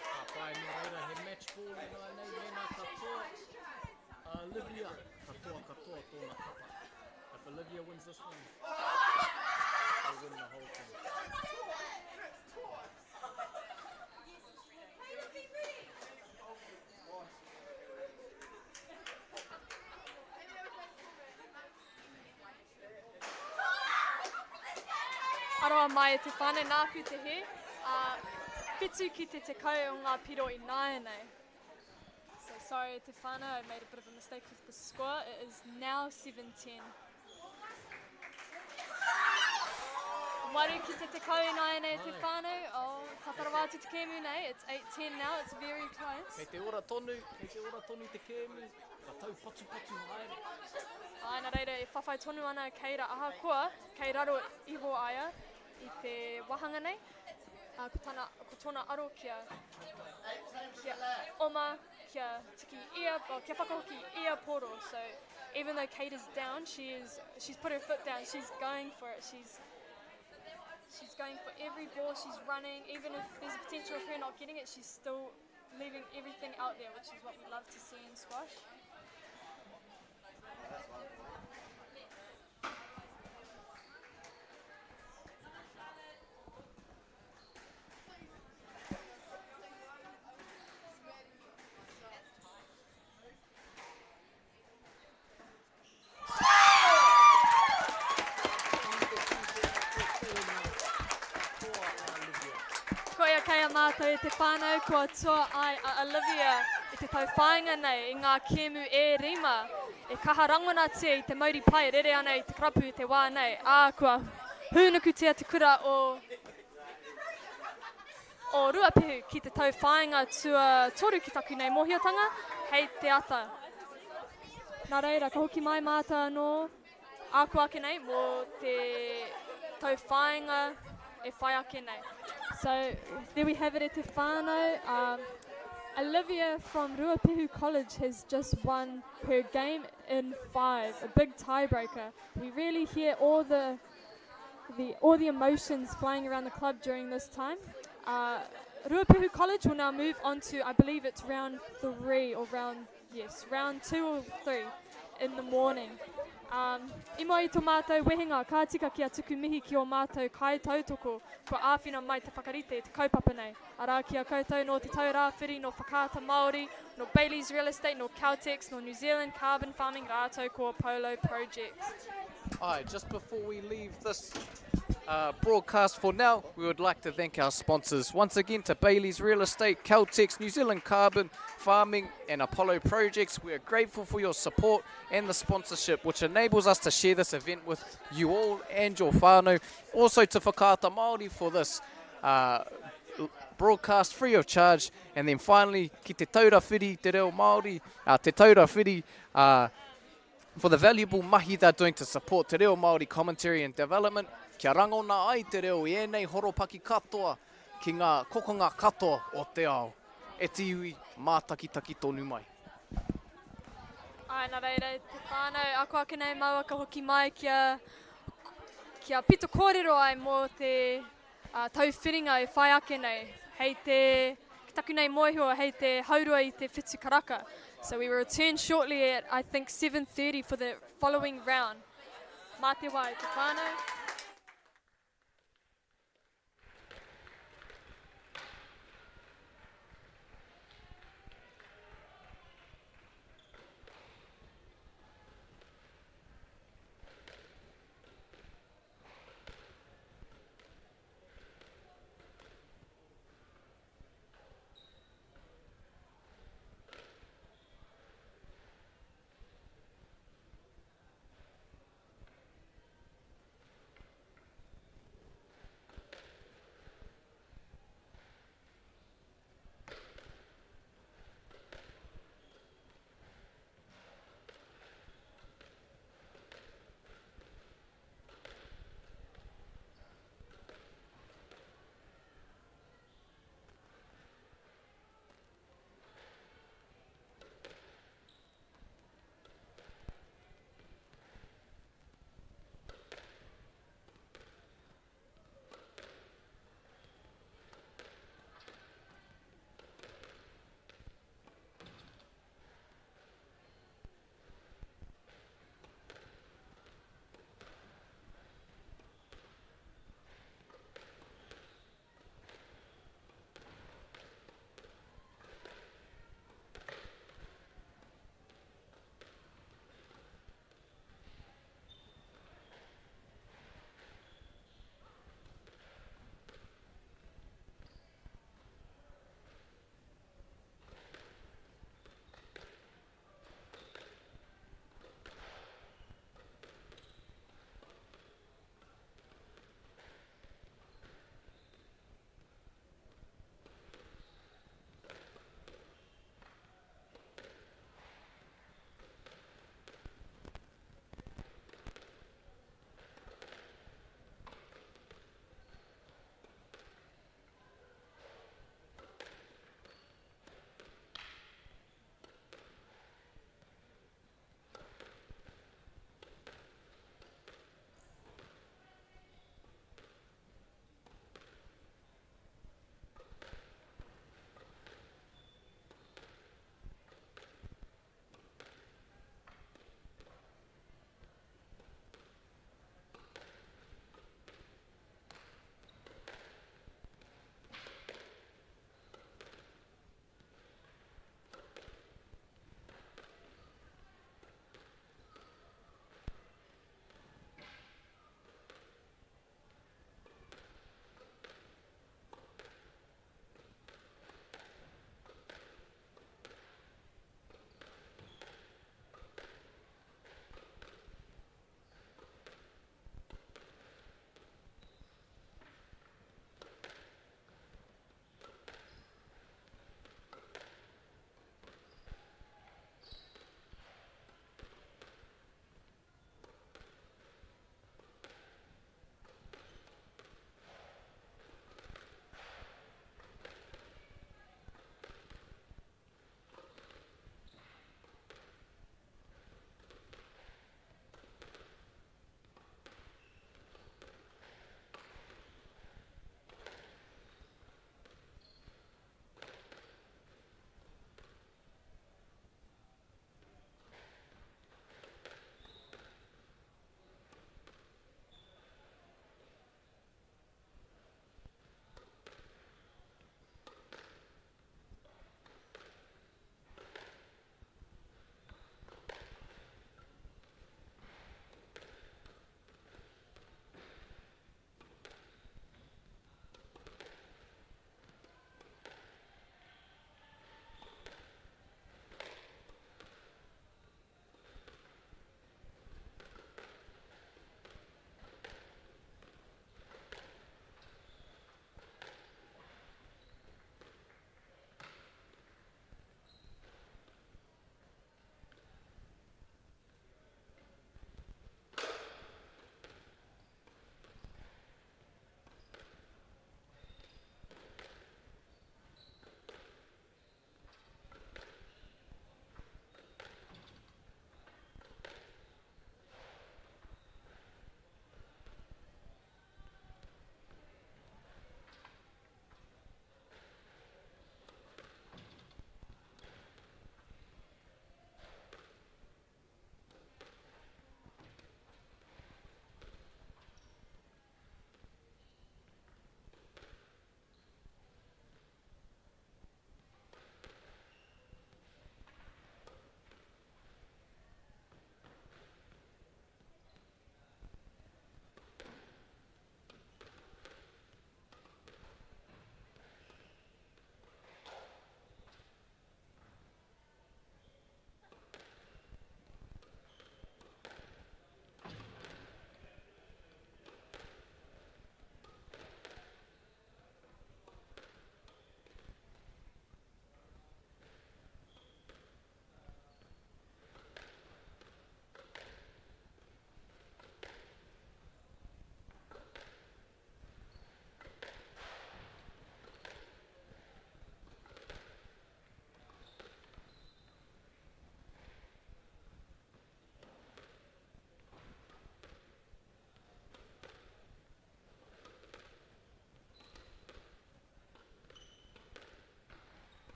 Ka pai nō reira he match ball i nāianei mēnā katoa. Olivia, katoa Olivia wins this one, they win the whole thing. Aroha mai e te whānau, nāku te hē, ā, whitu ki te tekau o ngā piro ināianei. So sorry e te whānau, I made a bit of a mistake with the score. It is now 7-10. Waru ki te tekau ināianei e te whānau. Oh, tata rawa atu te kēmu nei. It's 8-10 now, it's very close. Kei te ora tonu, kei te ora tonu te kēmu. Ka taupatupatu haere. Āe, nā reira e whawhai tonu ana a Keira ahakoa kei raro iho a ia i te wāhanga nei. Ā, ko tana, ko tōna aro kia, kia oma, kia tiki ia, oh, kia whakahoki ia poro. So even though Kate is down, she is, she's put her foot down, she's going for it. She's, she's going for every ball, she's running, even if there's a potential of her not getting it, she's still leaving everything out there, which is what we love to see in squash. Koia kei a mātou e te whānau kua toa ai a Olivia i te tauwhāinga nei i ngā kēmu e rima e kaha rangonatia i te mauri pai e rere ana i te karapu i te wā nei, ā, kua hūnukutia te kura o o Ruapehu ki te tauwhāinga tuatoru ki taku nei mōhiotanga, hei te ata. Nā reira, ka hoki mai mātou anō āku ake nei mō te tauwhāinga e whai ake nei. So, there we have it e te whānau. Um, Olivia from Ruapehu College has just won her game in five, a big tiebreaker. We really hear all the the, all the emotions flying around the club during this time. Uh, Ruapehu College will now move on to, I believe it's round three or round, yes, round two or three in the morning. Um, I mua i tō mātou wehenga, ka tika kia tuku mihi ki ō mātou kaitautoko kua āwhina mai te whakarite i te kaupapa nei. Arā ki a koutou nō Te Tau Rāwhiri, nō Whakaata Māori, nō Bayleys Real Estate, nō Caltex, nō New Zealand Carbon Farming rātou ko Apollo Projects. Aye, just before we leave this uh, broadcast for now, we would like to thank our sponsors once again to Bayleys Real Estate, Caltex, New Zealand Carbon Farming, and Apollo Projects. We are grateful for your support and the sponsorship, which enables us to share this event with you all and your whānau. Also to Whakaata Māori for this uh, broadcast free of charge. And then finally, ki te taura whiri, te reo Māori, uh, te taura whiri, uh, for the valuable mahi they're doing to support te reo Māori commentary and development, kia rangona ai te reo i ēnei horopaki katoa ki ngā kokonga katoa o te ao. E te iwi, mātakitaki tonu mai. Āe, nā reira, e te whānau, ako ake nei māua ka hoki mai kia, kia pito kōrero ai mō te uh, tauwhiringa e whai ake nei. Hei te, ki taku nei mōhio, hei te haurua i te whitu karaka. So we will return shortly at, I think, 7.30 for the following round. Mā te wā e te whānau.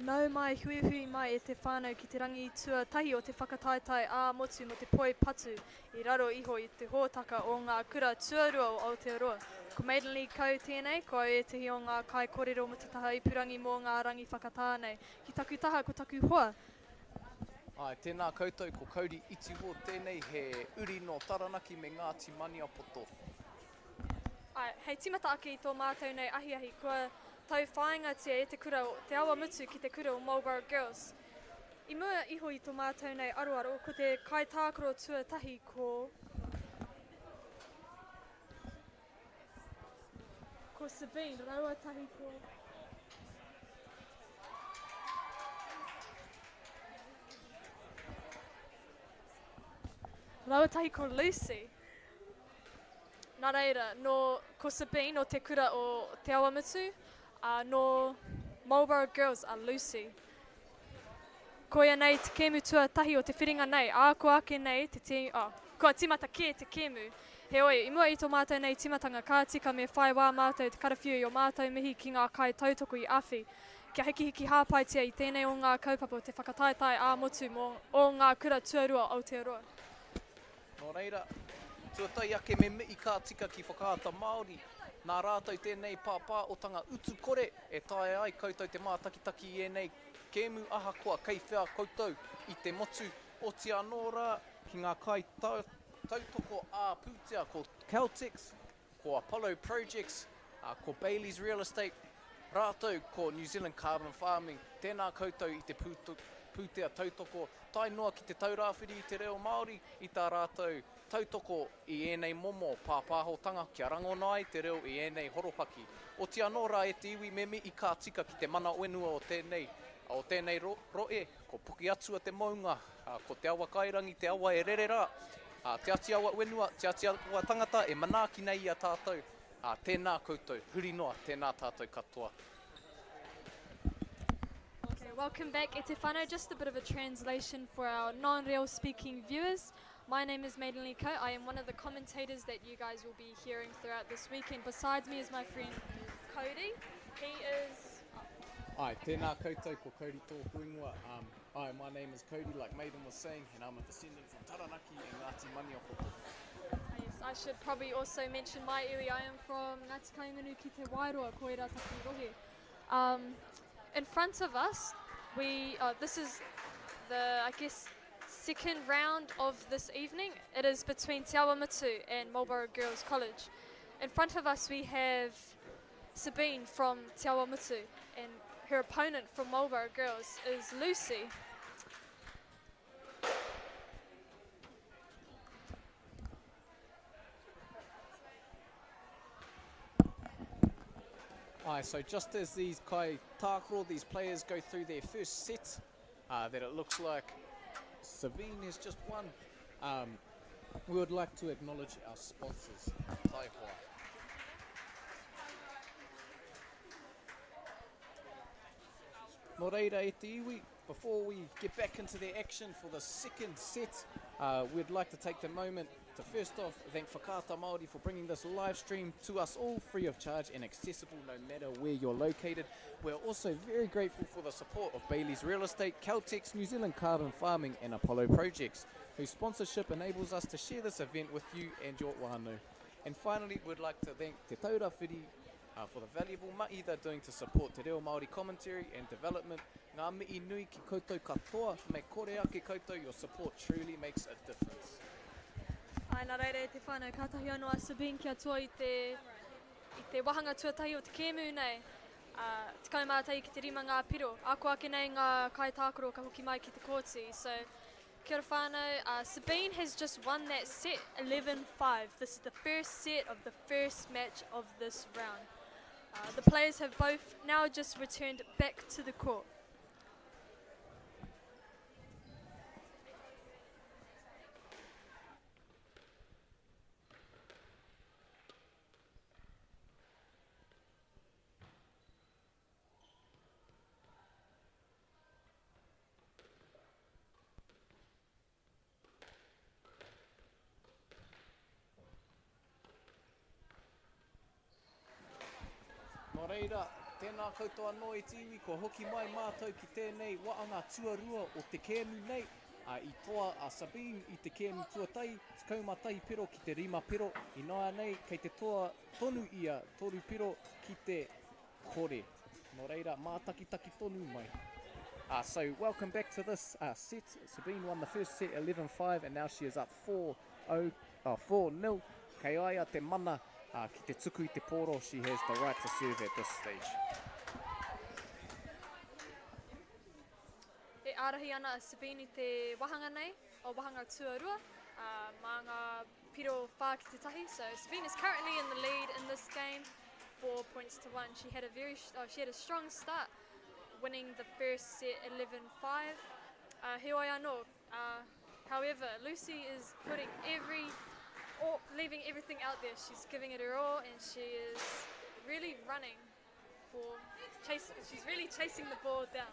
Nau mai, huihui mai e te whānau ki te rangi tuatahi o te whakataetae ā-motu mō te poi patu i raro iho i te hōtaka o ngā kura tuarua o Aotearoa. Ko Maidenley Kau tēnei, ko au ētehi o ngā kaikorero mō te taha ipurangi mō ngā rangi whakatā nei. Ki taku taha ko taku hoa. Āe, tēnā koutou, ko Kauri Itiwo tēnei, he uri nō Taranaki me Ngāti Maniapoto. Āe, hei tīmata ake i tō mātou nei ahiahi, kua tauwhāingatia e te kura o Te Awamutu ki te kura o Marlborough Girls. I mua iho i tō mātou nei aroaro, ko te kaitākaro tuatahi ko. Ko Sabine raua tahi ko. Raua tahi ko Lucy. Nā reira, nō, ko Sabine nō te kura o Te Awamutu, ā, nō Marlborough Girls a Lucy. Koia nei te kēmu tuatahi o te whiringa nei, ā, kua ake nei te tī, oh, kua tīmata kē te kēmu. Heoi, i mua i tō mātou nei tīmatanga, ka tika me whai wā mātou te karawhiu i ō mātou mihi ki ngā kaitautoko i awhi, kia hikihiki hāpaitia i tēnei o ngā kaupapa o te whakataetae ā-motu mō o ngā kura tuarua o Aotearoa. Nō reira, tuatahi ake me mihi ka tika ki Whakaata Māori, nā rātou tēnei pāpāotanga utu kore e taea ai koutou te mātakitaki i ēnei kēmu ahakoa kei whea koutou i te motu, otirā anō rā ki ngā kaitautoko ā-pūtea ko Caltex, ko Apollo Projects, ko Bayleys Real Estate, rātou ko New Zealand Carbon Farming, tēnā koutou i te pūtea tautoko, tae noa ki Te Taurāwhiri i te Reo Māori i tā rātou tautoko i ēnei momo pāpāhotanga kia rangona ai te reo i ēnei horopaki. Oti anō rā e te iwi me mihi ka tika ki te mana whenua o tēnei, o tēnei rohe, ko Pukeatua te mounga, ko Te Awakairangi te awa e rere rā, Te Ati Awa whenua, Te Ati Awa tangata e manaaki nei i a tātou, Ā, tēnā koutou, huri noa, tēnā tātou katoa. Okay, welcome back e te whānau. Just a bit of a translation for our non-reo speaking viewers. My name is Maidenly Ko. I am one of the commentators that you guys will be hearing throughout this weekend. Besides me is my friend Cody. He is... Ai, tēnā koutou, ko Cody tōku ingoa. Um, ai, my name is Cody, like Maiden was saying, and I'm a descendant from Taranaki and Ngāti Maniapoto. Yes, I should probably also mention my iwi. I am from Ngāti Kahungunu ki Te Wairoa, koira taku rohe. Um, in front of us, we uh, this is the, I guess, second round of this evening. It is between Te Awamutu and Marlborough Girls College. In front of us, we have Sabine from Te Awamutu, and her opponent from Marlborough Girls is Lucy. Aye, so just as these kai tākaro, these players go through their first set, that it looks like Sabine has just won, um, we would like to acknowledge our sponsors, Taihoa. Nō reira e te iwi, before we get back into the action for the second set, we'd like to take the moment to first off thank Whakaata Māori for bringing this live stream to us all free of charge and accessible no matter where you're located. We're also very grateful for the support of Bayleys Real Estate, Caltex, New Zealand Carbon Farming and Apollo Projects, whose sponsorship enables us to share this event with you and your whānau. And finally, we'd like to thank Te Taura Whiri for the valuable mahi they're doing to support te reo Māori commentary and development. Ngā mihi nui ki koutou katoa, me kore ake koutou, your support truly makes a difference. Āe, nā reira e te whānau, kātahi anō a Sabine kia toa i te, i te wāhanga tuatahi o te kēmu nei. Ā, 11 ki te rima ngā piro. Ako ake nei ngā kaitākaro ka hoki mai ki te kōti. So, kia ora whānau, Sabine has just won that set 11-5. This is the first set of the first match of this round. The players have both now just returned back to the court. Nō reira, Tēnā koutou anō e te iwi, kua hoki mai mātou ki tēnei waanga tuarua o te kēmu nei. I toa a Sabine i te kēmu tuatahi, 11 piro ki te rima piro. Ināianei, kei te toa tonu ia, toru piro ki te kore. Nō reira, mātakitaki tonu mai. Uh, so welcome back to this uh, set. Sabine won the first set 11-5 and now she is up 4-0, uh, 4-0. Kei a ia te mana uh, ki te tuku i te pōro. She has the right to serve at this stage. E ārahi ana a Sabine i te wāhanga nei, o wāhanga tuarua, uh, mā ngā piro 4 ki te tahi. So Sabine is currently in the lead in this game, 4 points to 1. She had a very oh, she had a strong start, winning the first set 11-5. Uh, heoi anō, uh, however, Lucy is putting every, or leaving everything out there. She's giving it her all and she is really running for chase, she's really chasing the ball down.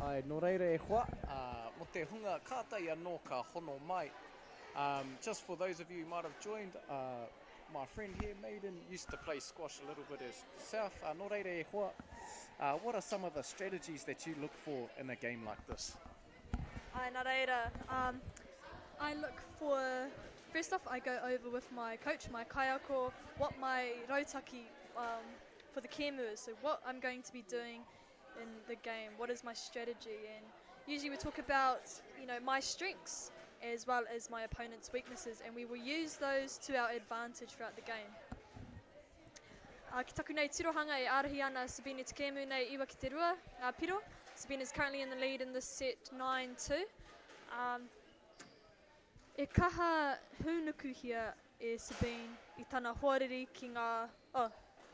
Ai, nō reira e hoa, uh, mo te hunga kātai anō ka hono mai. Just for those of you who might have joined, uh, my friend here, Maiden, used to play squash a little bit herself. Uh, nō reira e hoa, uh, what are some of the strategies that you look for in a game like this? Ai, nā reira, um, I look for, first off, I go over with my coach, my kaiako, what my rautaki um, for the kēmu is. So what I'm going to be doing in the game, what is my strategy, and usually we talk about, you know, my strengths as well as my opponent's weaknesses, and we will use those to our advantage throughout the game. Uh, ki taku nei tirohanga e ārahi ana a Sabine te kēmu nei iwa ki te rua, ngā piro. Sabine is currently in the lead in this set 9-2. Um, e kaha hūnukuhia e Sabine i tana hoariri ki ngā, oh,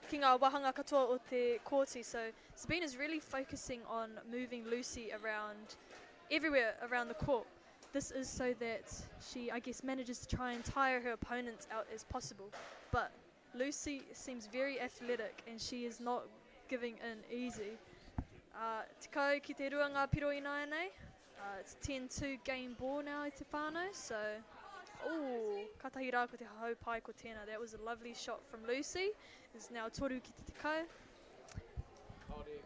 ki ngā wāhanga katoa o te kōti. So Sabine is really focusing on moving Lucy around everywhere around the court. This is so that she, I guess, manages to try and tire her opponents out as possible. But Lucy seems very athletic and she is not giving in easy. Uh, tekau ki te rua ngā piro ināianei. Uh, it's 10-2 game ball now i te whānau, so... Oh, katahi rā ko te hau pai ko tēnā. That was a lovely shot from Lucy. It's now toru ki te tekau. Kāore,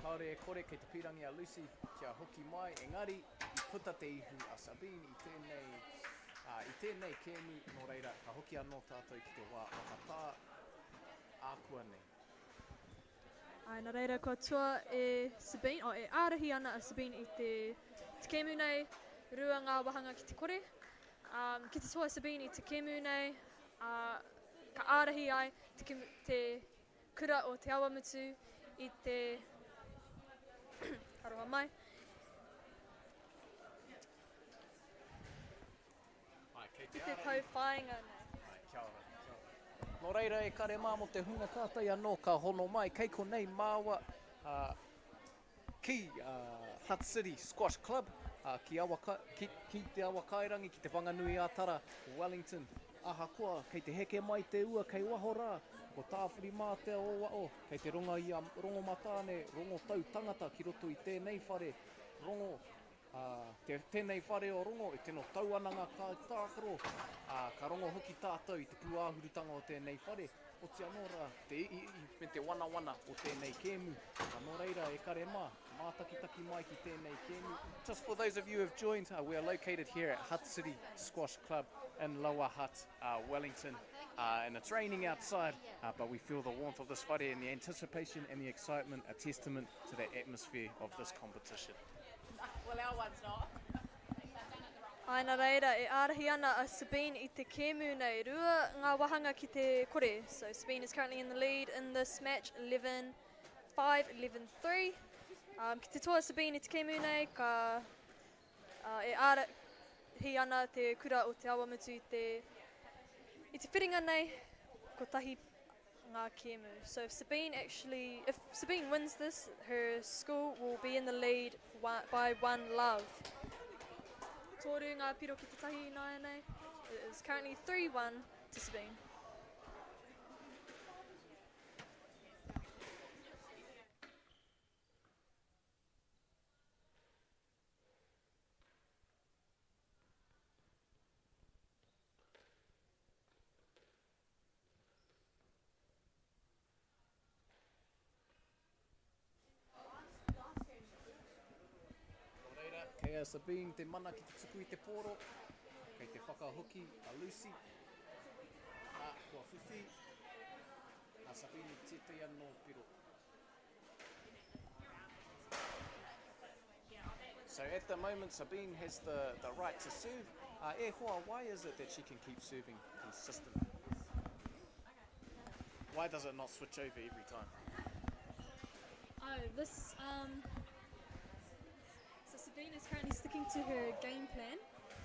kāore e kore kei te pīrangi a Lucy kia hoki mai, engari i puta te ihu a Sabine i tēnei, ā, i tēnei kēmu, nō reira, ka hoki anō tātou ki te wā whakatā ākuanei. Āe, nā reira kua toa e Sabine, oh, e ārahi ana a Sabine i te, te kēmu nei, rua ngā wāhanga ki te kore. Um, ki te toa Sabine i te kēmu nei, ā, ka ārahi ai te, kemu, te kura o Te Awamutu i te aroha mai. Ai, kei te I te ārahi. tau whāinga nei. Ai, kia ora, kia ora. Nō reira e kare mā mō te hunga kātai anō ka hono mai, kei konei māua, ā, ki Hutt City Squash Club, ki, Awaka, ki, ki Te Awakairangi, ki Te Whanganui-a-Tara, Wellington. Ahakoa, kei te heke mai te ua kei waho rā, ko Tāwhirimātea o wao, kei te ronga i a Rongomatāne, rongo tau tangata ki roto i tēnei whare, rongo, ā, te, tēnei whare o Rongo, e tino tau ana ngā kaitākaro, ā, ka rongo hoki tātou i te pūāhurutanga o tēnei whare, oti anō rā, te ihiihi me te wanawana o tēnei kēmu. Ā, nō reira, e kare mā, mātakitaki mai ki tēnei kēmu. Just for those of you who have joined, uh, we are located here at Hutt City Squash Club in Lower Hutt, uh, Wellington. Uh, and it's raining outside, uh, but we feel the warmth of this whare and the anticipation and the excitement, a testament to the atmosphere of this competition. Well, our one's not. Ai, nā reira, e ārahi ana a Sabine i te kēmu nei. Rua ngā wāhanga ki te kore. So Sabine is currently in the lead in this match, 11-5, 11-3. Um, ki te toa Sabine i te kēmu nei, ka uh, e ārahi ana te kura o Te Awamutu i te, i te whiringa nei, kotahi ngā kēmu. So if Sabine actually, if Sabine wins this, her school will be in the lead by one love. Toru ngā piro ki te tahi ināianei. It is currently 3-1 to Sabine. a Sabine te mana ki te tuku i te pōro. Kei te whakahoki a Lucy. Nā, kua whiwhi a Sabine i tētahi anō piro. So at the moment, Sabine has the, the right to serve. Uh, e hoa, why is it that she can keep serving consistently? Why does it not switch over every time? Oh, this, so Sabine is currently sticking to her game plan,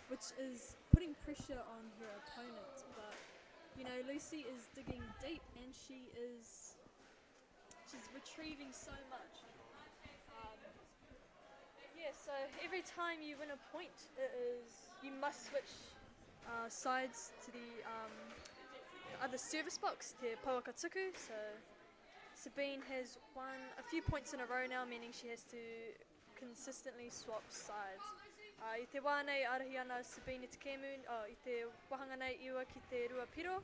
which is putting pressure on her opponent. But, you know, Lucy is digging deep and she's retrieving so much. Yeah, so every time you win a point, you must switch sides to the other service box, te pouaka tuku. So Sabine has won a few points in a row now, meaning she has to consistently swap sides. I te wā nei arahi ana Sabine i te kēmu, oh, i te wahanga nei iwa ki te rua piro.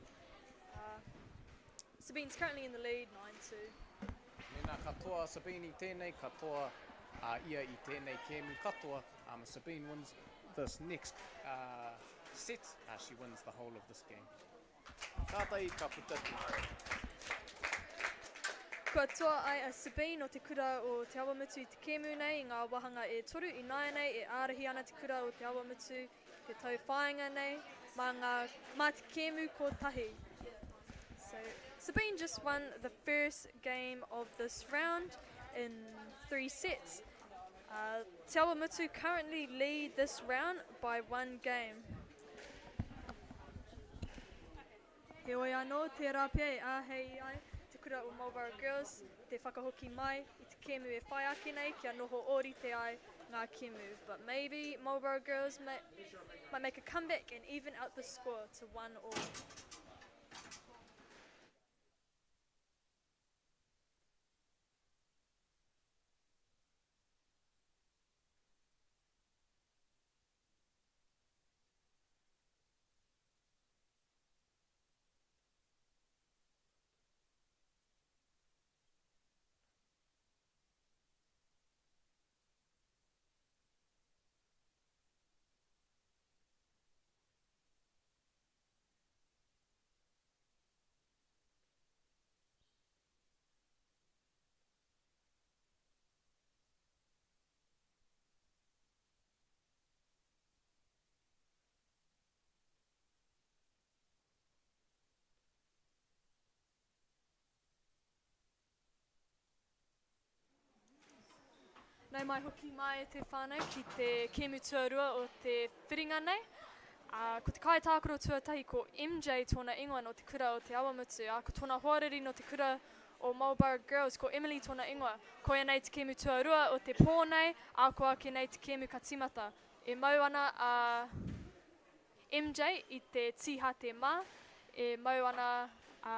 Sabine's currently in the lead, 9-2. Mēnā katoa Sabine i tēnei, katoa ia i tēnei kēmu katoa. Sabine wins this next set, she wins the whole of this game. Kātahi ka puta te. Kua toa ai a Sabine o te kura o Te Awamutu i te kēmu nei i ngā wāhanga e toru i nāianei e ārahi ana te kura o Te Awamutu te tau whāinga nei mā, ngā, mā te kēmu kotahi. So Sabine just won the first game of this round in 3 sets. Te Awamutu currently lead this round by 1 game. Heoi anō, tērā pea e āhei ai te kura o Marlborough Girls te whakahoki mai i te kēmu e whai ake nei kia noho ōrite ai ngā kēmu. But maybe Marlborough Girls might make a comeback and even out the score to 1-all. Nau mai hoki mai te whānau ki te kēmu tuarua o te whiringa nei. Ko te kaitākaro tuatahi ko MJ tōna ingoa nō te kura o Te Awamutu. Ko tōna hoariri nō te kura o Marlborough Girls, ko Emily tōna ingoa. Koia nei te kēmu tuarua o te pō nei, ā ko ake nei te kēmu ka tīmata. E mau ana a MJ i te tīhate mā, e mau ana a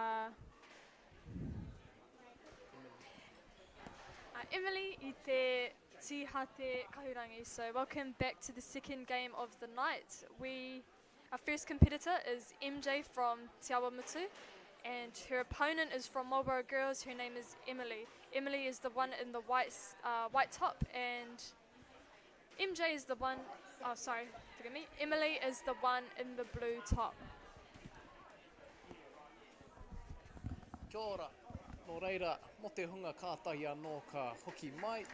Emily i te tīhate kahurangi. So welcome back to the second game of the night. Our first competitor is MJ from Te Awamutu, and her opponent is from Marlborough Girls. Her name is Emily. Emily is the one in the white top, and MJ is the one, oh sorry, forgive me. Emily is the one in the blue top. Kia ora. Nō reira, mō te hunga kātahi anō ka hoki mai,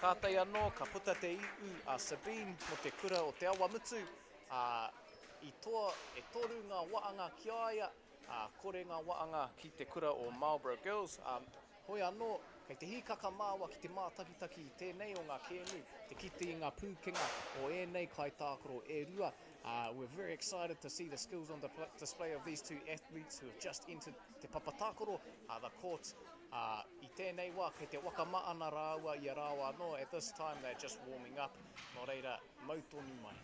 kātahi anō ka puta te iu a Sabine mō te kura o Te Awamutu, i toa e toru ngā waanga ki a ia, kore ngā waanga ki te kura o Marlborough Girls. Hoi anō, kei te hīkaka māua ki te mātakitaki i tēnei o ngā kēmu, te kite i ngā pūkenga o ēnei kaitākaro e rua. We're very excited to see the skills on the display of these two athletes who have just entered te papatākaro, the court. I tēnei wā, kei te waka maana rāua i a rāua anō. At this time, they're just warming up. Nō reira, mau tonu mai.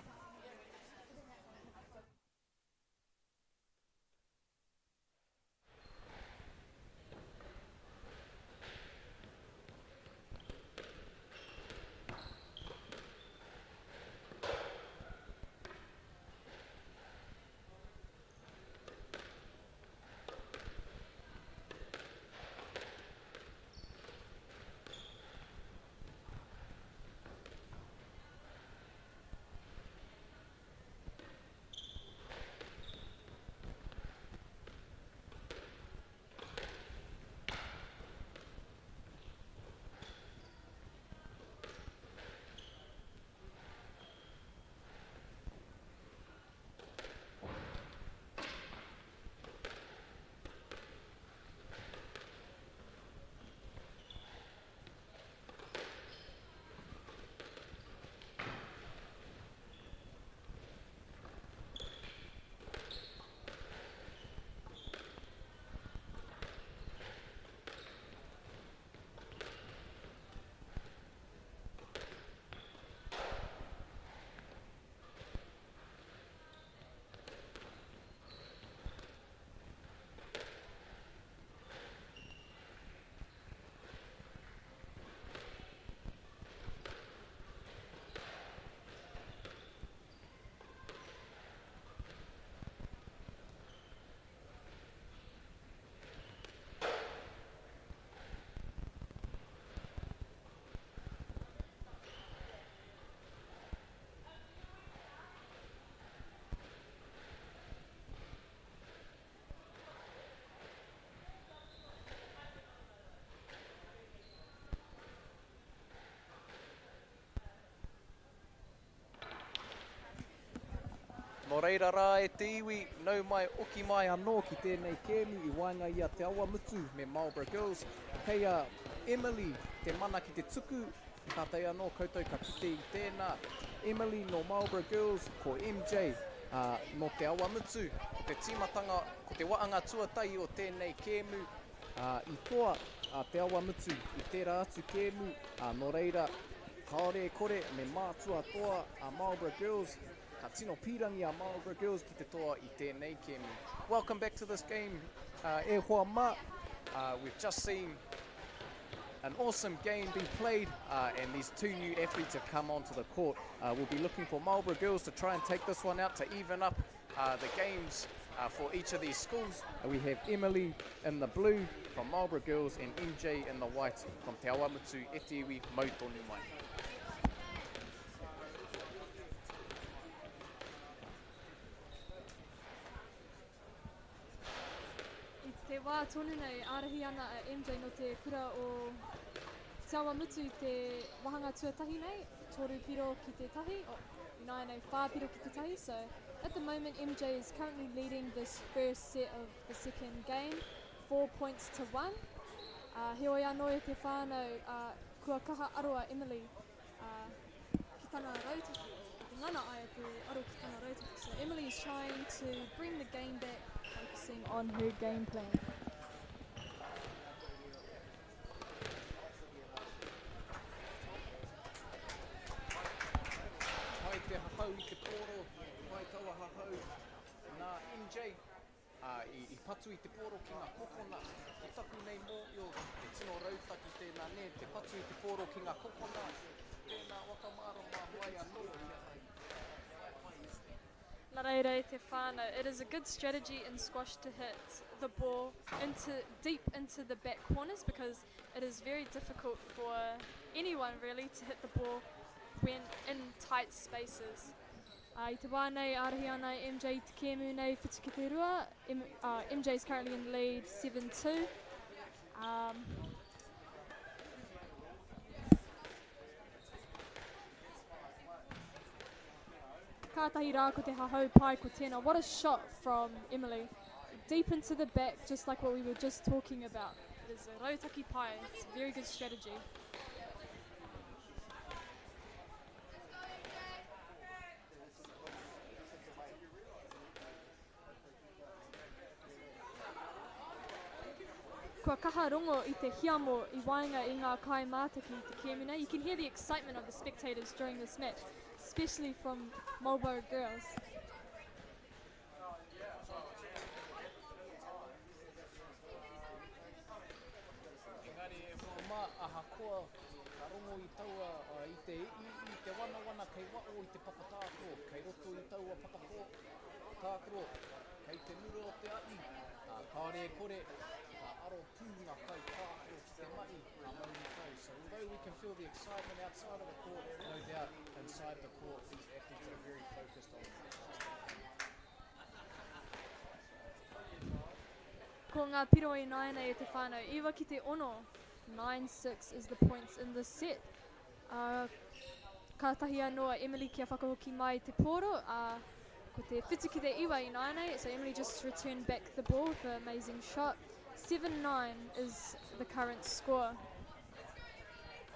Nō reira rā e te iwi, nau mai oki mai anō ki tēnei kēmu i waenga i a Te Awamutu me Marlborough Girls. Kei a Emily te mana ki te tuku, kātahi anō koutou ka kite i tēnā. Emily nō Marlborough Girls, ko MJ nō Te Awamutu. Ko te tīmatanga, ko te waanga tuatahi o tēnei kēmu i toa a Te Awamutu i tērā atu kēmu, nō reira, kāore e kore me mātua toa a Marlborough Girls. Ka tino pīrangi a Marlborough Girls ki te toa i tēnei kēmu. Welcome back to this game, e hoa mā. We've just seen an awesome game be played and these two new athletes have come onto the court. We'll be looking for Marlborough Girls to try and take this one out to even up the games for each of these schools. We have Emily in the blue from Marlborough Girls and MJ in the white from Te Awamutu, e te iwi, mau tonu mai. I te wā tonu nei, ārahi ana a MJ nō te kura o Te Awamutu i te wāhanga tuatahi nei, toru piro ki te tahi, oh, ināianei whā piro ki te tahi, so at the moment MJ is currently leading this first set of the second game, 4 points to 1. Heoi anō e te whānau, kua kaha aro a Emily ki tana rautaki, ki te ngana ai te aro ki tana rautaki. So Emily is trying to bring the game back, focusing on her game plan. Pai te hahau i te pōro, pai taua hahau nā MJ. Ā, i patu i te pōro ki ngā kokona. Ki taku nei mōhio, he tino rautaki tēnā, nē, te patu i te pōro ki ngā kokona, tēnā whakamārama mai anō i ahau. Nā reira e te whānau, it is a good strategy in squash to hit the ball into, deep into the back corners because it is very difficult for anyone really to hit the ball when in tight spaces. Ā, i te wā nei, ārahi ana a MJ i te kēmu nei whitu ki te rua. M, uh, MJ is currently in the lead 7-2. Um, Kātahi rā ko te hahau pai ko tēnā. What a shot from Emily. Deep into the back, just like what we were just talking about. It is a rautaki pai. It's a very good strategy. Kua kaha rongo i te hiamo i waenga i ngā kaimātaki i te kēmu nei. You can hear the excitement of the spectators during this match, especially from Marlborough Girls. Engari e hoa mā, ahakoa ka rongo i taua, i te iiii, te wanawana kei waho i te papa tākaro, kei roto i taua papa tākaro, kei te mura o te ahi, ā, kāore e kore, ka aro pū ngā kaitākaro ki te mahi, ka mauri tau. So although we can feel the excitement outside of the court, no doubt inside the court these athletes are very focused on the task at hand. Ko ngā piro ināianei e te whānau. Iwa ki te ono, 9-6 is the points in this set. Ā, kātahi anō a Emily kia whakahoki mai te pōro, ā, ko te whitu ki te iwa ināianei, so Emily just returned back the ball with an amazing shot. 7-9 is the current score.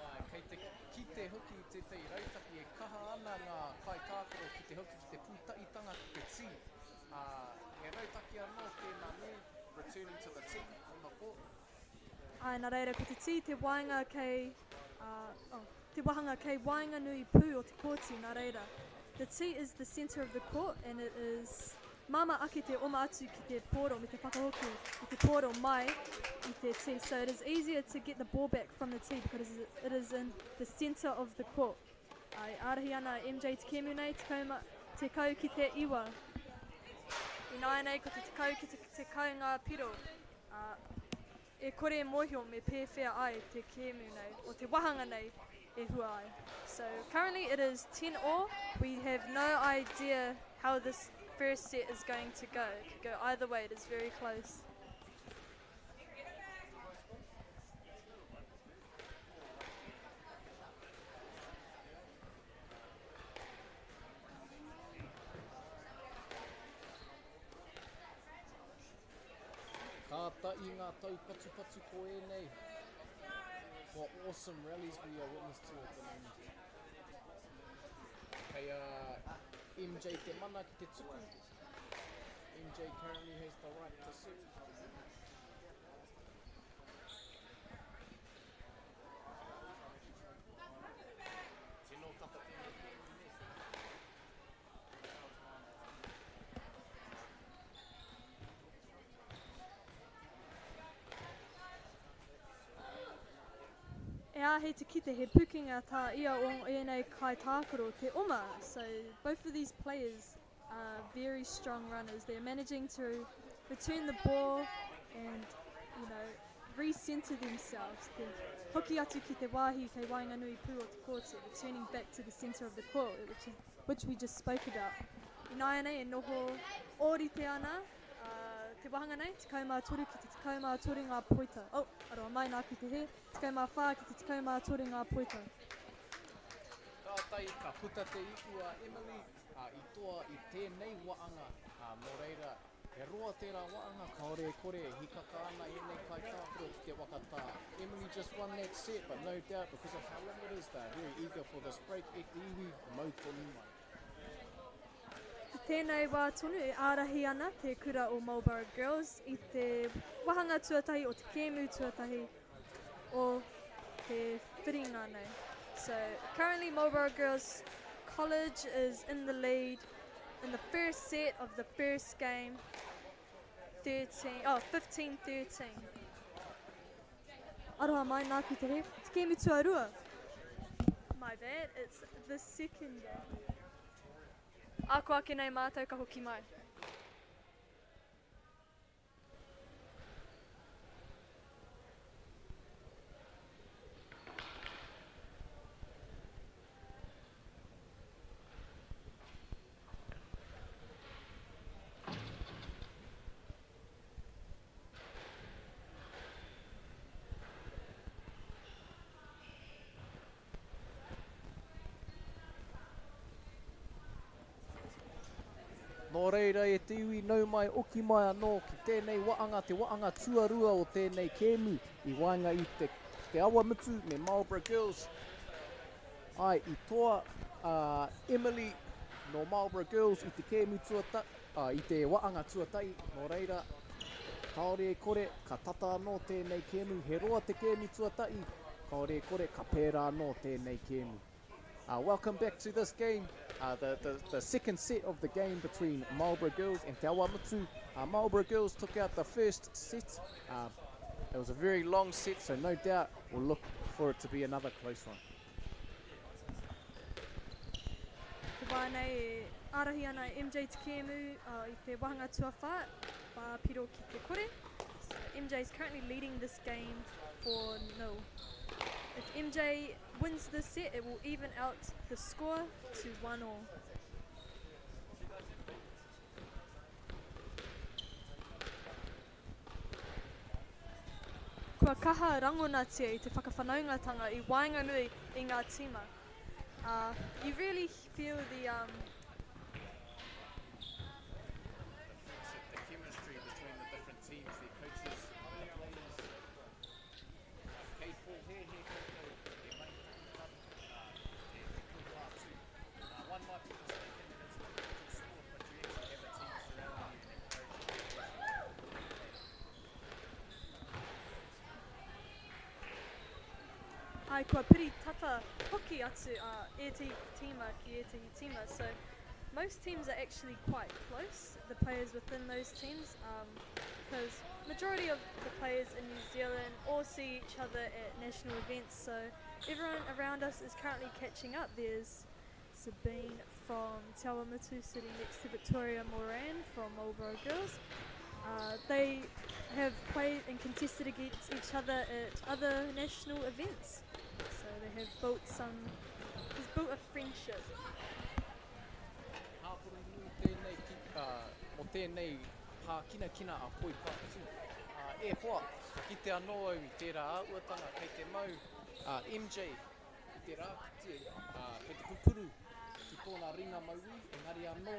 Āe, kei te kite hoki i tētahi rautaki e kaha ana ngā kaitākaro ki te hoki ki te pūtahitanga ki te tī. Ā, he rautaki anō tēnā nē, returning to the tee on the court. Āe, nā reira, ko te tī te waenga kei, ā, oh, te wāhanga kei waenganui pū o te kōti, nā reira, the tee is the centre of the court and it is māmā ake te oma atu ki te pōro me te whakahoki i te pōro mai i te tee. So it is easier to get the ball back from the tee because it is in the centre of the court. Ā, e ārahi ana a MJ Te Kēmu nei, 10 ki te iwa. Ināianei ko te 10 ki te 10 ngā piro, ā, e kore e mōhio me pēwhea ai te kēmu nei, o te wāhanga nei e hua ai. So currently it is 10 all, we have no idea how this first set is going to go. It could go either way, it is very close. Kotahi ngā taupatupatu ko ēnei. What awesome rallies we are witness to at the moment. Kei a MJ te mana ki te tuku. MJ currently has the right to serve. Tino tata tēnei kēmu, nē? E āhei te kite he pukenga tā ia o ēnei kaitākaro te oma. So both of these players are very strong runners. They're managing to return the ball and, you know, recenter themselves. Te hoki atu ki te wāhi kei waenganui pū o te kōti, returning back to the centre of the court, which, is, which we just spoke about. Ināianei e noho ōrite ana te wāhanga nei, 13 ki te 13 ngā poita. Oh, aroha mai nāku te hē, 14 ki te 13 ngā poita. Kātahi ka puta te ipu a Emily, ā, i toa i tēnei waanga, ā, nō reira, he roa tērā waanga, kāore e kore e hikaka ana ēnei kaitākaro ki te waka tā. Emily just won that set, but no doubt because of how long it is, they are very eager for this break, e te iwi, mau tonu mai. I tēnei wā tonu e ārahi ana te kura o Marlborough Girls i te wāhanga tuatahi o te kēmu tuatahi o te whiringa nei. So currently Marlborough Girls College is in the lead in the first set of the first game, 13, oh, 15-13. Aroha mai nāku te he, te kēmu tuarua. My bad, it's the second game. Ako ake nei mātou ka hoki mai. Nō reira e te iwi, nau mai, oki mai anō ki tēnei waanga, te waanga tuarua o tēnei kēmu i waenga i te, Te Awamutu me Marlborough Girls. Ai, i toa a Emily nō Marlborough Girls i te kēmu tuata, i te waanga tuatahi, nō reira, kāore e kore, ka tata anō tēnei kēmu, he roa te kēmu tuatahi, kāore e kore, ka pērā anō tēnei kēmu. Welcome back to this game, the, the, the second set of the game between Marlborough Girls and Te Awamutu. Marlborough Girls took out the first set. It was a very long set, so no doubt we'll look for it to be another close one. Te wā nei e ārahi ana MJ Te Kēmu i te wāhanga tuawhā, whā piro ki te kore. So MJ is currently leading this game 4-0. If MJ wins this set, it will even out the score to 1 all. Kua kaha rangonatia i te whakawhanaungatanga i waenganui i ngā tīma. You really feel the um, The friendship, the chemistry between the different teams, their coaches, the players. Kei pōhēhē koutou e mahi tahi tātou, ā, e te poipātū. One might be mistaken that it's an individual sport, but you actually have a team surrounding you and encouraging you and pushing you. Āe, kua piri tata hoki atu a ētehi tīma ki ētehi tīma. So most teams are actually quite close, the players within those teams, because majority of the players in New Zealand all see each other at national events, so everyone around us is currently catching up. There's Sabine from Te Awamutu sitting next to Victoria Moran from Marlborough Girls. They have played and contested against each other at other national events. So they have built some, has built a friendship. He hāpori nui tēnei ki, mō tēnei hākinakina a Poipātū. E hoa, ka kite anō au i tērā āhuatanga kei te mau a MJ i te rākiti, kei te pupuru ki tōna ringa. ringa mauī, engari anō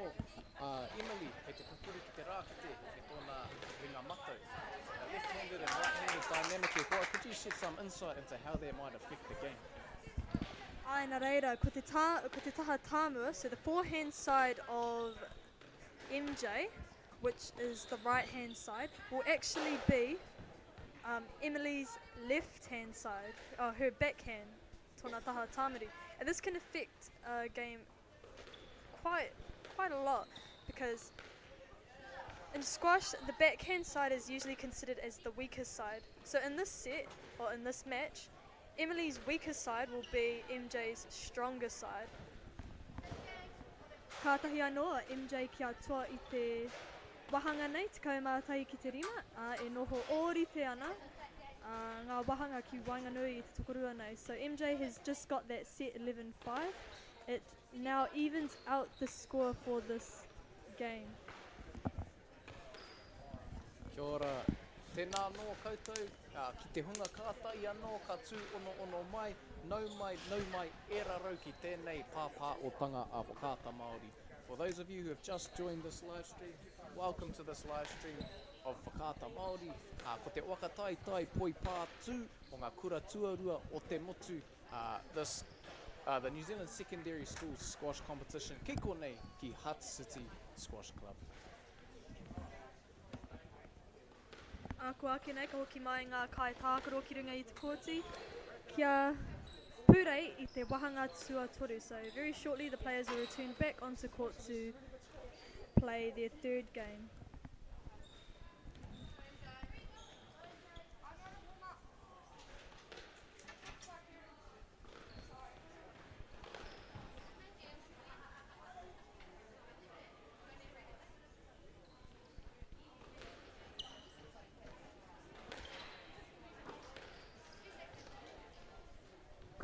a Emily kei te pupuri ki te rākete me tōna ringa matau. The left-handed and right-handed dynamic e hoa, could you shed some insight into how that might affect the game? Āe, nā reira, ko te, tā, ko te taha tāmua, so the forehand side of MJ, which is the right-hand side, will actually be um, Emily's left-hand side, oh, her backhand, tōna taha tāmuri. And this can affect a game quite, quite a lot because in squash, the backhand side is usually considered as the weaker side. So in this set, or in this match, Emily's weaker side will be MJ's stronger side. Kātahi anō a MJ kia toa i te wahanga nei, 11 ki te 5, ā, e noho ōrite ana ā, ngā wahanga ki waenganui i te tokorua nei. So MJ has just got that set 11-5. It now evens out the score for this game. Kia ora. Tēnā anō koutou, ā, ki te hunga kātahi anō ka tūonoono mai, nau mai, nau mai, e rarau ki tēnei pāpāotanga a Whakaata Māori. For those of you who have just joined this live stream, welcome to this live stream of Whakaata Māori. Ā, ko te waka taitai poipātū o ngā kura tuarua o te motu, ā, this, uh, the New Zealand Secondary Schools Squash Competition ki konei ki Hutt City Squash Club. Ā, ko ake nei ka hoki mai ngā kaitākaro ki runga i te kōti kia purei i te wahanga tuatoru. So very shortly the players will return back onto court to play their third game.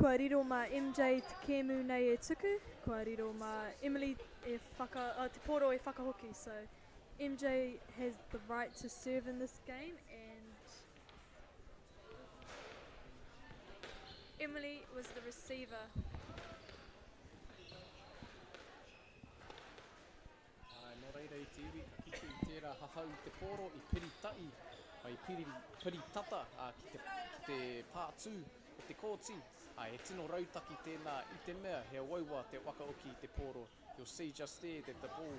Kua riro mā MJ te kēmu nei e tuku, kua riro mā Emily e whaka, uh, te pōro e whakahoki. So MJ has the right to serve in this game and Emily was the receiver. Āe, nō reira i te iwi ka kite i tērā hahau i te pōro i piri ta'i, i piri, piri tata ā, ki te, ki te pātū o te kōti. Ā, he tino rautaki tēnā i te mea he uaua te whakaoki i te pōro. You'll see just there that the ball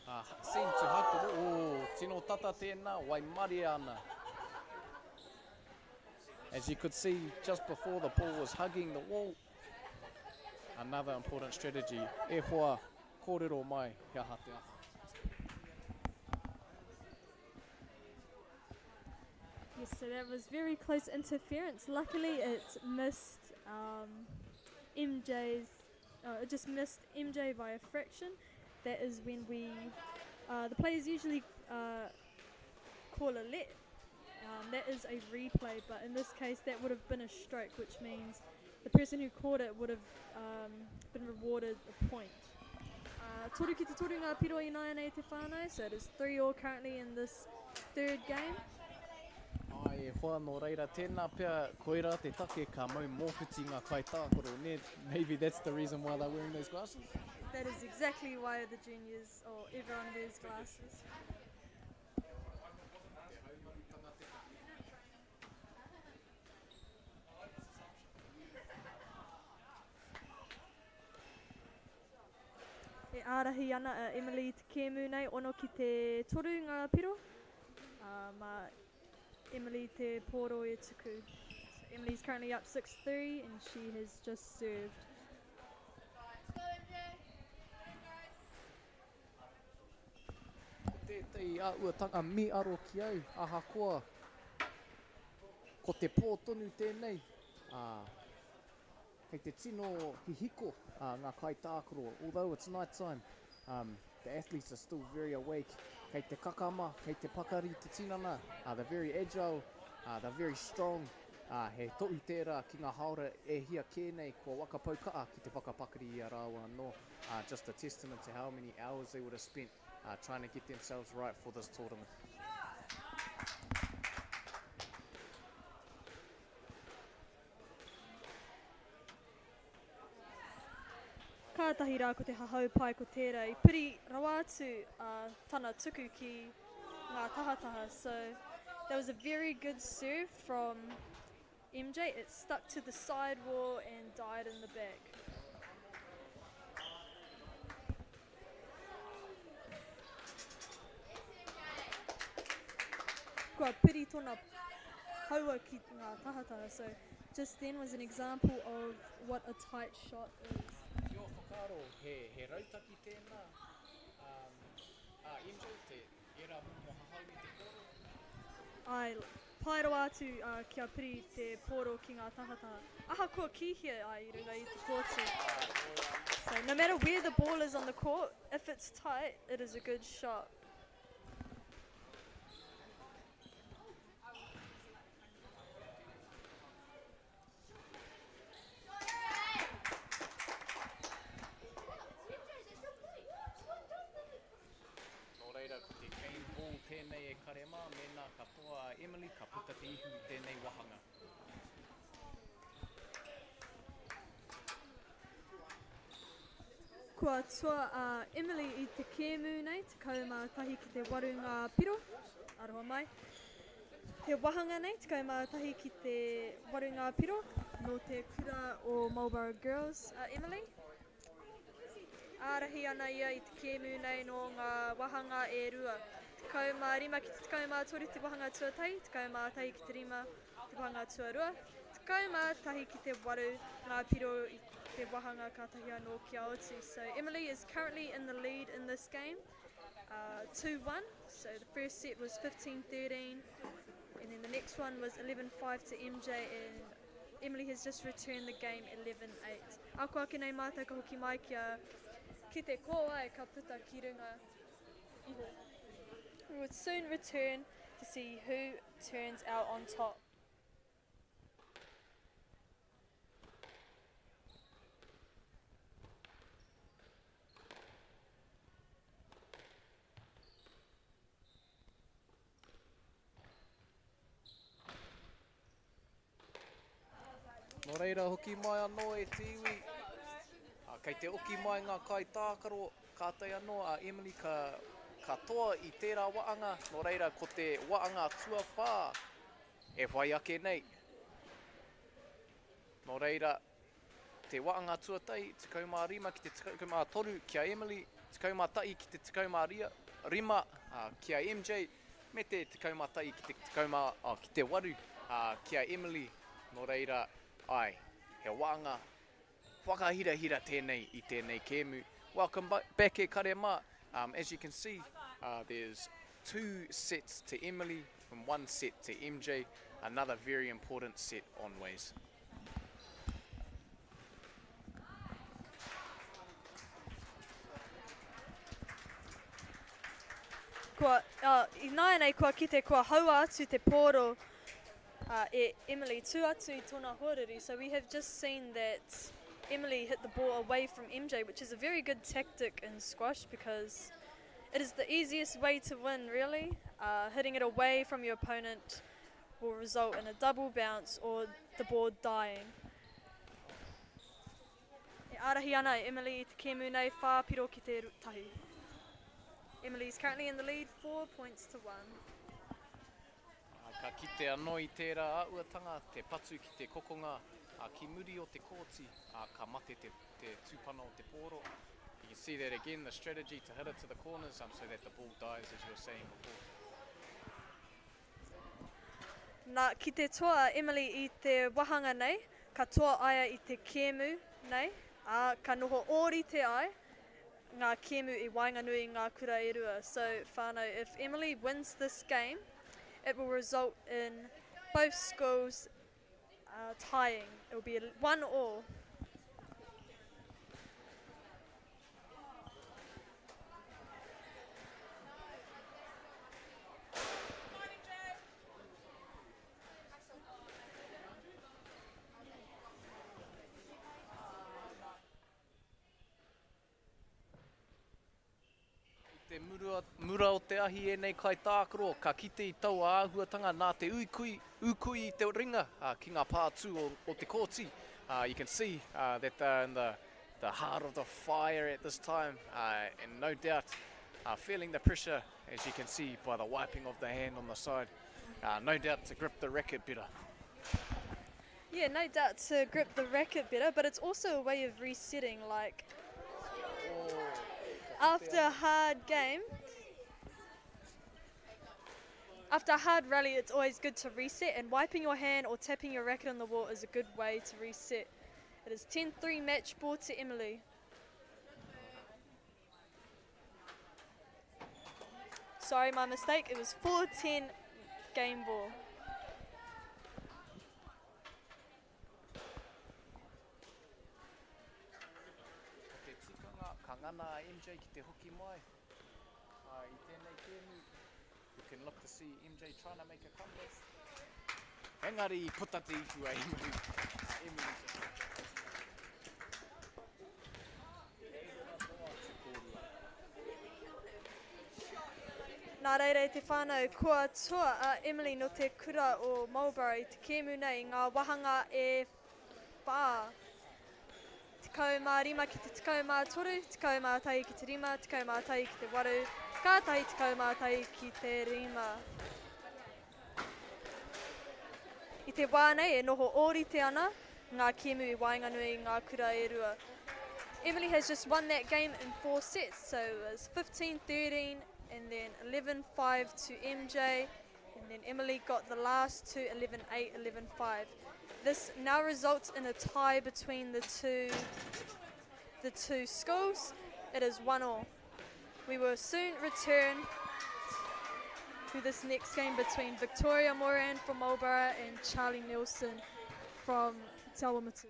uh, seemed to hug the wall. Oh, tino tata tēnā, waimarie ana. As you could see, just before the ball was hugging the wall, another important strategy. E hoa, Kōrero mai he aha te aha. Yes, so that was very close interference. Luckily, it missed um, MJ's, uh, it just missed MJ by a fraction. That is when we, uh, the players usually uh, call a let. Um, that is a replay, but in this case, that would have been a stroke, which means the person who caught it would have um, been rewarded a point. Uh, toru ki te toru ngā piro ināianei te whānau, so it is 3 all currently in this third game. Ai, e hoa, nō reira, tēnā pea koirā te take ka mau mōwhiti ngā kaitākaro, nē? Maybe that's the reason why they're wearing those glasses? That is exactly why the juniors or everyone wears glasses. E ārahi ana a Emily i te kēmu nei, ono ki te toru ngā piro. Uh, mā Emily te pōro e tuku. So Emily's currently up 6-3 and she has just served. Ko tētahi āhuatanga mīharo ki au, ahakoa ko te pō tonu tēnei, ā, kei te tino hihiko ngā kaitākaro. Although it's night time, um, the athletes are still very awake. Kei te kakama, kei te pakari te tinana, uh, they're very agile, uh, they're very strong. Ā, he tohu tērā ki ngā hāora e hia kē nei kua whakapau kaha ki te whakapakari i a rāua anō, ā, just a testament to how many hours they would have spent trying to get themselves right for this tournament. Ka Kātahi rā ko te hahau pai ko tērā i piri rawa atu uh, tana tuku ki ngā tahataha. So that was a very good serve from MJ. It stuck to the side wall and died in the back. Kua piri tona haua ki ngā tahataha. So just then was an example of what a tight shot is. Ki ō whakaaro, he, he rautaki tēnā um, a MJ, te, ērā momo hahau i te pōro? Āe, pai rawa atu uh, kia piri te pōro ki ngā tahataha. Ahakoa ki hea ai i runga i te kōti. So no matter where the ball is on the court, if it's tight, it is a good shot. Nō reira, ko te game ball tēnei e kare mā, mēnā ka toa a Emily, ka puta te ihu i tēnei wahanga. Kua toa a Emily i te kēmu nei, 11 ki te 8 ngā piro. Aroha mai. Te wahanga nei, 11 ki te 8 ngā piro, nō te kura o Marlborough Girls a Emily. Ārahi ana ia i te kēmu nei nō ngā wahanga e rua. 15 ki te 13 te wahanga tuatahi, 11 ki te 5 te wahanga tuarua, 11 ki te 8 ngā piro i te wahanga kātahi anō kia oti. So Emily is currently in the lead in this game. 2-1. Uh, so the first set was 15-13 and then the next one was 11-5 to MJ and Emily has just returned the game 11-8. Ako ake nei mātou ka hoki mai kia ki te kōai ka puta ki runga iho. We will soon return to see who turns out on top. Nō reira, hoki mai anō e te iwi. Ā, kei te oki mai ngā kaitākaro, kātahi anō a Emily ka, ka toa i tērā waanga, nō reira ko te waanga tuawhā e whai ake nei. Nō reira, te waanga tuatahi, 15 ki te 13 ki a Emily, 11 ki te 15 ki a MJ, me te 11 ki te 10, oh, ki te 8 ki a Emily. Nō reira, ai, he waanga whakahirahira tēnei i tēnei kēmu. Welcome back e kare mā. Um, as you can see, uh, there's two sets to Emily and one set to MJ. Another very important set on ways. Kua, uh, ināianei kua kite kua haua atu te pōro uh, e Emily tū atu i tōna hoariri. So we have just seen that Emily hit the ball away from MJ, which is a very good tactic in squash because it is the easiest way to win, really. Uh, hitting it away from your opponent will result in a double bounce or the ball dying. E ārahi ana e Emily i te kēmu nei, whā piro ki te tahi. Emily is currently in the lead, 4 points to 1. Ka kite anō i tērā āhuatanga, te patu ki te kokonga ki muri o te kōti, ka mate te, te tūpana o te pōro. You can see that again, the strategy to hit it to the corners um, so that the ball dies, as you were saying before. Na, ki te toa a Emily i te wahanga nei, ka toa aia i te kēmu nei, ā, ka noho ōrite ai ngā kēmu i waenganui i ngā kura e rua. So, whānau, if Emily wins this game, it will result in both schools uh, tying. It will be a one all. I te mura, mura o te ahi ēnei kaitākaro, ka kite i taua āhuatanga nā te uikui, ūkui i te ringa uh, ki ngā pātū o, o te kōti. Uh, you can see uh, that they're in the, the heart of the fire at this time, uh, and no doubt uh, feeling the pressure, as you can see by the wiping of the hand on the side. Uh, no doubt to grip the racket better. Yeah, no doubt to grip the racket better, but it's also a way of resetting. Like, after a hard game, after a hard rally, it's always good to reset, and wiping your hand or tapping your racket on the wall is a good way to reset. It is 10-3 match ball to Emily. Sorry, my mistake. It was 4-10 game ball. Ko te tikanga, ka ngana a MJ ki te hoki mai i tēnei kēmu. You can look to see MJ trying to make a comeback. Engari i puta te ihu a Emily. Emily just Kei hora noa atu kōrua. Nā reira e te whānau, kua toa a Emily nō te kura o Marlborough i te kēmu nei i ngā wāhanga e whā. 15 ki te 13, 11 ki te 5, 11 ki te 8, kātahi 11 ki te 5. I te wā nei e noho ōrite ana ngā kēmu i waenganui i ngā kura e rua. Emily has just won that game in four sets, so it was 15-13 and then 11-5 to MJ, and then Emily got the last two, 11-8, 11-5. This now results in a tie between the two, the two schools. It is 1-all. We will soon return to this next game between Victoria Moran from Marlborough and Charlie Nielsen from Te Awamutu.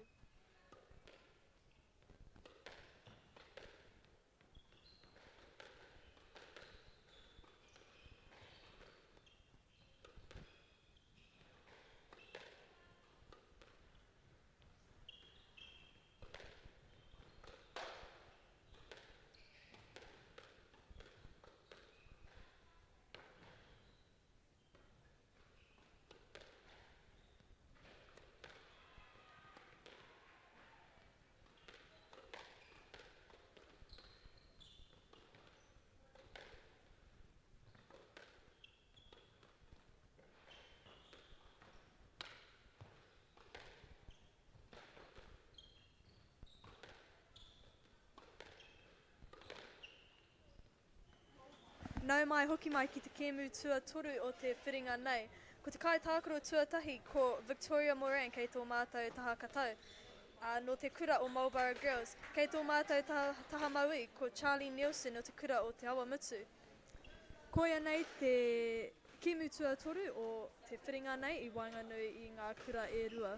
Nau mai hoki mai ki te kēmu tuatoru o te whiringa nei. Ko te kaitākaro tuatahi ko Victoria Moran kei tō mātou taha katau, ā, nō te kura o Marlborough Girls. Kei tō mātou taha, taha mauī ko Charlie Nielsen nō te kura o Te Awamutu. Koia nei te kēmu tuatoru o te whiringa nei i waenganui i ngā kura e rua.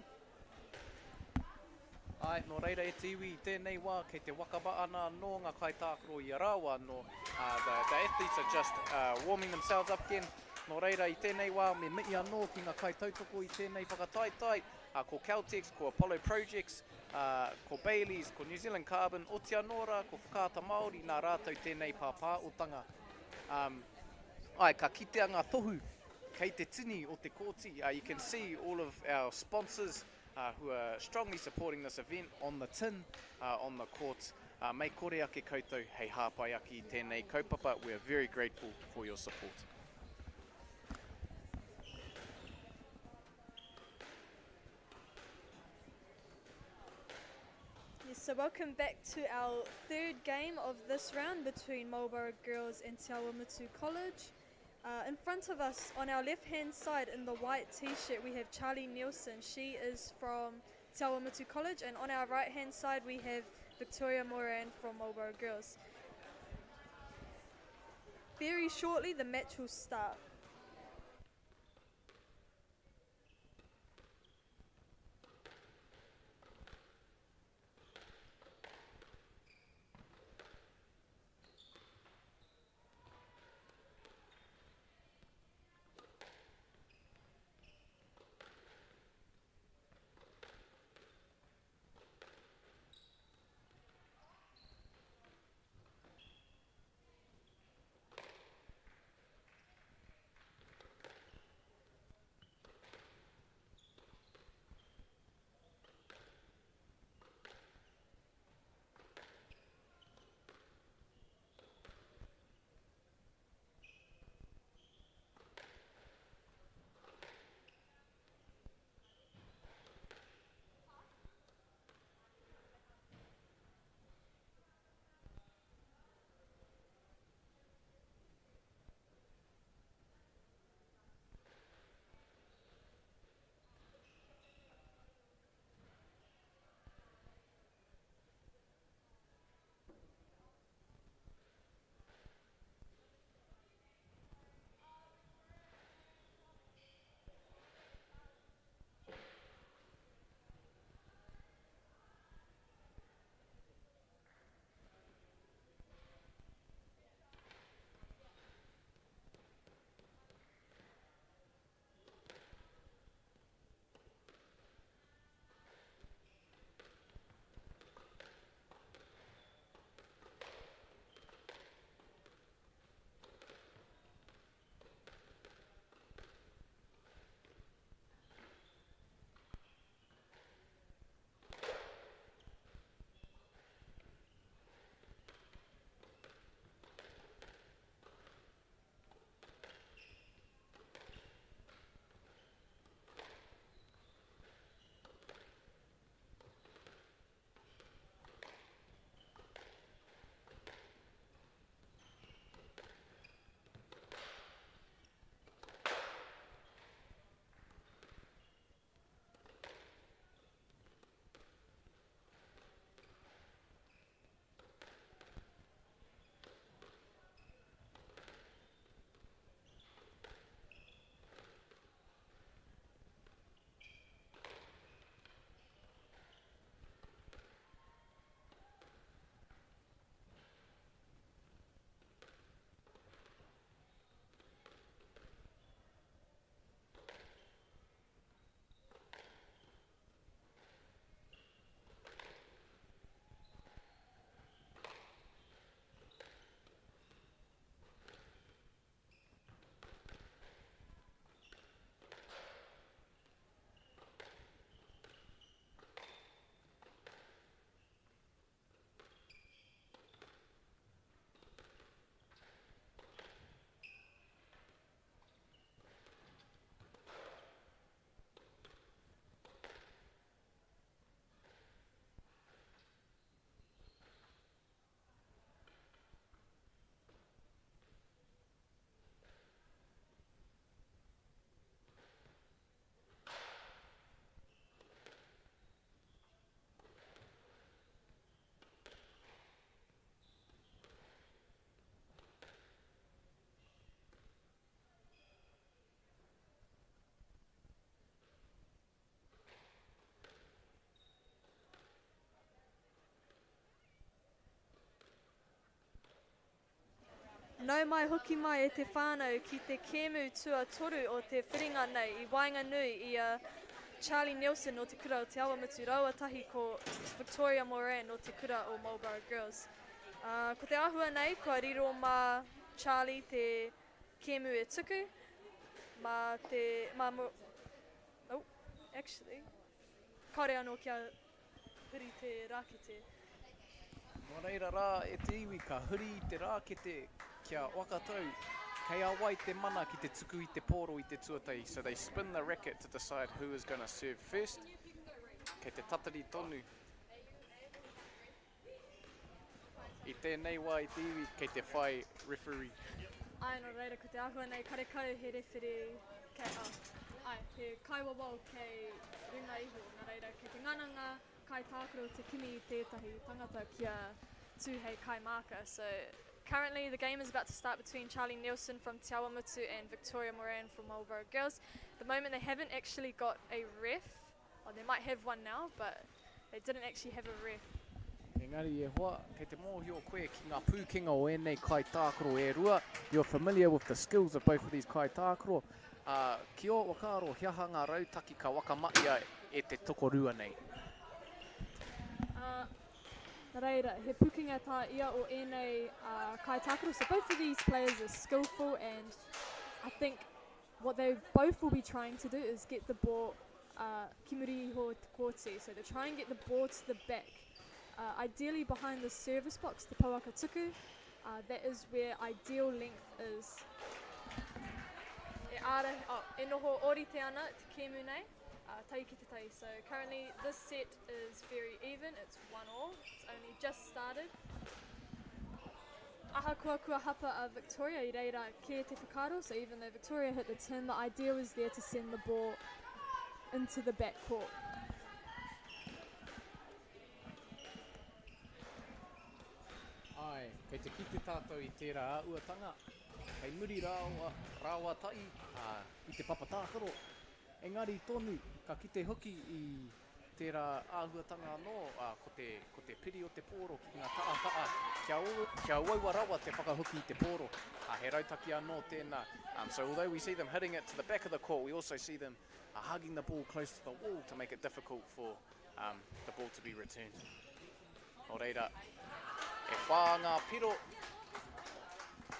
Āe, nō reira e te iwi, i tēnei wā kei te wakaba ana anō ngā kaitākaro i a rāua anō, ā, the, the athletes are just warming themselves up again. Nō reira i tēnei wā me mihi anō ki ngā kaitautoko i tēnei whakataetae, ā, ko Caltex, ko Apollo Projects, ā, ko Bayleys, ko New Zealand Carbon, oti anō rā ko Whakaata Māori nā rātou tēnei pāpāotanga. Um, āe, ka kitea ngā tohu kei te tini o te kōti, you can see all of our sponsors, who are strongly supporting this event on the tin, on the court. Mei kore ake koutou hei hāpai ake i tēnei kaupapa, we are very grateful for your support. Yes, so welcome back to our third game of this round between Marlborough Girls and Te Awamutu College. Uh, in front of us, on our left-hand side, in the white t-shirt, we have Charlie Nielsen. She is from Te Awamutu College, and on our right-hand side, we have Victoria Moran from Marlborough Girls. Very shortly, the match will start. Nau mai hoki mai e te whānau ki te kēmu tuatoru o te whiringa nei i waenganui i a Charlie Nielsen nō Te Kura o Te Awamutu rāua tahi ko Victoria Moran nō Te Kura o Marlborough Girls. Ko te āhua nei kua riro mā Charlie te kēmu e tuku, mā te, mā, oh, actually, kāore anō kia huri te rākete. Nō reira rā e te iwi ka huri i te rākete kia whakatau kei a wai te mana ki te tuku i te pōro i te tuatahi so they spin the racket to decide who is gonna serve first. Kei te tatari tonu i tēnei wā i te iwi kei te whai referee. Āe nō reira ko te āhua nei karekau he rewheree kei, oh, āe, he kaiwawao kei runga iho, nā reira kei te ngana ngā kaitākaro te kimi i tētahi tangata kia tū hei kaimāka. So currently the game is about to start between Charlie Nielsen from Te Awamutu and Victoria Moran from Marlborough Girls. At the moment they haven't actually got a ref, or they might have one now, but they didn't actually have a ref. Engari e hoa, kei te mōhio koe ki ngā pūkenga o ēnei kaitākaro e rua, you're familiar with the skills of both of these kaitākaro. Ā, ki ō whakaaro, he aha ngā rautaki ka whakamahia e te tokorua nei? Ā, nā reira, he pukenga tā ia o ēnei kaitākaro. So both of these players are skillful and I think what they both will be trying to do is get the ball uh, ki muri iho i te kōti. So they try and get the ball to the back, uh, ideally behind the service box, te pouaka tuku. Uh, that is where ideal length is. E, ara, oh, e noho ōrite ana te kēmu nei, uh, tai ki te tai. So currently this set is very even, it's 1-all, it's only just started. Ahakoa kua hapa a Victoria i reira kē te whakaaro, so even though Victoria hit the tin, the idea was there to send the ball into the back court. Āe, kei te kite tātou i tērā āhuatanga, kei muri rāua, rāua tahi, ā, i te papa tākaro. Engari tonu, ka kite hoki i tērā āhuatanga anō, ā, ko te, ko te piri o te pōro ki ngā taʻataʻa, kia, kia uaua rawa te whakahoki i te pōro. Ā, he rautaki anō tēnā. Um, so although we see them hitting it to the back of the court, we also see them uh, hugging the ball close to the wall to make it difficult for um, the ball to be returned. Nō reira, e whā ngā piro,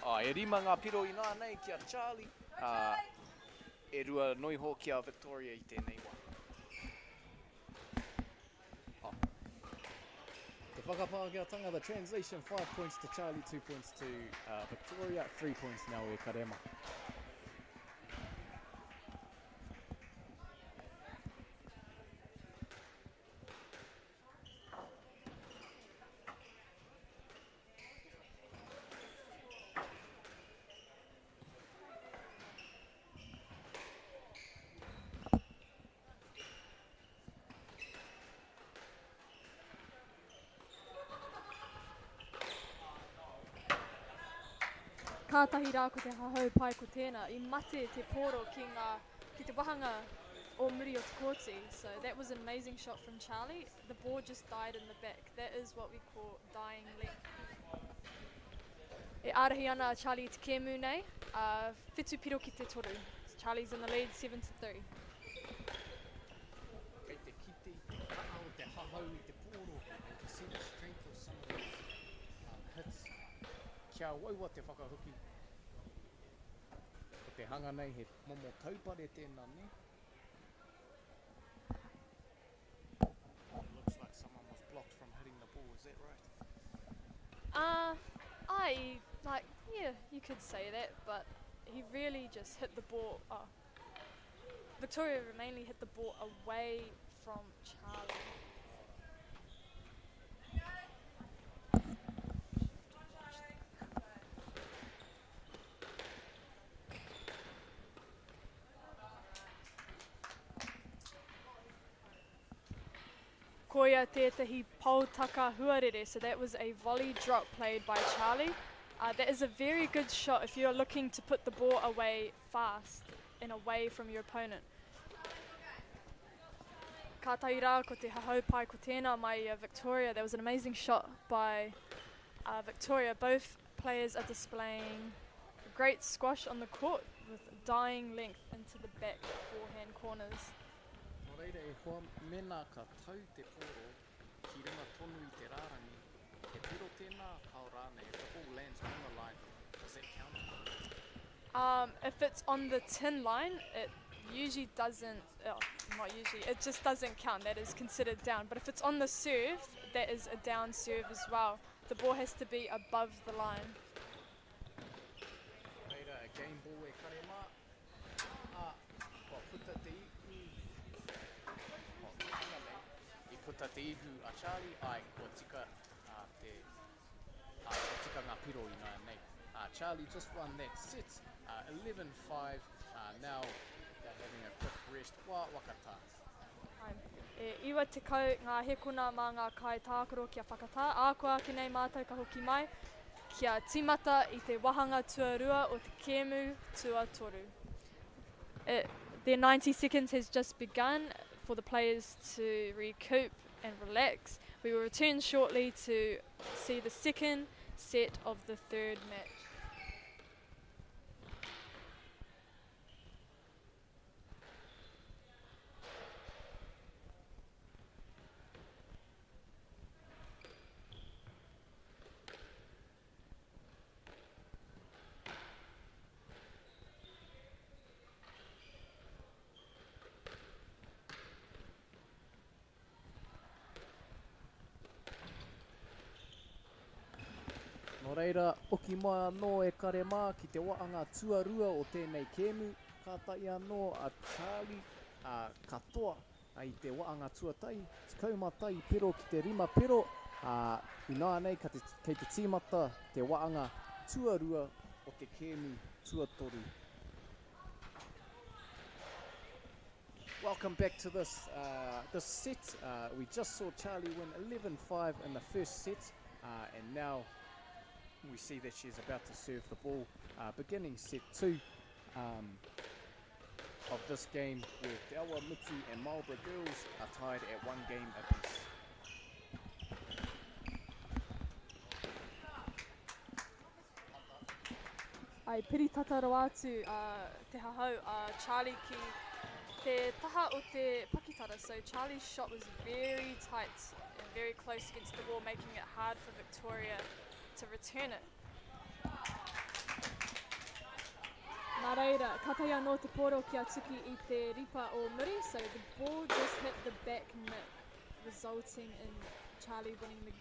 oh, e rima ngā piro inānei ki a Charlie, uh, e rua noiho ki a Victoria i tēnei wā. Oh. Te whakapākehātanga, the translation, 5 points to Charlie, 2 points to uh, Victoria, 3 points now e Karema. Kātahi rā ko te hahau pai ko tēnā, i mate te pōro ki ngā, ki te wahanga o muri o te kōti. So that was an amazing shot from Charlie. The ball just died in the back. That is what we call dying length. E ārahi ana a Charlie i te kēmu nei, ā, whitu piro ki te toru. Charlie's in the lead, 7 to 3. Kei te kite i te kaha o te hahau i te pōro, and you can see the strength of some of those hits. Kia uaua te whakahoki. Ko te hanga nei he momo taupare tēnā, ne? It looks like someone was blocked from hitting the ball, is that right? I, like, yeah, you could say that, but he really just hit the ball. Oh. Victoria mainly hit the ball away from Charlie. Koia tētahi poutaka huarere, so that was a volley drop played by Charlie. That is a very good shot if you're looking to put the ball away fast and away from your opponent. Kātahi rā ko te hahau pai ko tēnā mai a Victoria. That was an amazing shot by Victoria. Both players players are displaying great squash on the court with dying length into the back forehand corners. Nō reira e hoa, mēnā ka tau te pōro ki runga tonu i te rārangi, he piro tēnā, kāo rānei, if the ball lands on the line, does that count? Um, if it's on the tin line, it usually doesn't, oh, not usually, it just doesn't count. That is considered down. But if it's on the serve, that is a down serve as well. The ball has to be above the line. Reira, a game ball e kare mā. Ā, kua puta te ihu. Oh, tika nei. I puta te ihu a Charlie, ai, kua tika uh, te, uh, kua tika ngā piro ināianei. Charlie just won that set, 11-5. Now they're having a quick rest. Wā wakatā. E 90 ngā hekona mā ngā kaitākaro kia whakatā, ā kua ake nei mātou ka hoki mai kia tīmata i te wāhanga tuarua o te kēmu tuatoru. It, their 90 seconds has just begun for the players to recoup and relax. We will return shortly to see the second set of the third match. Nō reira, hoki mai anō e kare mā ki te waanga tuarua o tēnei kēmu, kātahi anō a Charlie a katoa i te waanga tuatahi, 11 piro ki te 5 piro, ā, ināianei ka te, kei te tīmata te waanga tuarua o te kēmu tuatoru. Welcome back to this this set. We just saw Charlie win 11-5 in the first set, and now we see that she's about to serve the ball, beginning set 2 of this game, where Te Awamutu and Marlborough girls are tied at 1 game apiece. Ai, piri tata rawa atu te hahau a Charlie ki te taha o te pakitara. So Charlie's shot was very tight and very close against the wall, making it hard for Victoria to return it. Nā reira, kātahi anō te pōro kia tuki i te ripa o muri, so the ball just hit the back nick, resulting in Charlie winning the,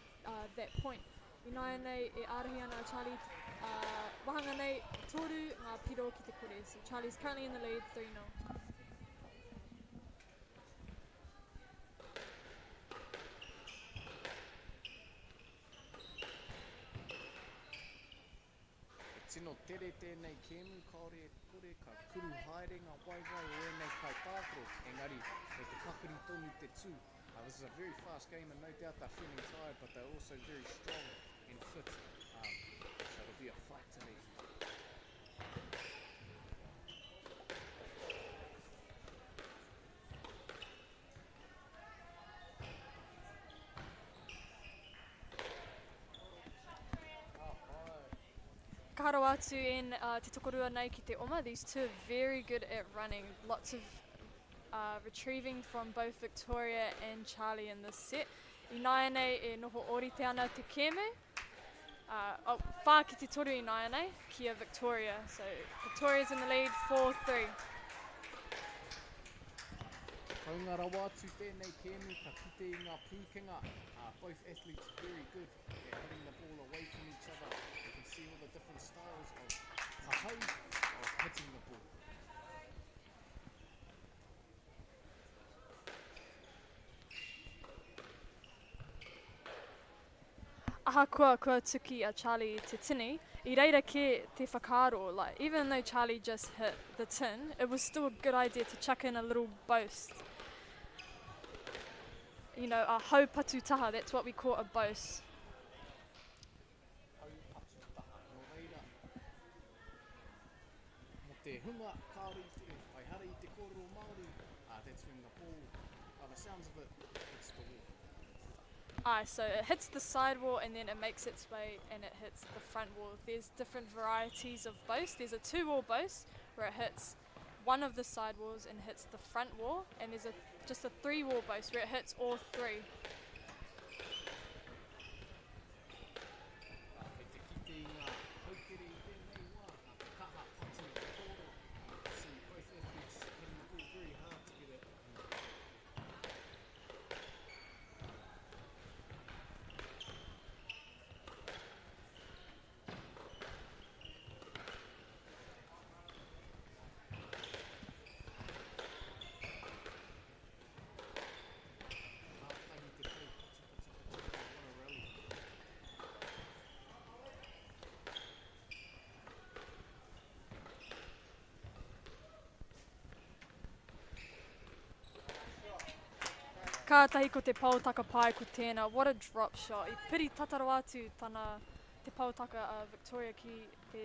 that point. Ināianei e ārahi ana a Charlie, wāhanga nei, toru ngā piro ki te kore. So Charlie's currently in the lead, 3-0. He tino tere tēnei kēmu, kāore e kore ka kuru haere ngā waewae o ēnei kaitākaro, engari kei te pakari tonu te tū. This is a very fast game and no doubt they're feeling tired, but they're also very strong and fit, so it'll be a fight to the end. Kaha rawa atu en te tokorua nei ki te oma. These two are very good at running. Lots of retrieving from both Victoria and Charlie in this set. Ināianei e noho ōrite ana te kēmu. Oh, whā ki te toru ināianei ki a Victoria. So Victoria's in the lead, 4-3. Taunga rawa atu tēnei kēmu ka kite i ngā pūkenga. Both athletes very good at hitting the ball away from each other. You can see all the different styles of hahau of hitting the ball. Ahakoa kua tuki a Charlie te tini, i reira kē te whakaaro, like, even though Charlie just hit the tin, it was still a good idea to chuck in a little boast. You know, a haupatu taha, that's what we call a boast. Haupatu taha, nō reira, mō te hunga kāore i te, ehara i te kōrero Māori, that's when the ball, by the sounds of it, hits the wall. Aye, so it hits the side wall and then it makes its way and it hits the front wall. There's different varieties of boast. There's a two-wall boast where it hits one of the side walls and hits the front wall, and there's a just a three-wall boast where it hits all three. Kei te kite i ngā haukere i tēnei wā, nā te kaha patu i te pōro. See both athletes hitting the ball very hard to get it. Kātahi te kai patu patu patu patu, what a rally. Kātahi ko te pāotaka pai ko tēnā, what a drop shot. I piri tata rawa atu tana, te pāotaka a Victoria ki te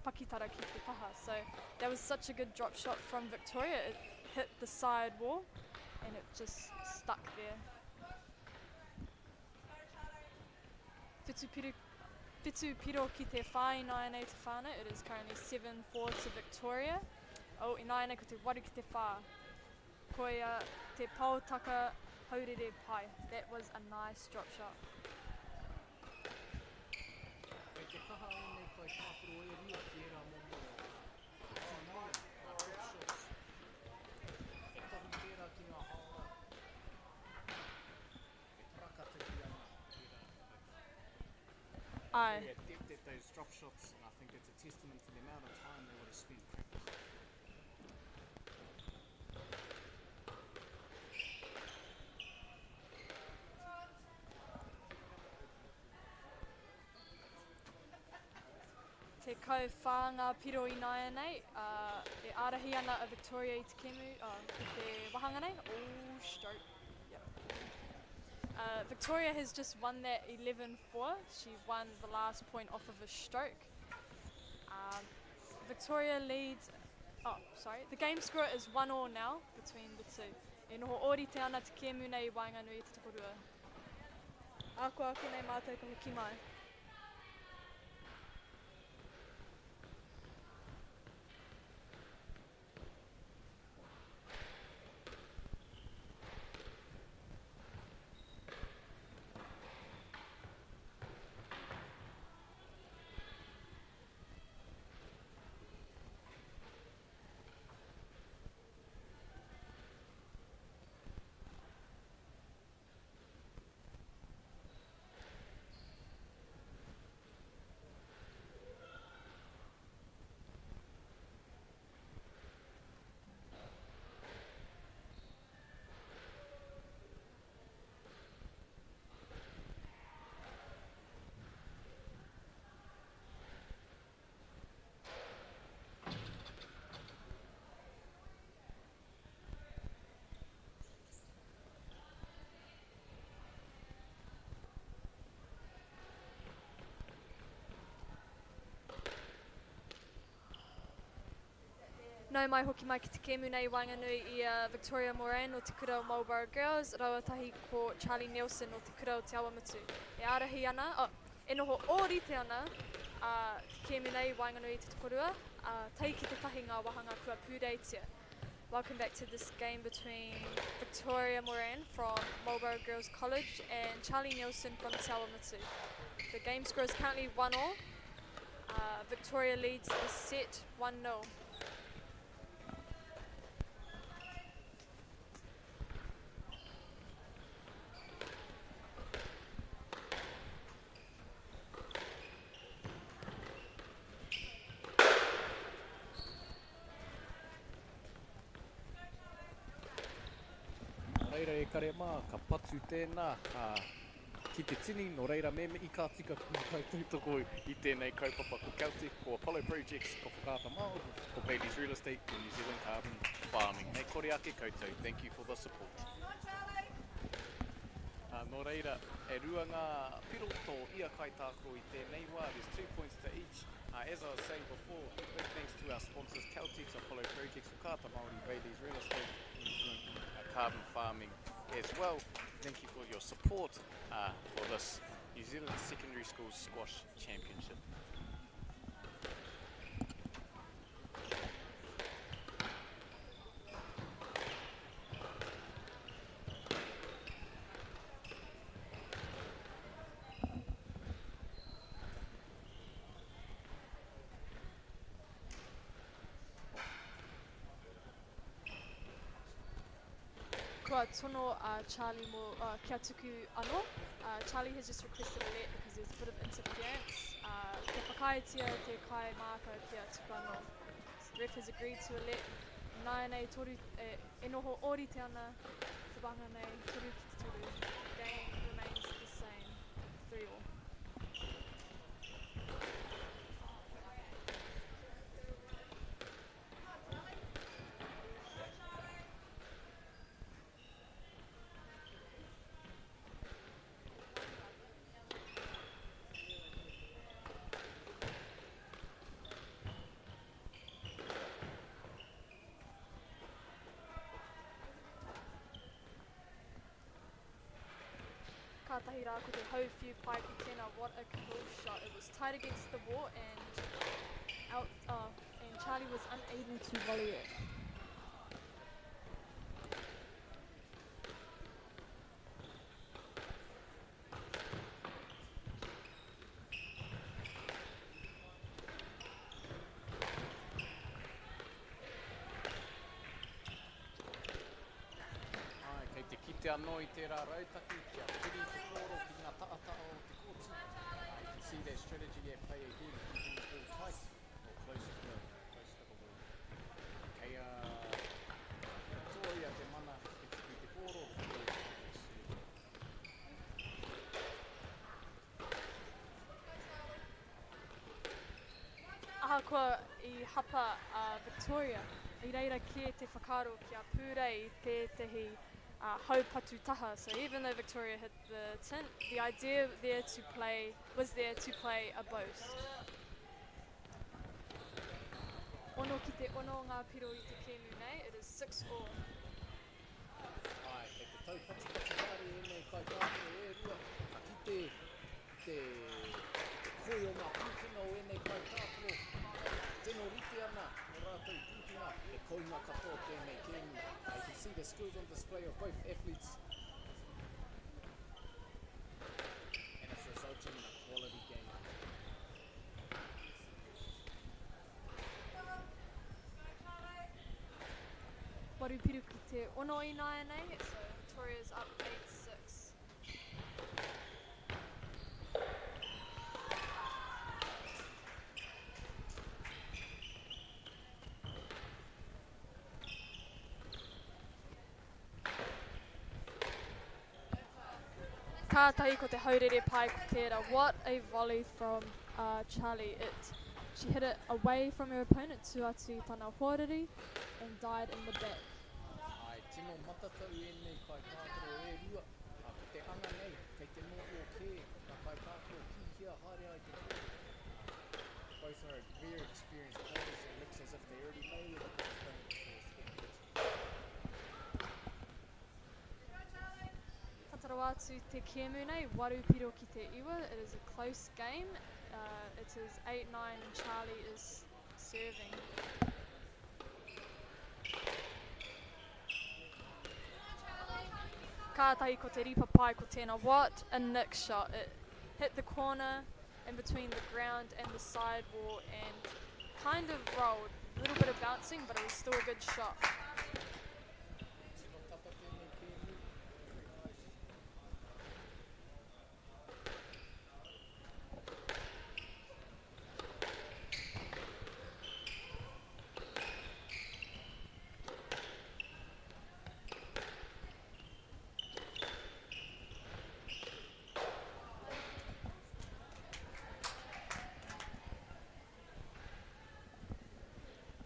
pakitara ki te taha. So that was such a good drop shot from Victoria. It hit the side wall and it just stuck there. Whitu piro, whitu piro ki te whā ināianei te whānau. It is currently 7-4 to Victoria. Oh, ināianei ko te waru ki te whā. Koia te pāotaka haurere pai. That was a nice drop shot. Kei te kaha ēnei kai tākaro e rua ki ērā momo tūmau, ngā drop shots. He tohu tērā ki ngā haora e parakatihi ana ērā kai tākaro. Ai. Very adept at those drop shots, and I think it's a testament to the amount of time they would have spent practicing. Te kau whā ngā piro ināianei, e ārahi ana a Victoria i te kemu, i te wāhanga nei. Oh, stroke. Yep. Victoria has just won that 11-4. She won the last point off of a stroke. Victoria leads, oh, sorry. The game score is 1-all now between the two. E noho ōrite ana te kēmu nei i waenganui i te tokorua. Ako ake nei mātou ka hoki mai. Nau mai hoki mai ki te kēmu nei i waenganui i a Victoria Moran o Te Kura o Marlborough Girls raua tahi ko Charlie Nielsen o Te Kura o Te Awamutu. E ārahi ana, oh, e noho ōrite ana a te kēmu nei i waenganui i te tokorua, ā, tahi ki te tahi ngā wāhanga kua pūreitia. Welcome back to this game between Victoria Moran from Marlborough Girls College and Charlie Nielsen from Te Awamutu. The game score is currently 1-all. Victoria leads the set 1-0. Nō reira e kare mā, ka patu tēnā, ka ki te tini, nō reira me mihi ka tika ki ngā kaitautoko i tēnei kaupapa ko Caltech, ko Apollo Projects, ko Whakaata Māori, ko Bayleys Real Estate, ko New Zealand Carbon Farming. Mei kore ake koutou, thank you for the support. Nō reira, e rua ngā piro tō ia kaitākaro i tēnei wā, there's 2 points to each. As I was saying before, big thanks to our sponsors, Caltex, Apollo Projects, Whakaata Māori, Bayleys Real Estate, New Zealand Carbon Farming as well. Thank you for your support uh, for this New Zealand Secondary Schools Squash Championship. Kua tono a Charlie mo, uh, kia tuku anō. Uh, Charlie has just requested a let because there's a bit of interference. Uh, kia whakaaetia te kai māka kia tuku anō. So the ref has agreed to a let. Nāianei toru, e, e noho ōrite ana te wāhanga nei, toru ki te toru. Game remains the same, 3 all. Kātahi rā ko te hauwhiu pai ko tēnā, what a cool shot. It was tight against the wall and out, uh, and Charlie was unable to volley it. Ai, kei te kite anō i tērā rautaki kia piri te pōro ki ngā ta'ata'a o te kōti. Uh, you can see that strategy at play again, keeping the ball tight or close to the, close to the wall. Kei a Victoria te mana te tuku i te pōro, Victoria to serve. Ahakoa i hapa a Victoria, i reira kē te whakaaro kia pūrei tētehi uh, haupatu taha. So even though Victoria hit the tint, the idea there to play was there to play a boast. Ono ki te ono ngā piro i te kēmu nei, it is 6 all. Ai, kei te taupatupatu haere ēnei kaitākaro e rua, ka kite te, te koi o ngā pūkenga o ēnei kaitākaro. Tino rite ana o rātou pūkenga, e kounga katoa tēnei kēmu. Uh, you can see the skills on display of both athletes. And it's resulting in a quality game. Waru piru ki te ono i nāianei, so Victoria's up 8-6. Kātahi ko te haurere pai ko tērā. What a volley from uh, Charlie. It, she hit it away from her opponent, tu atu i tana hoariri, and died in the back. Ai, tino matatau ēnei kaitākaro e rua. A, ko te anga nei, kei te mōhio kē ngā kaitākaro ki hea haere ai te pōro. Both are very experienced players. It looks as if they already know where the ball's going before it's hit. Tata rawa atu te kēmu nei, waru piro ki te iwa. It is a close game. Uh, it is 8-9 and Charlie is serving. Kātahi ko te ripa pai ko tēnā. What a nick shot. It hit the corner in between the ground and the sidewall and kind of rolled. A little bit of bouncing, but it was still a good shot. Tino tata tēnei kēmu. Very close.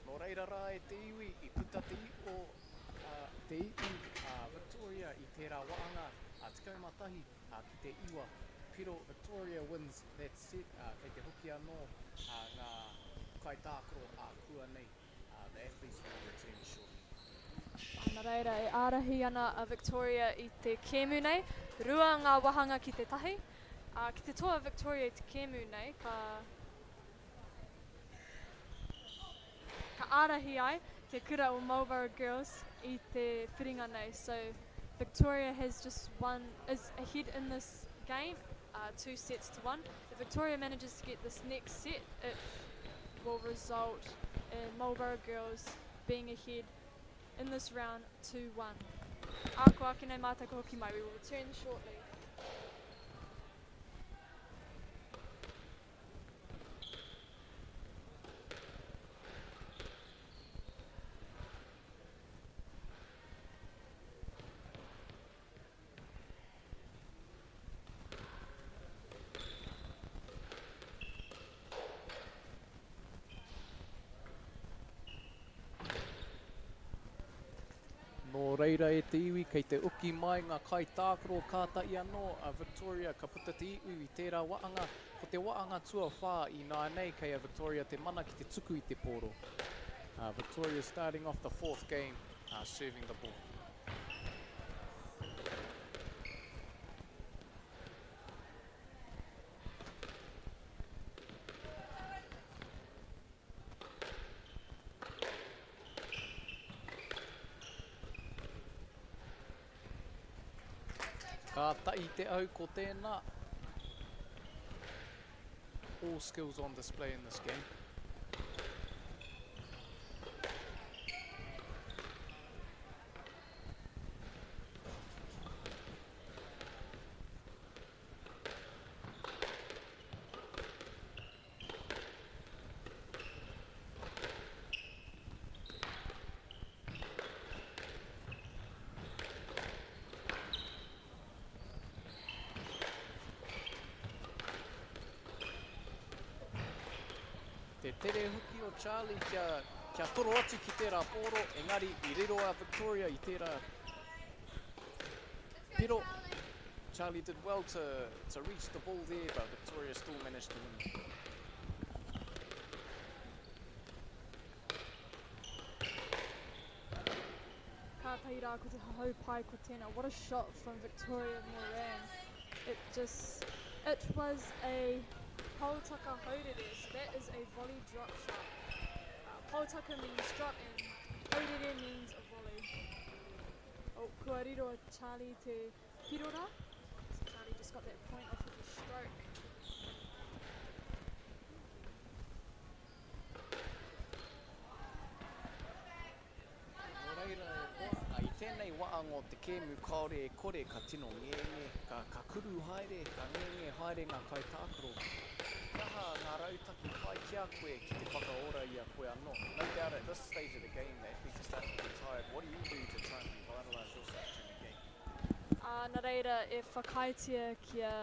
Nō reira rā e te iwi, i puta te iu o uh, te iu uh, Victoria i tērā waanga a 11 uh, ki te iwa. Piro Victoria wins that set. Uh, kei te hoki anō uh, ngā kaitākaro a kua nei. Uh, the athletes will return shortly. Nā reira, e ārahi ana a Victoria i te kēmu nei. Rua ngā wāhanga ki te tahi. Ki te toa a Victoria i te kēmu nei, ka, ka ārahi ai te kura o Marlborough Girls i te whiringa nei. So, Victoria has just won, is ahead in this game, 2-1. If Victoria manages to get this next set, it will result in Marlborough Girls being ahead in this round 2-1. Ā kō ake nei mātou ka hoki mai. We will return shortly. Nō reira e te iwi, kei te uki mai ngā kaitākaro kātahi anō a Victoria ka puta te iu i tērā waanga. Ko te waanga tuawhā ināianei kei a Victoria te mana ki te tuku i te pōro. Victoria starting off the fourth game, serving the ball. Ka tahi te au ko tēnā. All skills on display in this game. Te tere hoki o Charlie kia, kia toro atu ki tērā pōro, engari i riro a Victoria i tērā piro. Charlie did well to, to reach the ball there, but Victoria still managed to win. Kātahi rā ko te hahau pai ko tēnā. What a shot from Victoria Moran. It just, it was a Poutaka haurere, so that is a volley drop shot. Poutaka means drop and haurere means a volley. Oh, kua riro a Charlie te piro rā. So Charlie just got that point off of the stroke. Nō reira e hoa, i tēnei waanga o te kēmu kāore e kore ka tino ngenge, ka, ka kuru haere, ka ngenge haere ngā kaitākaro. He aha ngā rautaki pai ki a koe ki te whakaora i a koe anō? No doubt at this stage of the game the athletes are starting to get tired. What do you do to try and revitalise yourself during the game? Ā, nā reira e whakaaetia kia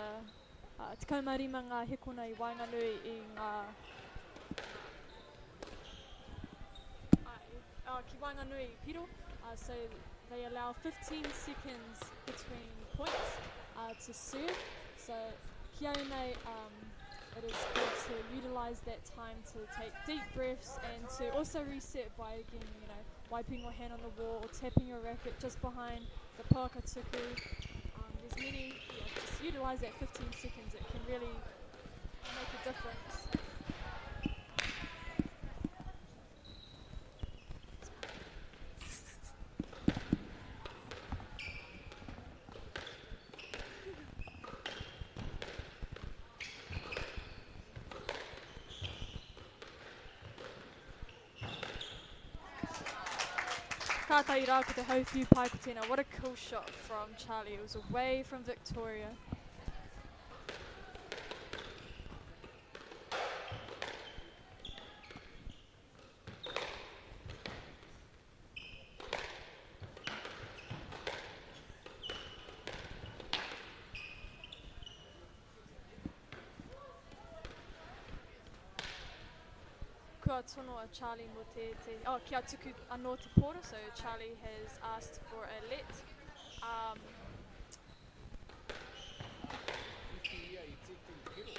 15 ngā hekona i waenganui i ngā, āe, ki waenganui i piro, so they allow 15 seconds between points to serve. So ki au nei, it is good to utilise that time to take deep breaths and to also reset by, again, you know, wiping your hand on the wall or tapping your racket just behind the pouaka tuku. There's many, yeah, just utilise that 15 seconds. It can really make a difference. Kātahi rā ko te hauwhiu pai ko tēnā. What a cool shot from Charlie. It was away from Victoria. Kua tono a Charlie mō te, te, oh, kia tuku anō te pōro, so Charlie has asked for a let. Whiwhi ia i tētehi piro.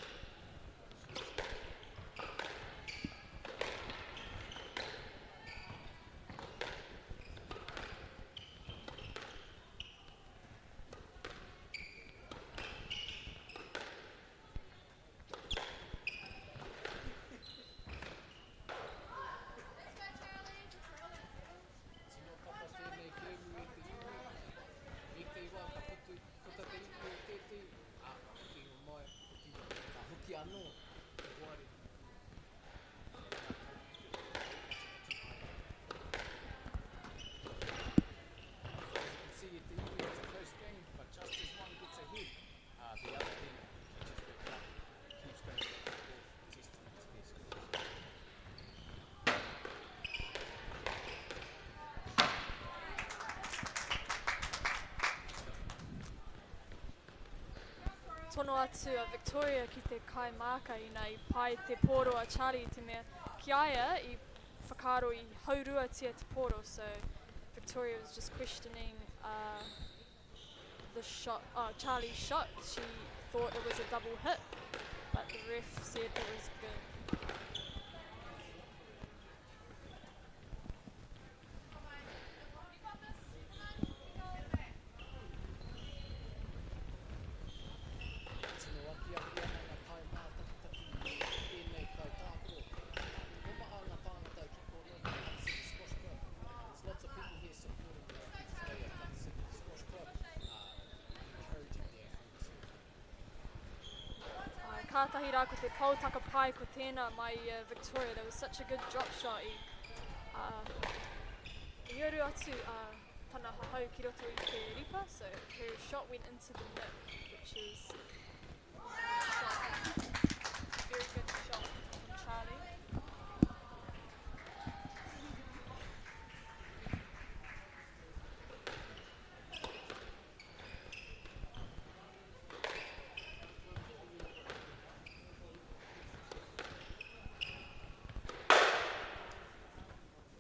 tono atu a Victoria ki te kaimāka ina i pai te pōro a Charlie i te mea ki a ia i whakaaro i hauruatia te pōro so Victoria was just questioning uh, the shot, oh, Charlie's shot. She thought it was a double hit, but the ref said it was good. Tino akiaki ana ngā kaimātakitaki i ēnei kaitākaro. Tokomaha ngā tāngata ki konei ki Hutt City Squash Club. There's lots of people here supporting the athletes today at Hutt City Squash Club, encouraging the athletes here. Kātahi rā ko te pou takapai ko tēnā mai i a Victoria. That was such a good drop shot i, uh, i uru atu uh, tana hahau ki roto i te ripa. So her shot went into the nick, which is shot. Very good shot from Charlie.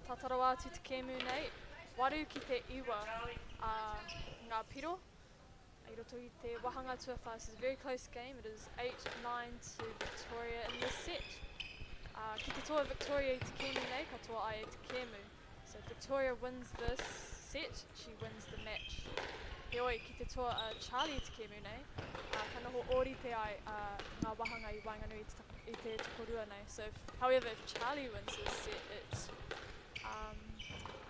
Tata rawa atu te kēmu nei, 8 ki te 9 a ngā piro. I roto i te wahanga tuawhā. This is a very close game. It is 8-9 to Victoria in this set. Ki te toa Victoria i te kēmu nei, ka toa ai e te kēmu. So if Victoria wins this set, she wins the match. Heoi, ki te toa a Charlie i te kēmu nei, ka noho ōrite ai ngā wahanga i waenganui i te tokorua nei. So, if, however, if Charlie wins this set,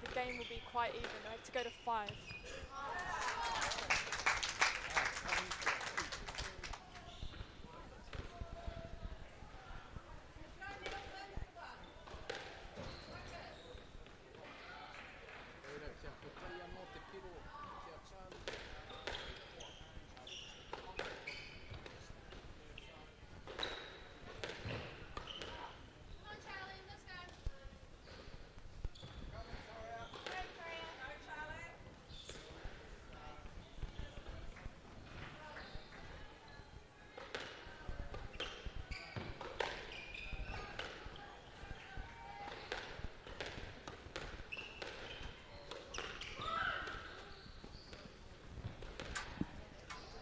the game will be quite even. They'll have to go to 5. Reira, kia kotahi anō te piro ki a Charlie. Come on, Charlie, let's go. Go, Victoria. Go, Charlie.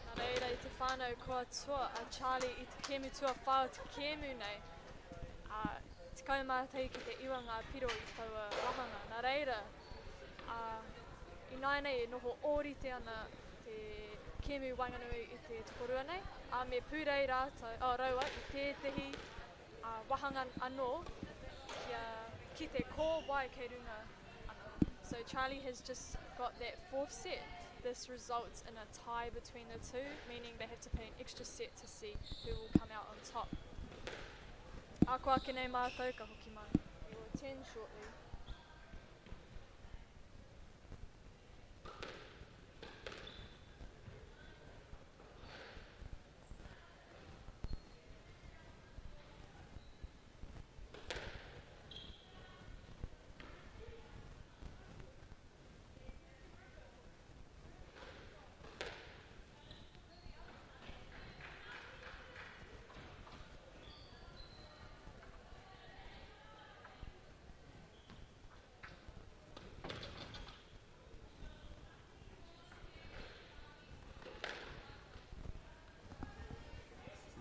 Nā reira i te whānau kua toa a Charlie i te kēmu tuawhā o te kēmu nei. 11 ki te 9 ngā piro i taua wahanga. Nā reira, i nāianei e noho ōrite ana te kēmu waenganui i te tokorua nei. A me pūrei rātou, oh, raua, i tētehi wahanga anō kia ki te ko wai kei runga ana. So Charlie has just got that fourth set. This results in a tie between the two, meaning they have to play an extra set to see who will come out on top. Ako ake nei mātou ka hoki mai. We will attend shortly.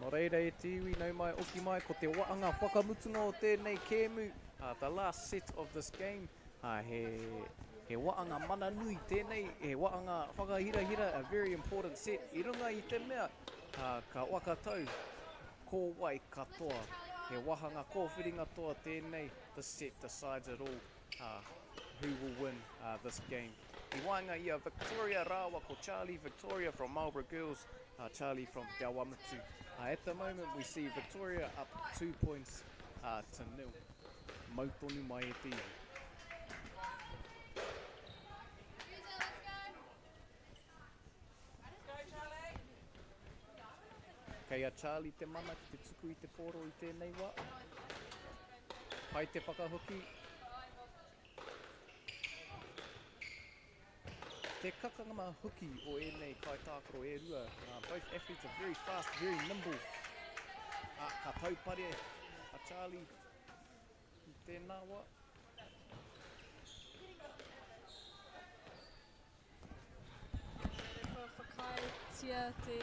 Nō reira e te iwi, nau mai, oki mai, ko te waanga whakamutunga o tēnei kēmu, the last set of this game, he waanga mana nui tēnei, he waanga whakahirahira, a very important set, i runga i te mea, ka wakatau, ko wai katoa. He wahanga kōwhiringa toa tēnei, this set decides it all, who will win this game. I waenga ia Victoria rāua ko Charlie, Victoria from Marlborough Girls, Charlie from Te Awamutu. At the moment we see Victoria up 2 points to nil. Mau tonu mai e te iwi. Use it, let's go. Go, Charlie. Kei a Charlie te mana ki te tuku i te pōro i tēnei wā. Pai te whakahoki. Te kakama hoki o ēnei kaitākaro e rua. Both athletes are very fast, very nimble. Ka taupare a Charlie i tēnā wā. Kua whakaaetia te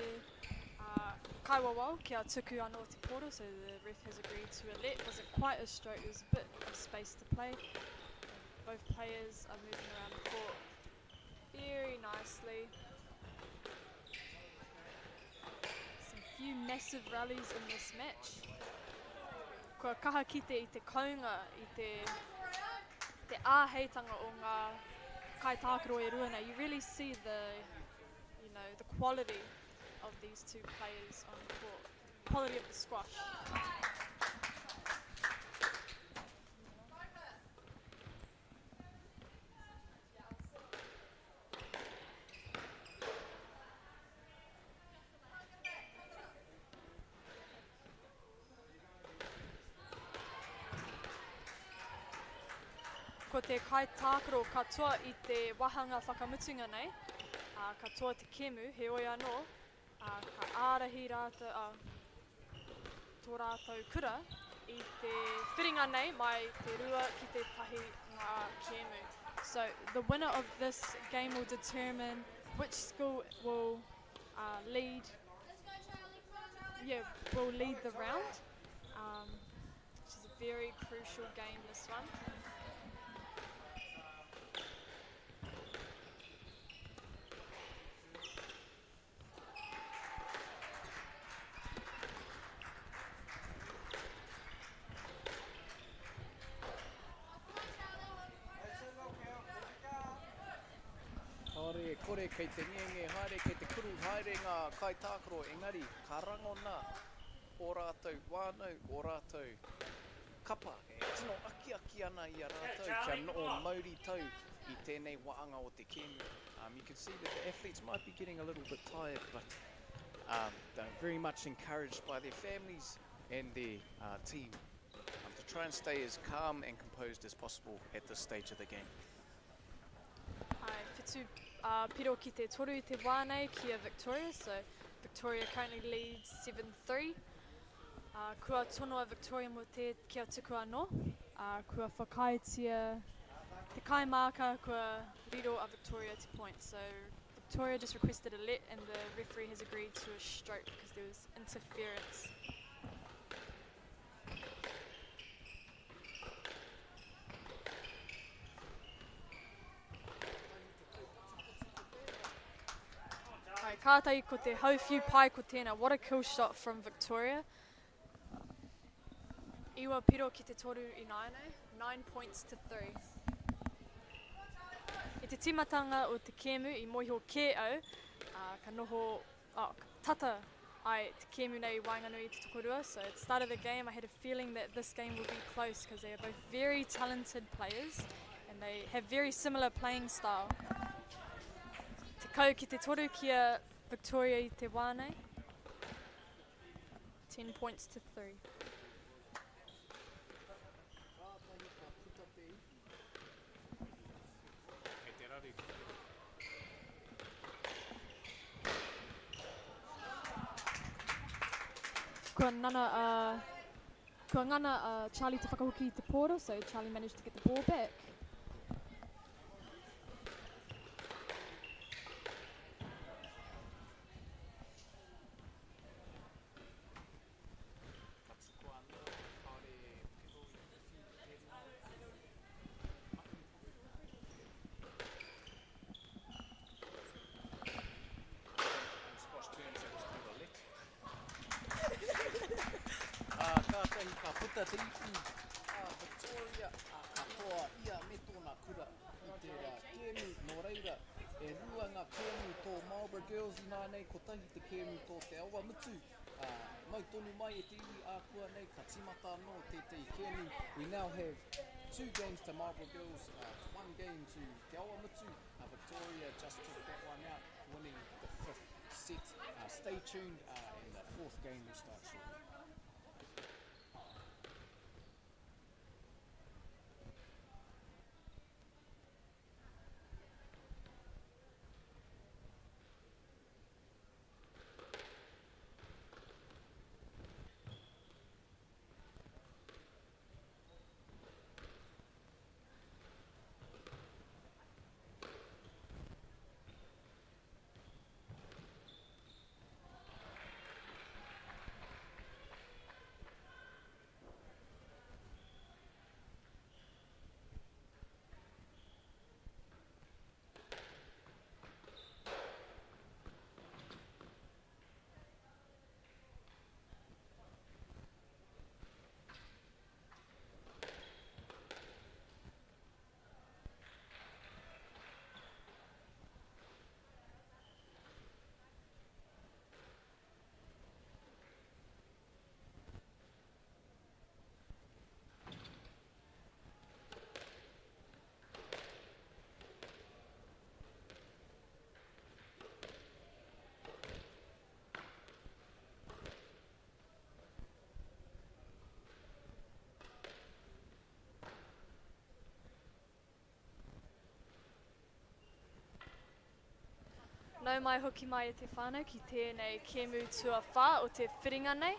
kaiwawao kia tuku anō te pōro, so the ref has agreed to a let. Wasn't quite a stroke, there was a bit of space to play. Both players are moving around the court very nicely. Some few massive rallies in this match. Kua kaha kite i te kounga, i te, te āheitanga o ngā kaitākaro e rua nei. You really see the, you know, the quality of these two players on court. Quality of the squash. Ko te kaitākaro katoa i te wāhanga whakamutunga nei, ā, katoa te kēmu, heoi anō, ā, ka ārahi rātou, ā, tō rātou kura i te whiringa nei mai te rua ki te tahi ngā kēmu. So the winner of this game will determine which school will uh, lead yeah, will lead the round. Which is a very crucial game this one. Kāore e kore kei te ngenge haere, kei te kuru haere ngā kaitākaro engari ka rangona ō rātou whānau, ō rātou kapa e tino akiaki ana i a rātou kia noho mauri tau i tēnei wāanga o te kēmu. You can see that the athletes might be getting a little bit tired but they're very much encouraged by their families and their team to try and stay as calm and composed as possible at this stage of the game. Ai, whitu piro ki te toru i te wā nei ki a Victoria, so Victoria currently leads 7-3. Kua tono a Victoria mō te kia tuku anō, kua whakaaetia te kaimāka, kua riro a Victoria te point. So Victoria just requested a let and the referee has agreed to a stroke because there was interference. Hai, kātahi ko te hauwhiu pai ko tēnā. What a kill shot from Victoria. Iwa piro ki te toru ināianei. 9 points to 3. I te tīmatanga o te kēmu i mōhio kē au, ka noho, oh, tata ai te kēmu nei i waenganui i te tokorua. So at the start of the game I had a feeling that this game would be close because they are both very talented players and they have very similar playing style. Tekau ki te toru ki a Victoria i te wā nei. 10 points to 3. Kātahi ka puta te ipu. Kei te raru. Kua nana a Kua ngana a Charlie te whakahoki i te pōro, so Charlie managed to get the ball back. Ka tukua anō, kāore e piro i te whiu i tēnā mahi. In squash terms, that was called a let. Ā, kātahi ka puta te ipu a Victoria, ā, ka toa ia me tōna kura i tērā kēmu. Nō reira, e rua ngā kēmu tō Marlborough Girls ināianei, kotahi te kēmu tō Te Awamutu. Ā, mau tonu mai e te iwi ākuanei, ka tīmata anō tētahi kēmu. We now have two games to Marlborough Girls, one game to Te Awamutu. Victoria just took that one out, winning the fifth set. Stay tuned, and the fourth game will start shortly. Nau mai hoki mai e te whānau ki tēnei kēmu tuawhā o te whiringa nei.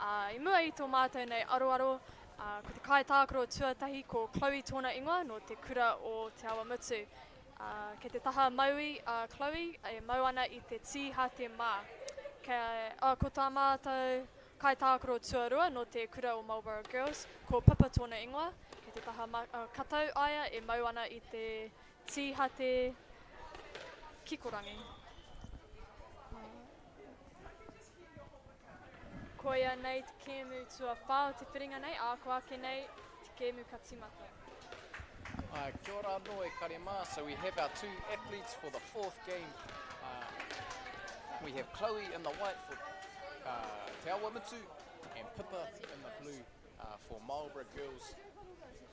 Ā, i mua i tō mātou nei aroaro, ā, ko te kaitākaro tuatahi ko Chloe tōna ingoa nō te kura o Te Awamutu. Ā, kei te taha mauī a Chloe e mau ana i te tīhate mā. Kei, ā, ko tā mātou kaitākaro tuarua nō te kura o Marlborough Girls, ko Pippa tōna ingoa, kei te taha ma, ā, katau aia e mau ana i te Tīhate Kikorangi. Koia nei te kēmu tuawhā o te whiringa nei, ā, ko ake nei te kēmu ka tīmata. Uh, kia ora anō e kare mā. So we have our two athletes for the fourth game. Uh, we have Chloe in the white for uh, Te Awamutu and Pippa in the blue uh, for Marlborough Girls.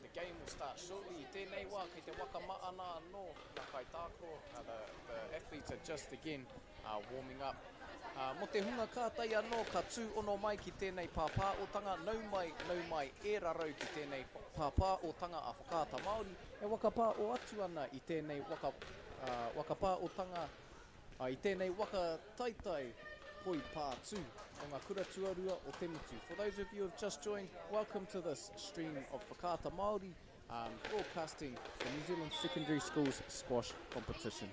The game will start shortly. I tēnei wā, kei te waka maana anō ngā kaitākaro. Uh, the, the athletes are just again uh, warming up. Uh, mō te hunga kātai anō, ka tū ono mai ki tēnei pāpāotanga, nau mai, nau mai, e rarau ki tēnei pāpāotanga a Whakaata Māori, e whakapā o atu ana i tēnei waka, uh, whakapāotanga Ā, i tēnei waka taitai poi pātū o ngā kura tuarua o te motu. For those of you who have just joined, welcome to this stream of Whakaata Māori, um, broadcasting the New Zealand Secondary Schools Squash Competition.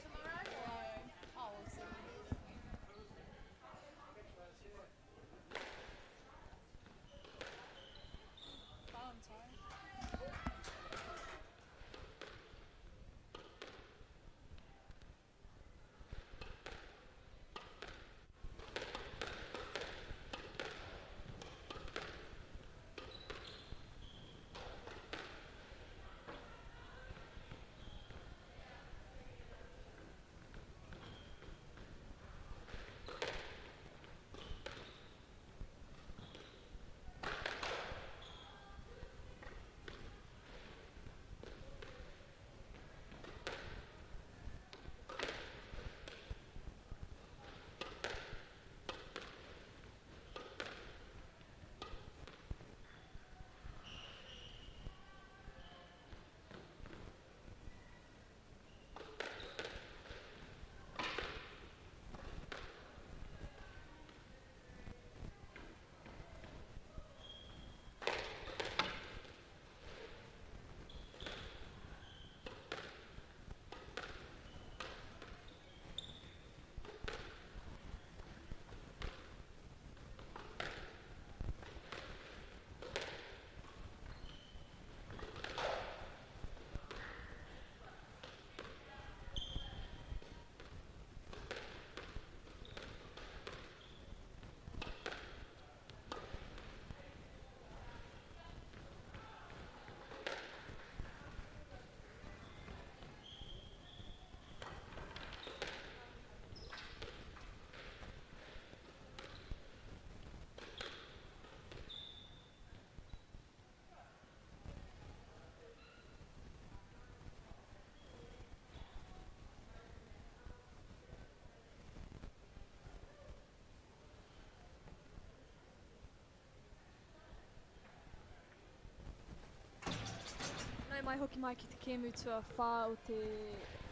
Nau mai hoki mai ki te kēmu tuawhā o te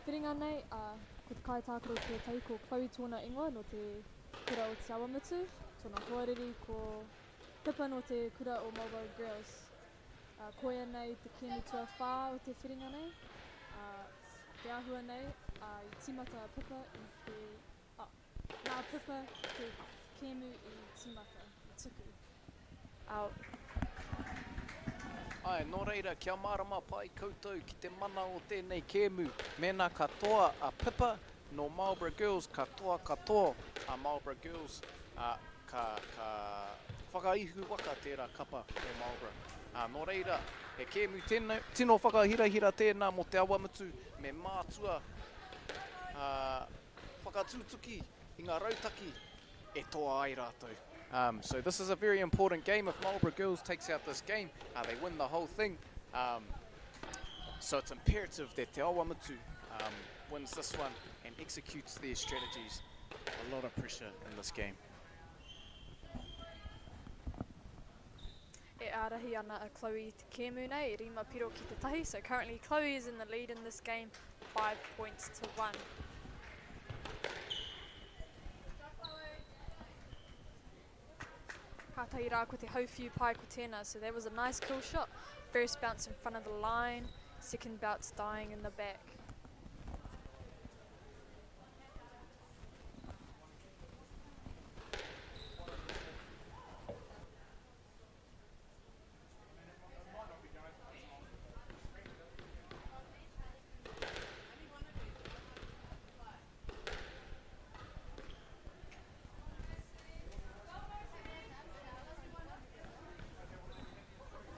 whiringa nei, ā, ko te kaitākaro tuatahi ko Chloe tōna ingoa nō te kura o Te Awamutu, tōna hoariri ko Pippa nō te kura o Marlborough Girls. Ā, koia nei te kēmu tuawhā o te whiringa nei, ā, te āhua nei, ā, i tīmata a Pippa i te, ā, nā Pippa te kēmu i tīmata, i tuku. Ā. Āe, nō reira, kia mārama pai koutou ki te mana o tēnei kēmu. Mēnā ka toa a Pippa nō Marlborough Girls, ka toa katoa a Marlborough Girls, ā, ka, ka whakaihu waka tērā kapa o Marlborough. Ā, nō reira, he kēmu tēnei, tino whakahirahira tēnā mō Te Awamutu me mātua, ā, whakatutuki i ngā rautaki e toa ai rātou. Um, so this is a very important game. If Marlborough Girls takes out this game, uh, they win the whole thing. Um, so it's imperative that Te Awamutu um, wins this one and executes their strategies. A lot of pressure in this game. E ārahi ana a Chloe i te kēmu nei, e rima piro ki te tahi, so currently Chloe is in the lead in this game, 5 points to 1. Kātahi rā ko te hauwhiu pai ko tēnā. So that was a nice kill shot. First bounce in front of the line, second bounce dying in the back.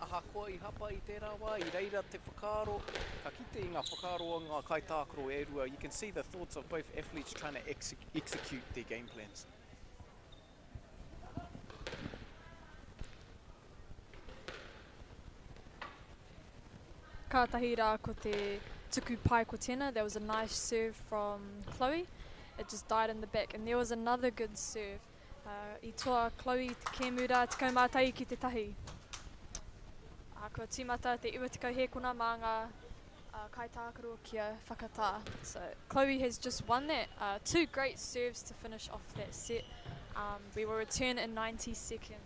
Ahakoa i hapa i tērā wā, i reira te whakaaro, ka kite i ngā whakaaro o ngā kaitākaro e rua, you can see the thoughts of both athletes trying to execute their game plans. Kātahi rā ko te tuku pai ko tēnā, that was a nice serve from Chloe. It just died in the back and there was another good serve. I toa Chloe te kēmu rā 11 ki te tahi. Kua tīmata te 90 hēkona mā ngā kaitākaro kia whakatā. So Chloe has just won that. Two great serves to finish off that set. We will return in 90 seconds.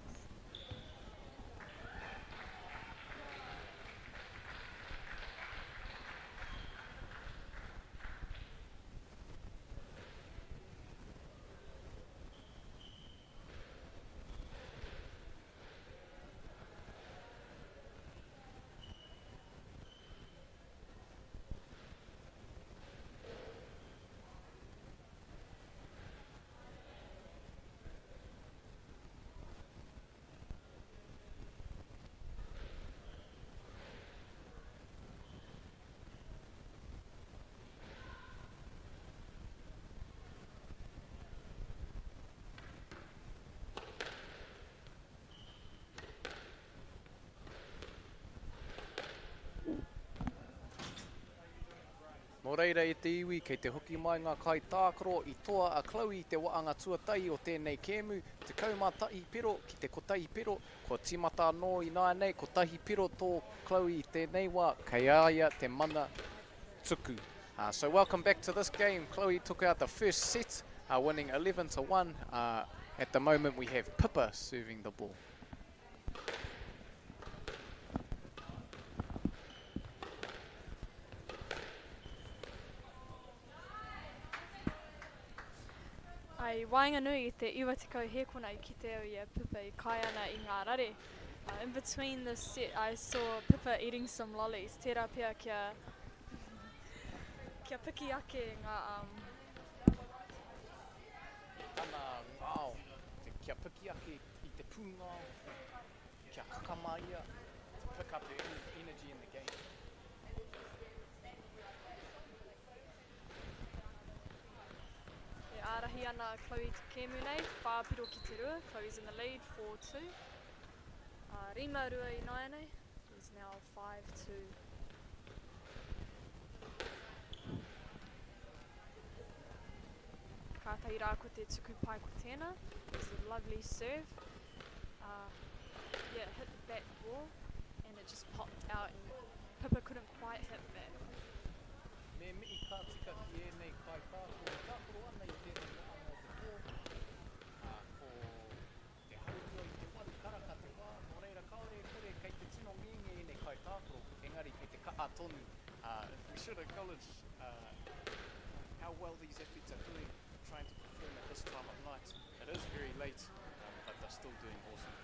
Nō reira e te iwi, kei te hoki mai ngā kaitākaro i toa a Chloe i te waanga tuatahi o tēnei kēmu, 11 piro ki te 1 piro, kua tīmata anō ināianei, 1 piro tō Chloe i tēnei wā, kei a ia te mana tuku. So welcome back to this game. Chloe took out the first set, winning 11-1. At the moment we have Pippa serving the ball. I waenganui i te 90 hēkona i kite au i a Pippa i kai ana i ngā rare. In between this set I saw Pippa eating some lollies. Tērā pea kia piki ake ngā... Tana ngao, kia piki ake i te pūngao, kia kakama ia, to pick up her energy in the game. E ārahi ana Chloe te kēmu nei, 4 piro ki te rua, Chloe's in the lead, 4-2. 5-2 ināianei, is now 5-2. Kātahi rā ko te tuku pai ko tēnā. It's a lovely serve. Yeah, it hit the back wall and it just popped out and Pippa couldn't quite hit back. Me mihi ka tika ki ēnei kaitākaro e tākaro ana i tēnei wāhanga o te pō. Ko te haurua i te 8 karaka te wā, nō reira kāore e kore kei te tino ngenge ēnei kaitākaro, engari kei te kaha tonu. We should acknowledge how well these athletes are doing, trying to perform at this time of night. It is very late, but they're still doing awesome.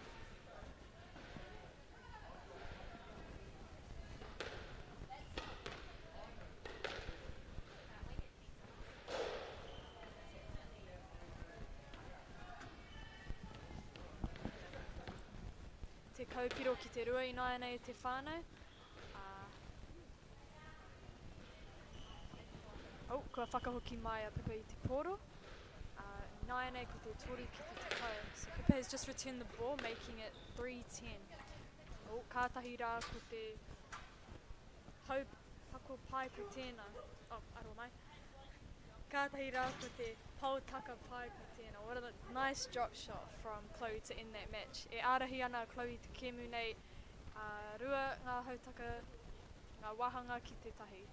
Te kaupiro ki te rua ināianei te whānau. Oh, kua whakahoki mai a Pippa i te pōro. Nāianei ko te 3 ki te 10. So Pippa has just returned the ball, making it 3-10. Oh, kātahi rā ko te hau pako pai ko tēnā. Oh, aro mai. Kātahi rā ko te pau taka pai ko tēnā. What a nice drop shot from Chloe to end that match. E ārahi ana Chloe te kēmu nei, rua ngā hautaka, ngā wāhanga ki te tahi.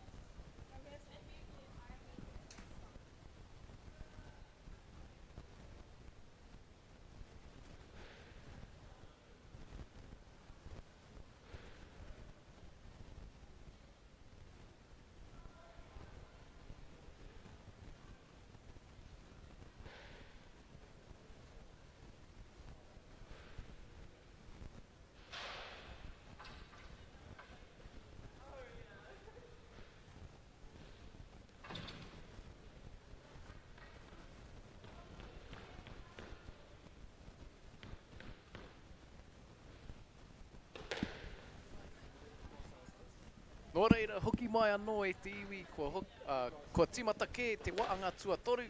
reira, hoki mai anō e te iwi, kua, hok, uh, kua tīmata kē te waanga tuatoru,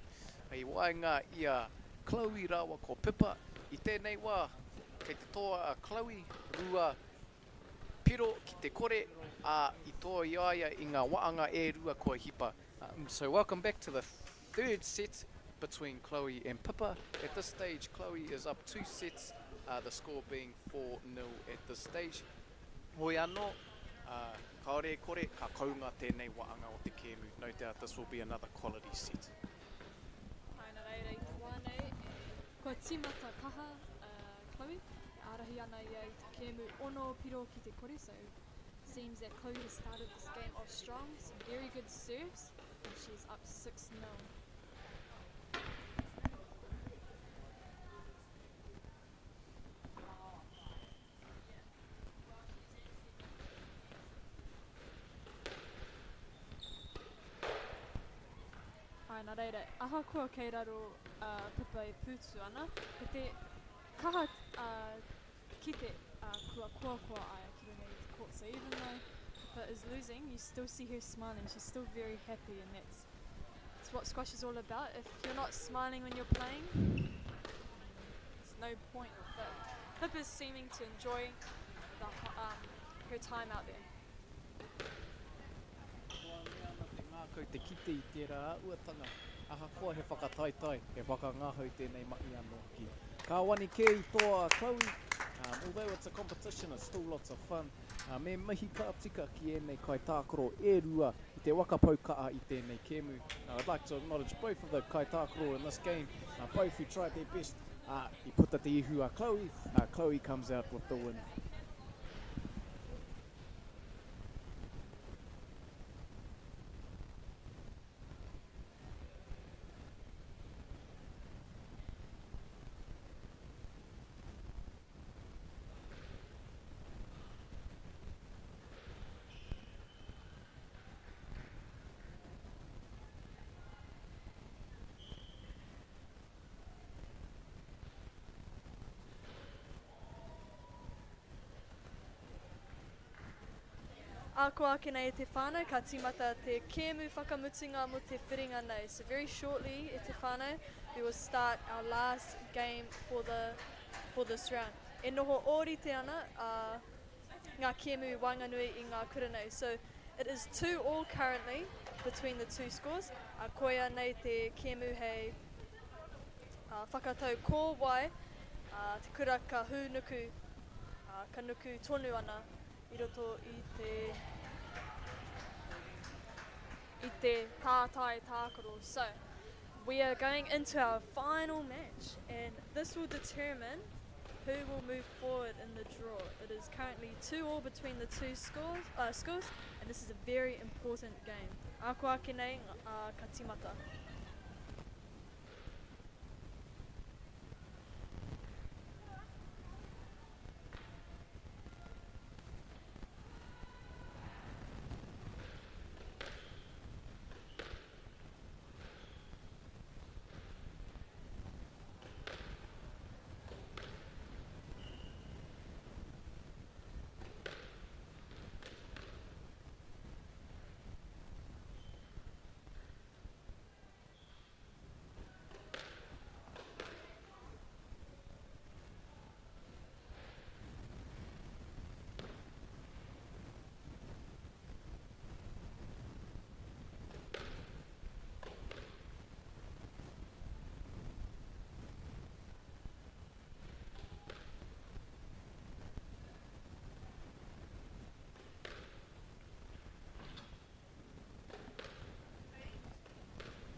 i waenga i a Chloe rāua ko Pippa. I tēnei wā, kei te toa a Chloe, 2 piro ki te kore, ā, i toa i a ia i ngā waanga e rua kua hipa. So welcome back to the third set between Chloe and Pippa. At this stage, Chloe is up two sets, uh, the score being 4-0 at this stage. Hoi anō, uh, kāore e kore, ka kounga tēnei waanga o te kēmu. No doubt this will be another quality set. Ai, nā reira i te wā nei, e, kua tīmata kaha a Chloe, e ārahi ana ia i te kēmu ono piro ki te kore, so seems that Chloe has started this game off strong, some very good serves, and she's up 6-0. Āe, nā reira, ahakoa kei raro a Pippa e pūtu ana, ko te kaha kite kua koakoa aia ki runga i te court. So even though Pippa is losing, you still see her smiling. She's still very happy and that's, that's what squash is all about. If you're not smiling when you're playing, there's no point. But Pippa's seeming to enjoy the, her time out there. Koa mea ana te ngākau te kite i tērā āhuatanga, ahakoa he whakataetae, he whakangahau tēnei mahi anō hoki. Ka wani kē i toa a Chloe, although it's a competition, it's still lots of fun. Me mihi ka tika ki ēnei kaitākaro e rua i te waka pou kaha i tēnei kēmu. I'd like to acknowledge both of the kaitākaro in this game, both who tried their best. I puta te ihu a Chloe, Chloe comes out with the win. Ako ake nei e te whānau, ka tīmata te kēmu whakamutunga mo te whiringa nei. So very shortly e te whānau, we will start our last game for the for this round. E noho ōrite ana uh, ngā kēmu waenganui i ngā kura nei. So it is 2-all currently between the two scores. Uh, koia nei te kēmu hei uh, whakatau ko wai uh, te kura ka hūnuku, uh, ka nuku tonu ana i roto i te i te tātai tākaro. So, we are going into our final match and this will determine who will move forward in the draw. It is currently 2-all between the two scores, schools and this is a very important game. Ako ake nei, uh, ka timata.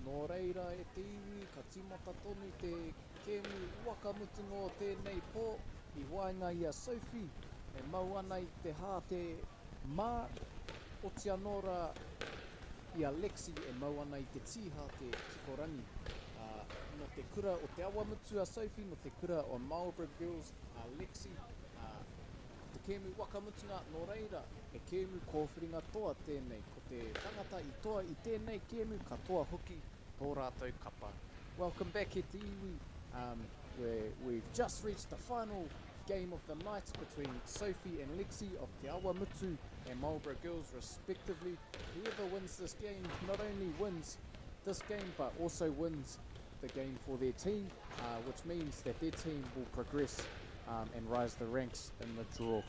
Nō reira e te iwi, ka tīmata tonu te kēmu waka mutunga o tēnei pō i waenga i a Sophie e mau ana i te hāte mā, oti anō rā i a Lexi e mau ana i te tīhāte kikorangi. Ā, nō te kura o Te Awamutu a Sophie, nō te kura o Marlborough Girls a Lexi. Ā, ko te kēmu waka mutunga, nō reira, he kēmu kōwhiringa toa tēnei. Ko te tangata i toa i tēnei kēmu ka toa hoki tō rātou kapa. Welcome back e te iwi. Um, we're, we've just reached the final game of the night between Sophie and Lexi of Te Awamutu and Marlborough Girls respectively. Whoever wins this game not only wins this game but also wins the game for their team, which means that their team will progress and rise the ranks in the draw.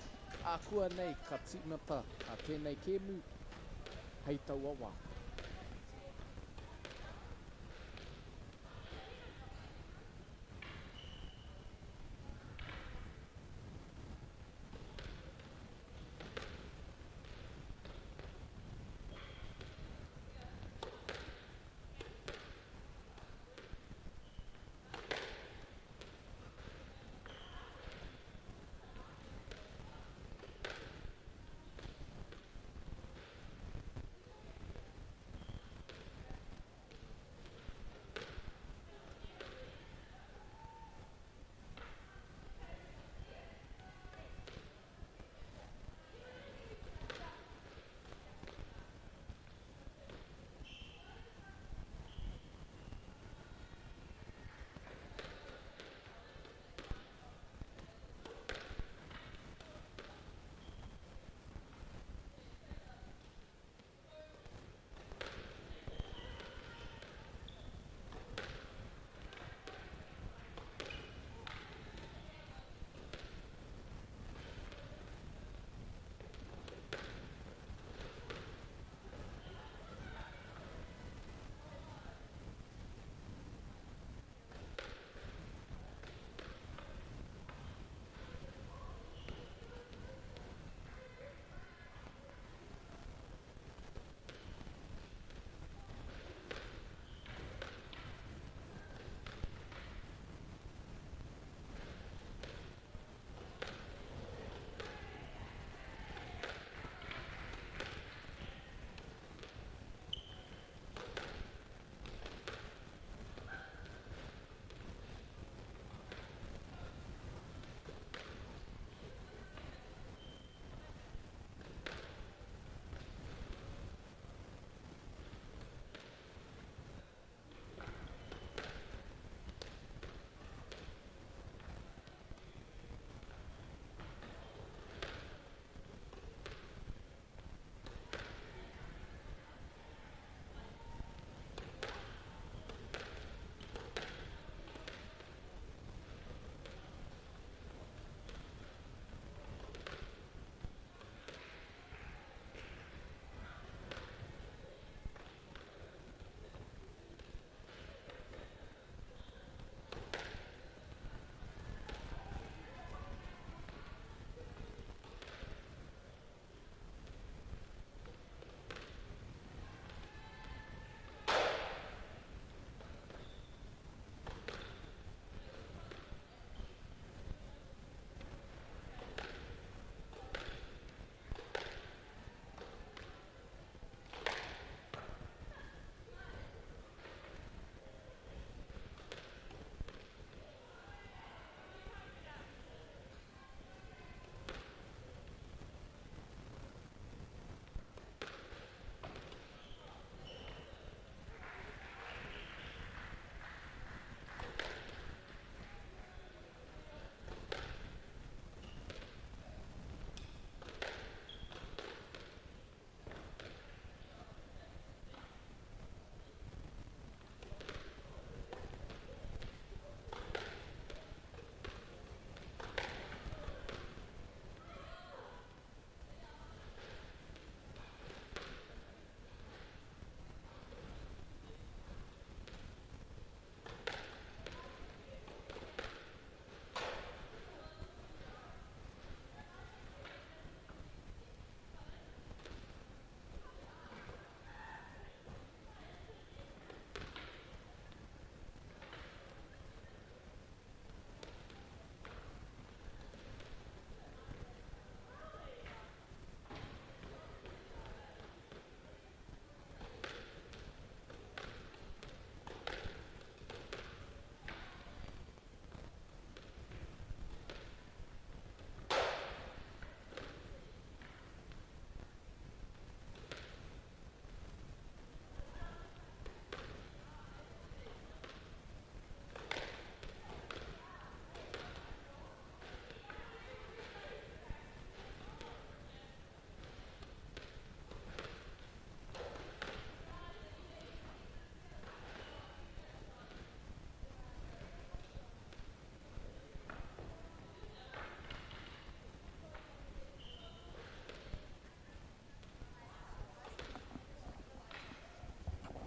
Ākuanei ka tīmata tēnei kēmu hei taua wā.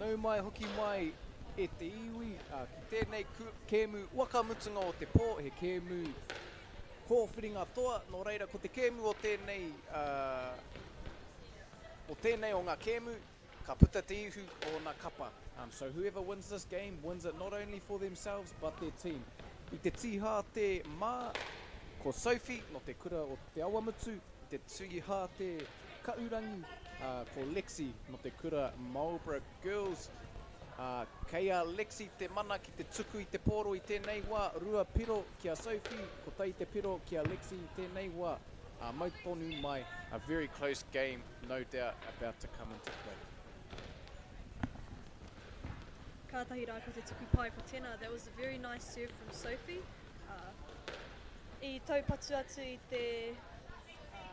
Nau mai hoki mai e te iwi ki tēnei kēmu waka mutunga o te pō, he kēmu kōwhiringa toa, nō reira ko te kēmu o tēnei, o tēnei o ngā kēmu, ka puta te ihu o ōna kapa. So whoever wins this game wins it not only for themselves but their team. I te tīhāte mā, ko Sophie nō te kura o Te Awamutu, i te tīhāte Kaurangi, ā, ko Lexi nō te kura Marlborough Girls. Ā, kei a Lexi te mana ki te tuku i te pōro i tēnei wā, rua piro ki a Sophie, kotahi te piro ki a Lexi i tēnei wā. Ā, mau tonu mai, a very close game no doubt about to come into play. Kātahi rā ko te tuku pai ko tēnā, that was a very nice serve from Sophie. Ā, i taupatu atu i te, ā,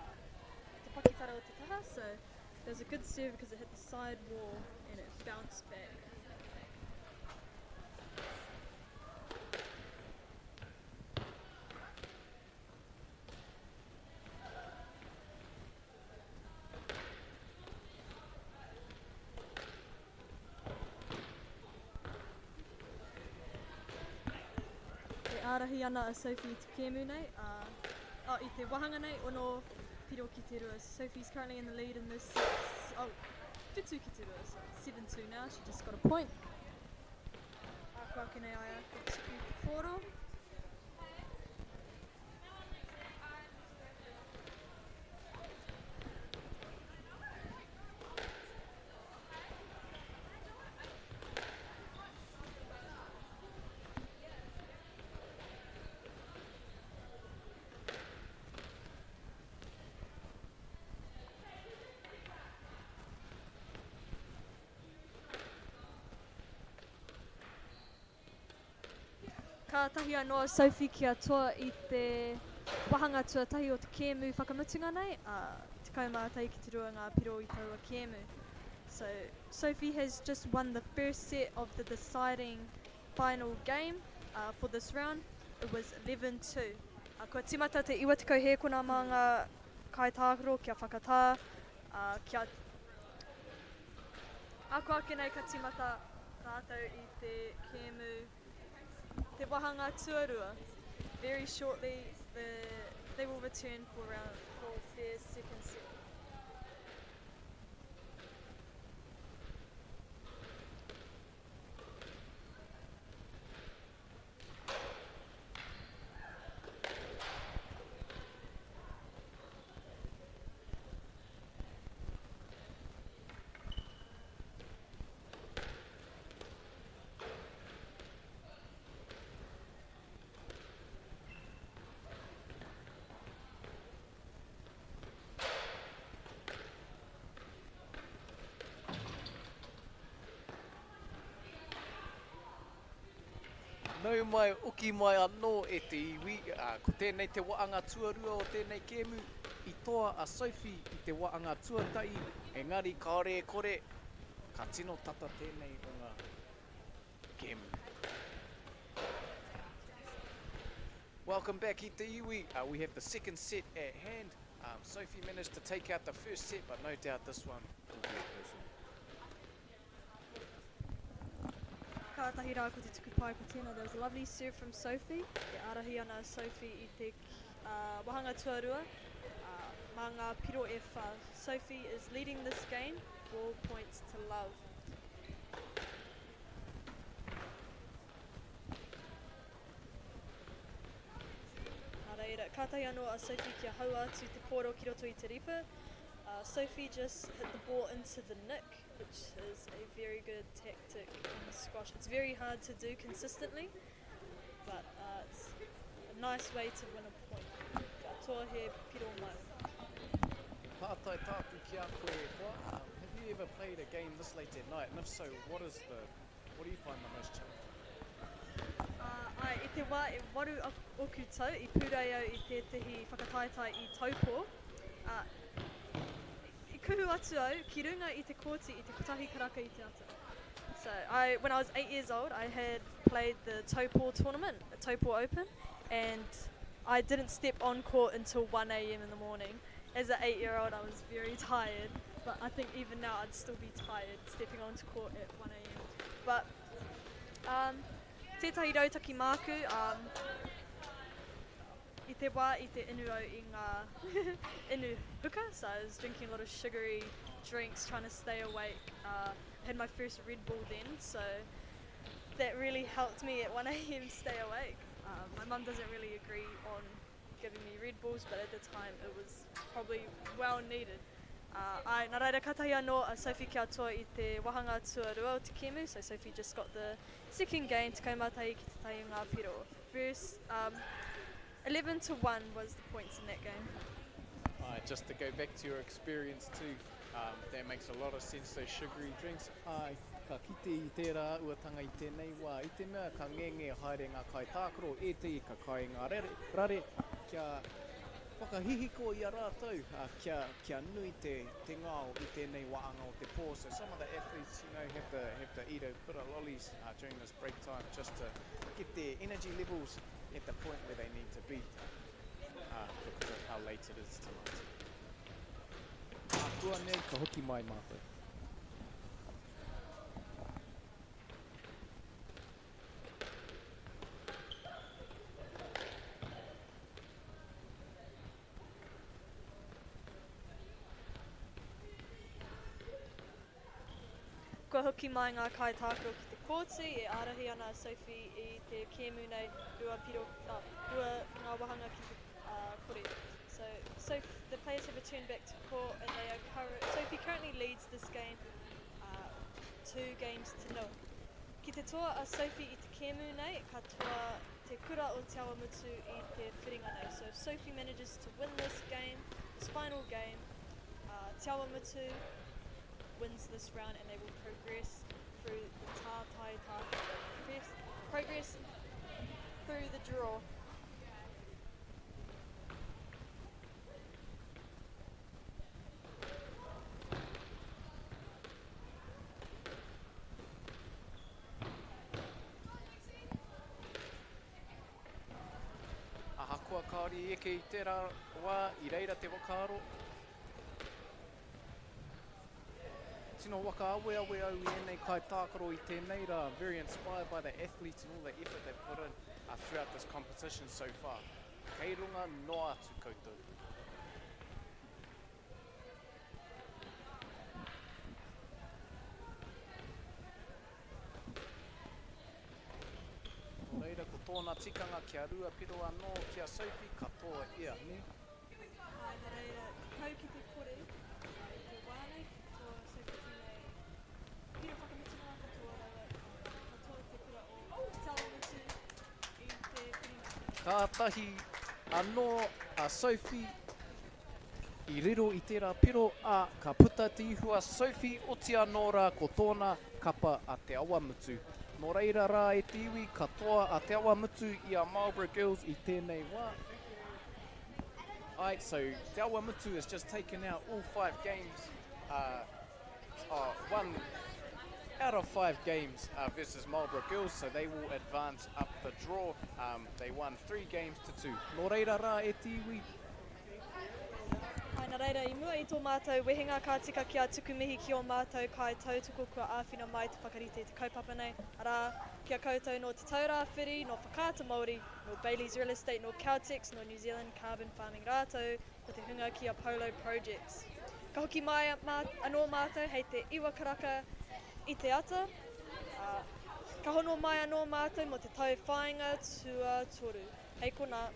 te pakitara o te taha, so it was a good serve because it hit the side wall and it bounced back. E ārahi ana a Sophie i te kēmu nei, ā, oh, i te wāhanga nei, ono piro ki te rua. Sophie's currently in the lead in this set. Oh, whitu ki te rua, so 7-2 now, she just got a point. Ā, ko ake nei a ia, ka tuku i te pōro. Kātahi anō a Sophie kia toa i te wāhanga tuatahi o te kēmu whakamutunga nei, ā, 11 ki te 2 ngā piro i taua kēmu. So, Sophie has just won the first set of the deciding final game uh, for this round. It was 11-2. Uh, kua timata te 90 hēkona mā ngā kaitākaro kia whakatā, uh, kia Ako ake nei ka timata rātou i te kēmu te wāhanga tuarua. Very shortly the, they will return for round for their second set. Nau mai, oki mai anō e te iwi, ā, ko tēnei te waanga tuarua o tēnei kēmu, i toa a Sophie i te waanga tuatahi, engari kāore e kore, ka tino tata tēnei o ngā kēmu. Welcome back e te iwi, we have the second set at hand, um, Sophie managed to take out the first set, but no doubt this one will be a close one. Kātahi rā ko te tuku pai ko tēnā. That was a lovely serve from Sophie. E ārahi ana a Sophie i te uh, wāhanga tuarua uh, mā ngā piro e whā. Sophie is leading this game, 4 points to love. Nā reira, kātahi anō a Sophie kia haua atu te pōro ki roto i te ripa. Uh, Sophie just hit the ball into the nick, which is a very good tactic in squash. It's very hard to do consistently, but uh, it's a nice way to win a point. Ka toa he piro mai. Pātai tāku ki a koe e hoa, have you ever played a game this late at night? And if so, what is the, what do you find the most challenging? Uh, ai, i te wā e waru oku tau, i pūrei au i tētehi whakataetae i Taupō. Uh, i kuhu atu au ki runga i te kōti i te kotahi karaka i te ata. So I, when I was 8 years old, I had played the Taupō tournament, the Taupō Open, and I didn't step on court until 1 a.m. in the morning. As an eight-year-old, I was very tired, but I think even now I'd still be tired stepping onto court at 1am. But um, tētahi rautaki māku, um, i te wā i te inu au i ngā inu huka, so I was drinking a lot of sugary drinks, trying to stay awake. Uh, I had my first Red Bull then, so that really helped me at 1am stay awake. Um, my mum doesn't really agree on giving me Red Bulls, but at the time it was probably well needed. Uh, ai, nā reira katahi anō a Sophie kia toa i te wahanga tuarua o te kēmu, so Sophie just got the second game, 11 ki te tahi o ngā piro. First, um, 11 to 1 was the points in that game. Ai, just to go back to your experience too, um, that makes a lot of sense, those sugary drinks. Ai, ka kite i tērā āhuatanga i tēnei wā, i te mea ka ngenge haere ngā kaitākaro, ētehi ka kai ngā rare, rare kia whakahihiko i a rātou, uh, kia, kia nui te, te ngao i tēnei wāhanga o te pō. So some of the athletes, you know, have to, have to eat a bit of lollies uh, during this break time just to get their energy levels at the point where they need to be uh, because of how late it is tonight. Ākuanei ka hoki mai mātou. Kua hoki mai ngā kaitākaro ki te kōti, e ārahi ana a Sophie i te kēmu nei rua piro, oh, rua ngā wāhanga ki te uh, kore. So, so the players have returned back to court and they are current, Sophie currently leads this game uh, two games to nil. Ki te toa a Sophie i te kēmu nei, ka toa te kura o Te Awamutu i te whiringa nei. So if Sophie manages to win this game, this final game, uh, Te Awamutu wins this round and they will progress through the tātai tātai. Progress, progress through the draw. Ahakoa kāore i eke i tērā wā, i reira te whakaaro. Tino waka aweawe au i ēnei kaitākaro i tēnei rā, very inspired by the athletes and all the effort they've put in uh, throughout this competition so far. Kei runga noa atu koutou. Nō reira, ko tōna tikanga kia rua piro anō ki a Sophie, ka toa ia, nē? Āe, nā reira, tekau ki te kore i te wā nei, ki te toa Sophie tēnei piro whakamutunga, ka toa rawa, ka toa te kura o Te Awamutu i te whiringa. Kātahi anō a Sophie i riro i tērā piro, ā, ka puta te ihu a Sophie, oti anō rā ko tōna kapa a Te Awamutu. Nō reira rā e te iwi, ka toa a Te Awamutu i a Marlborough Girls i tēnei wā. Aight, so Te Awamutu has just taken out all five games, uh, uh, one out of five games uh, versus Marlborough Girls, so they will advance up the draw. Um, they won three games to two. Nō reira rā e te iwi. Ai, nā reira, i mua i tō mātou wehenga ka tika kia tuku mihi ki ō mātou kai tautoko kua āwhina mai te whakarite i te kaupapa nei, arā, ki a koutou nō Te Taura Whiri, nō Whakaata Māori, nō Bayleys Real Estate, nō Caltex, nō New Zealand Carbon Farming rātou ko te hunga ki Apollo Projects. Ka hoki mai mā, anō mātou hei te iwa karaka i te ata, ā, ka hono mai anō mātou mō te tau whāinga tuatoru. Hei konā.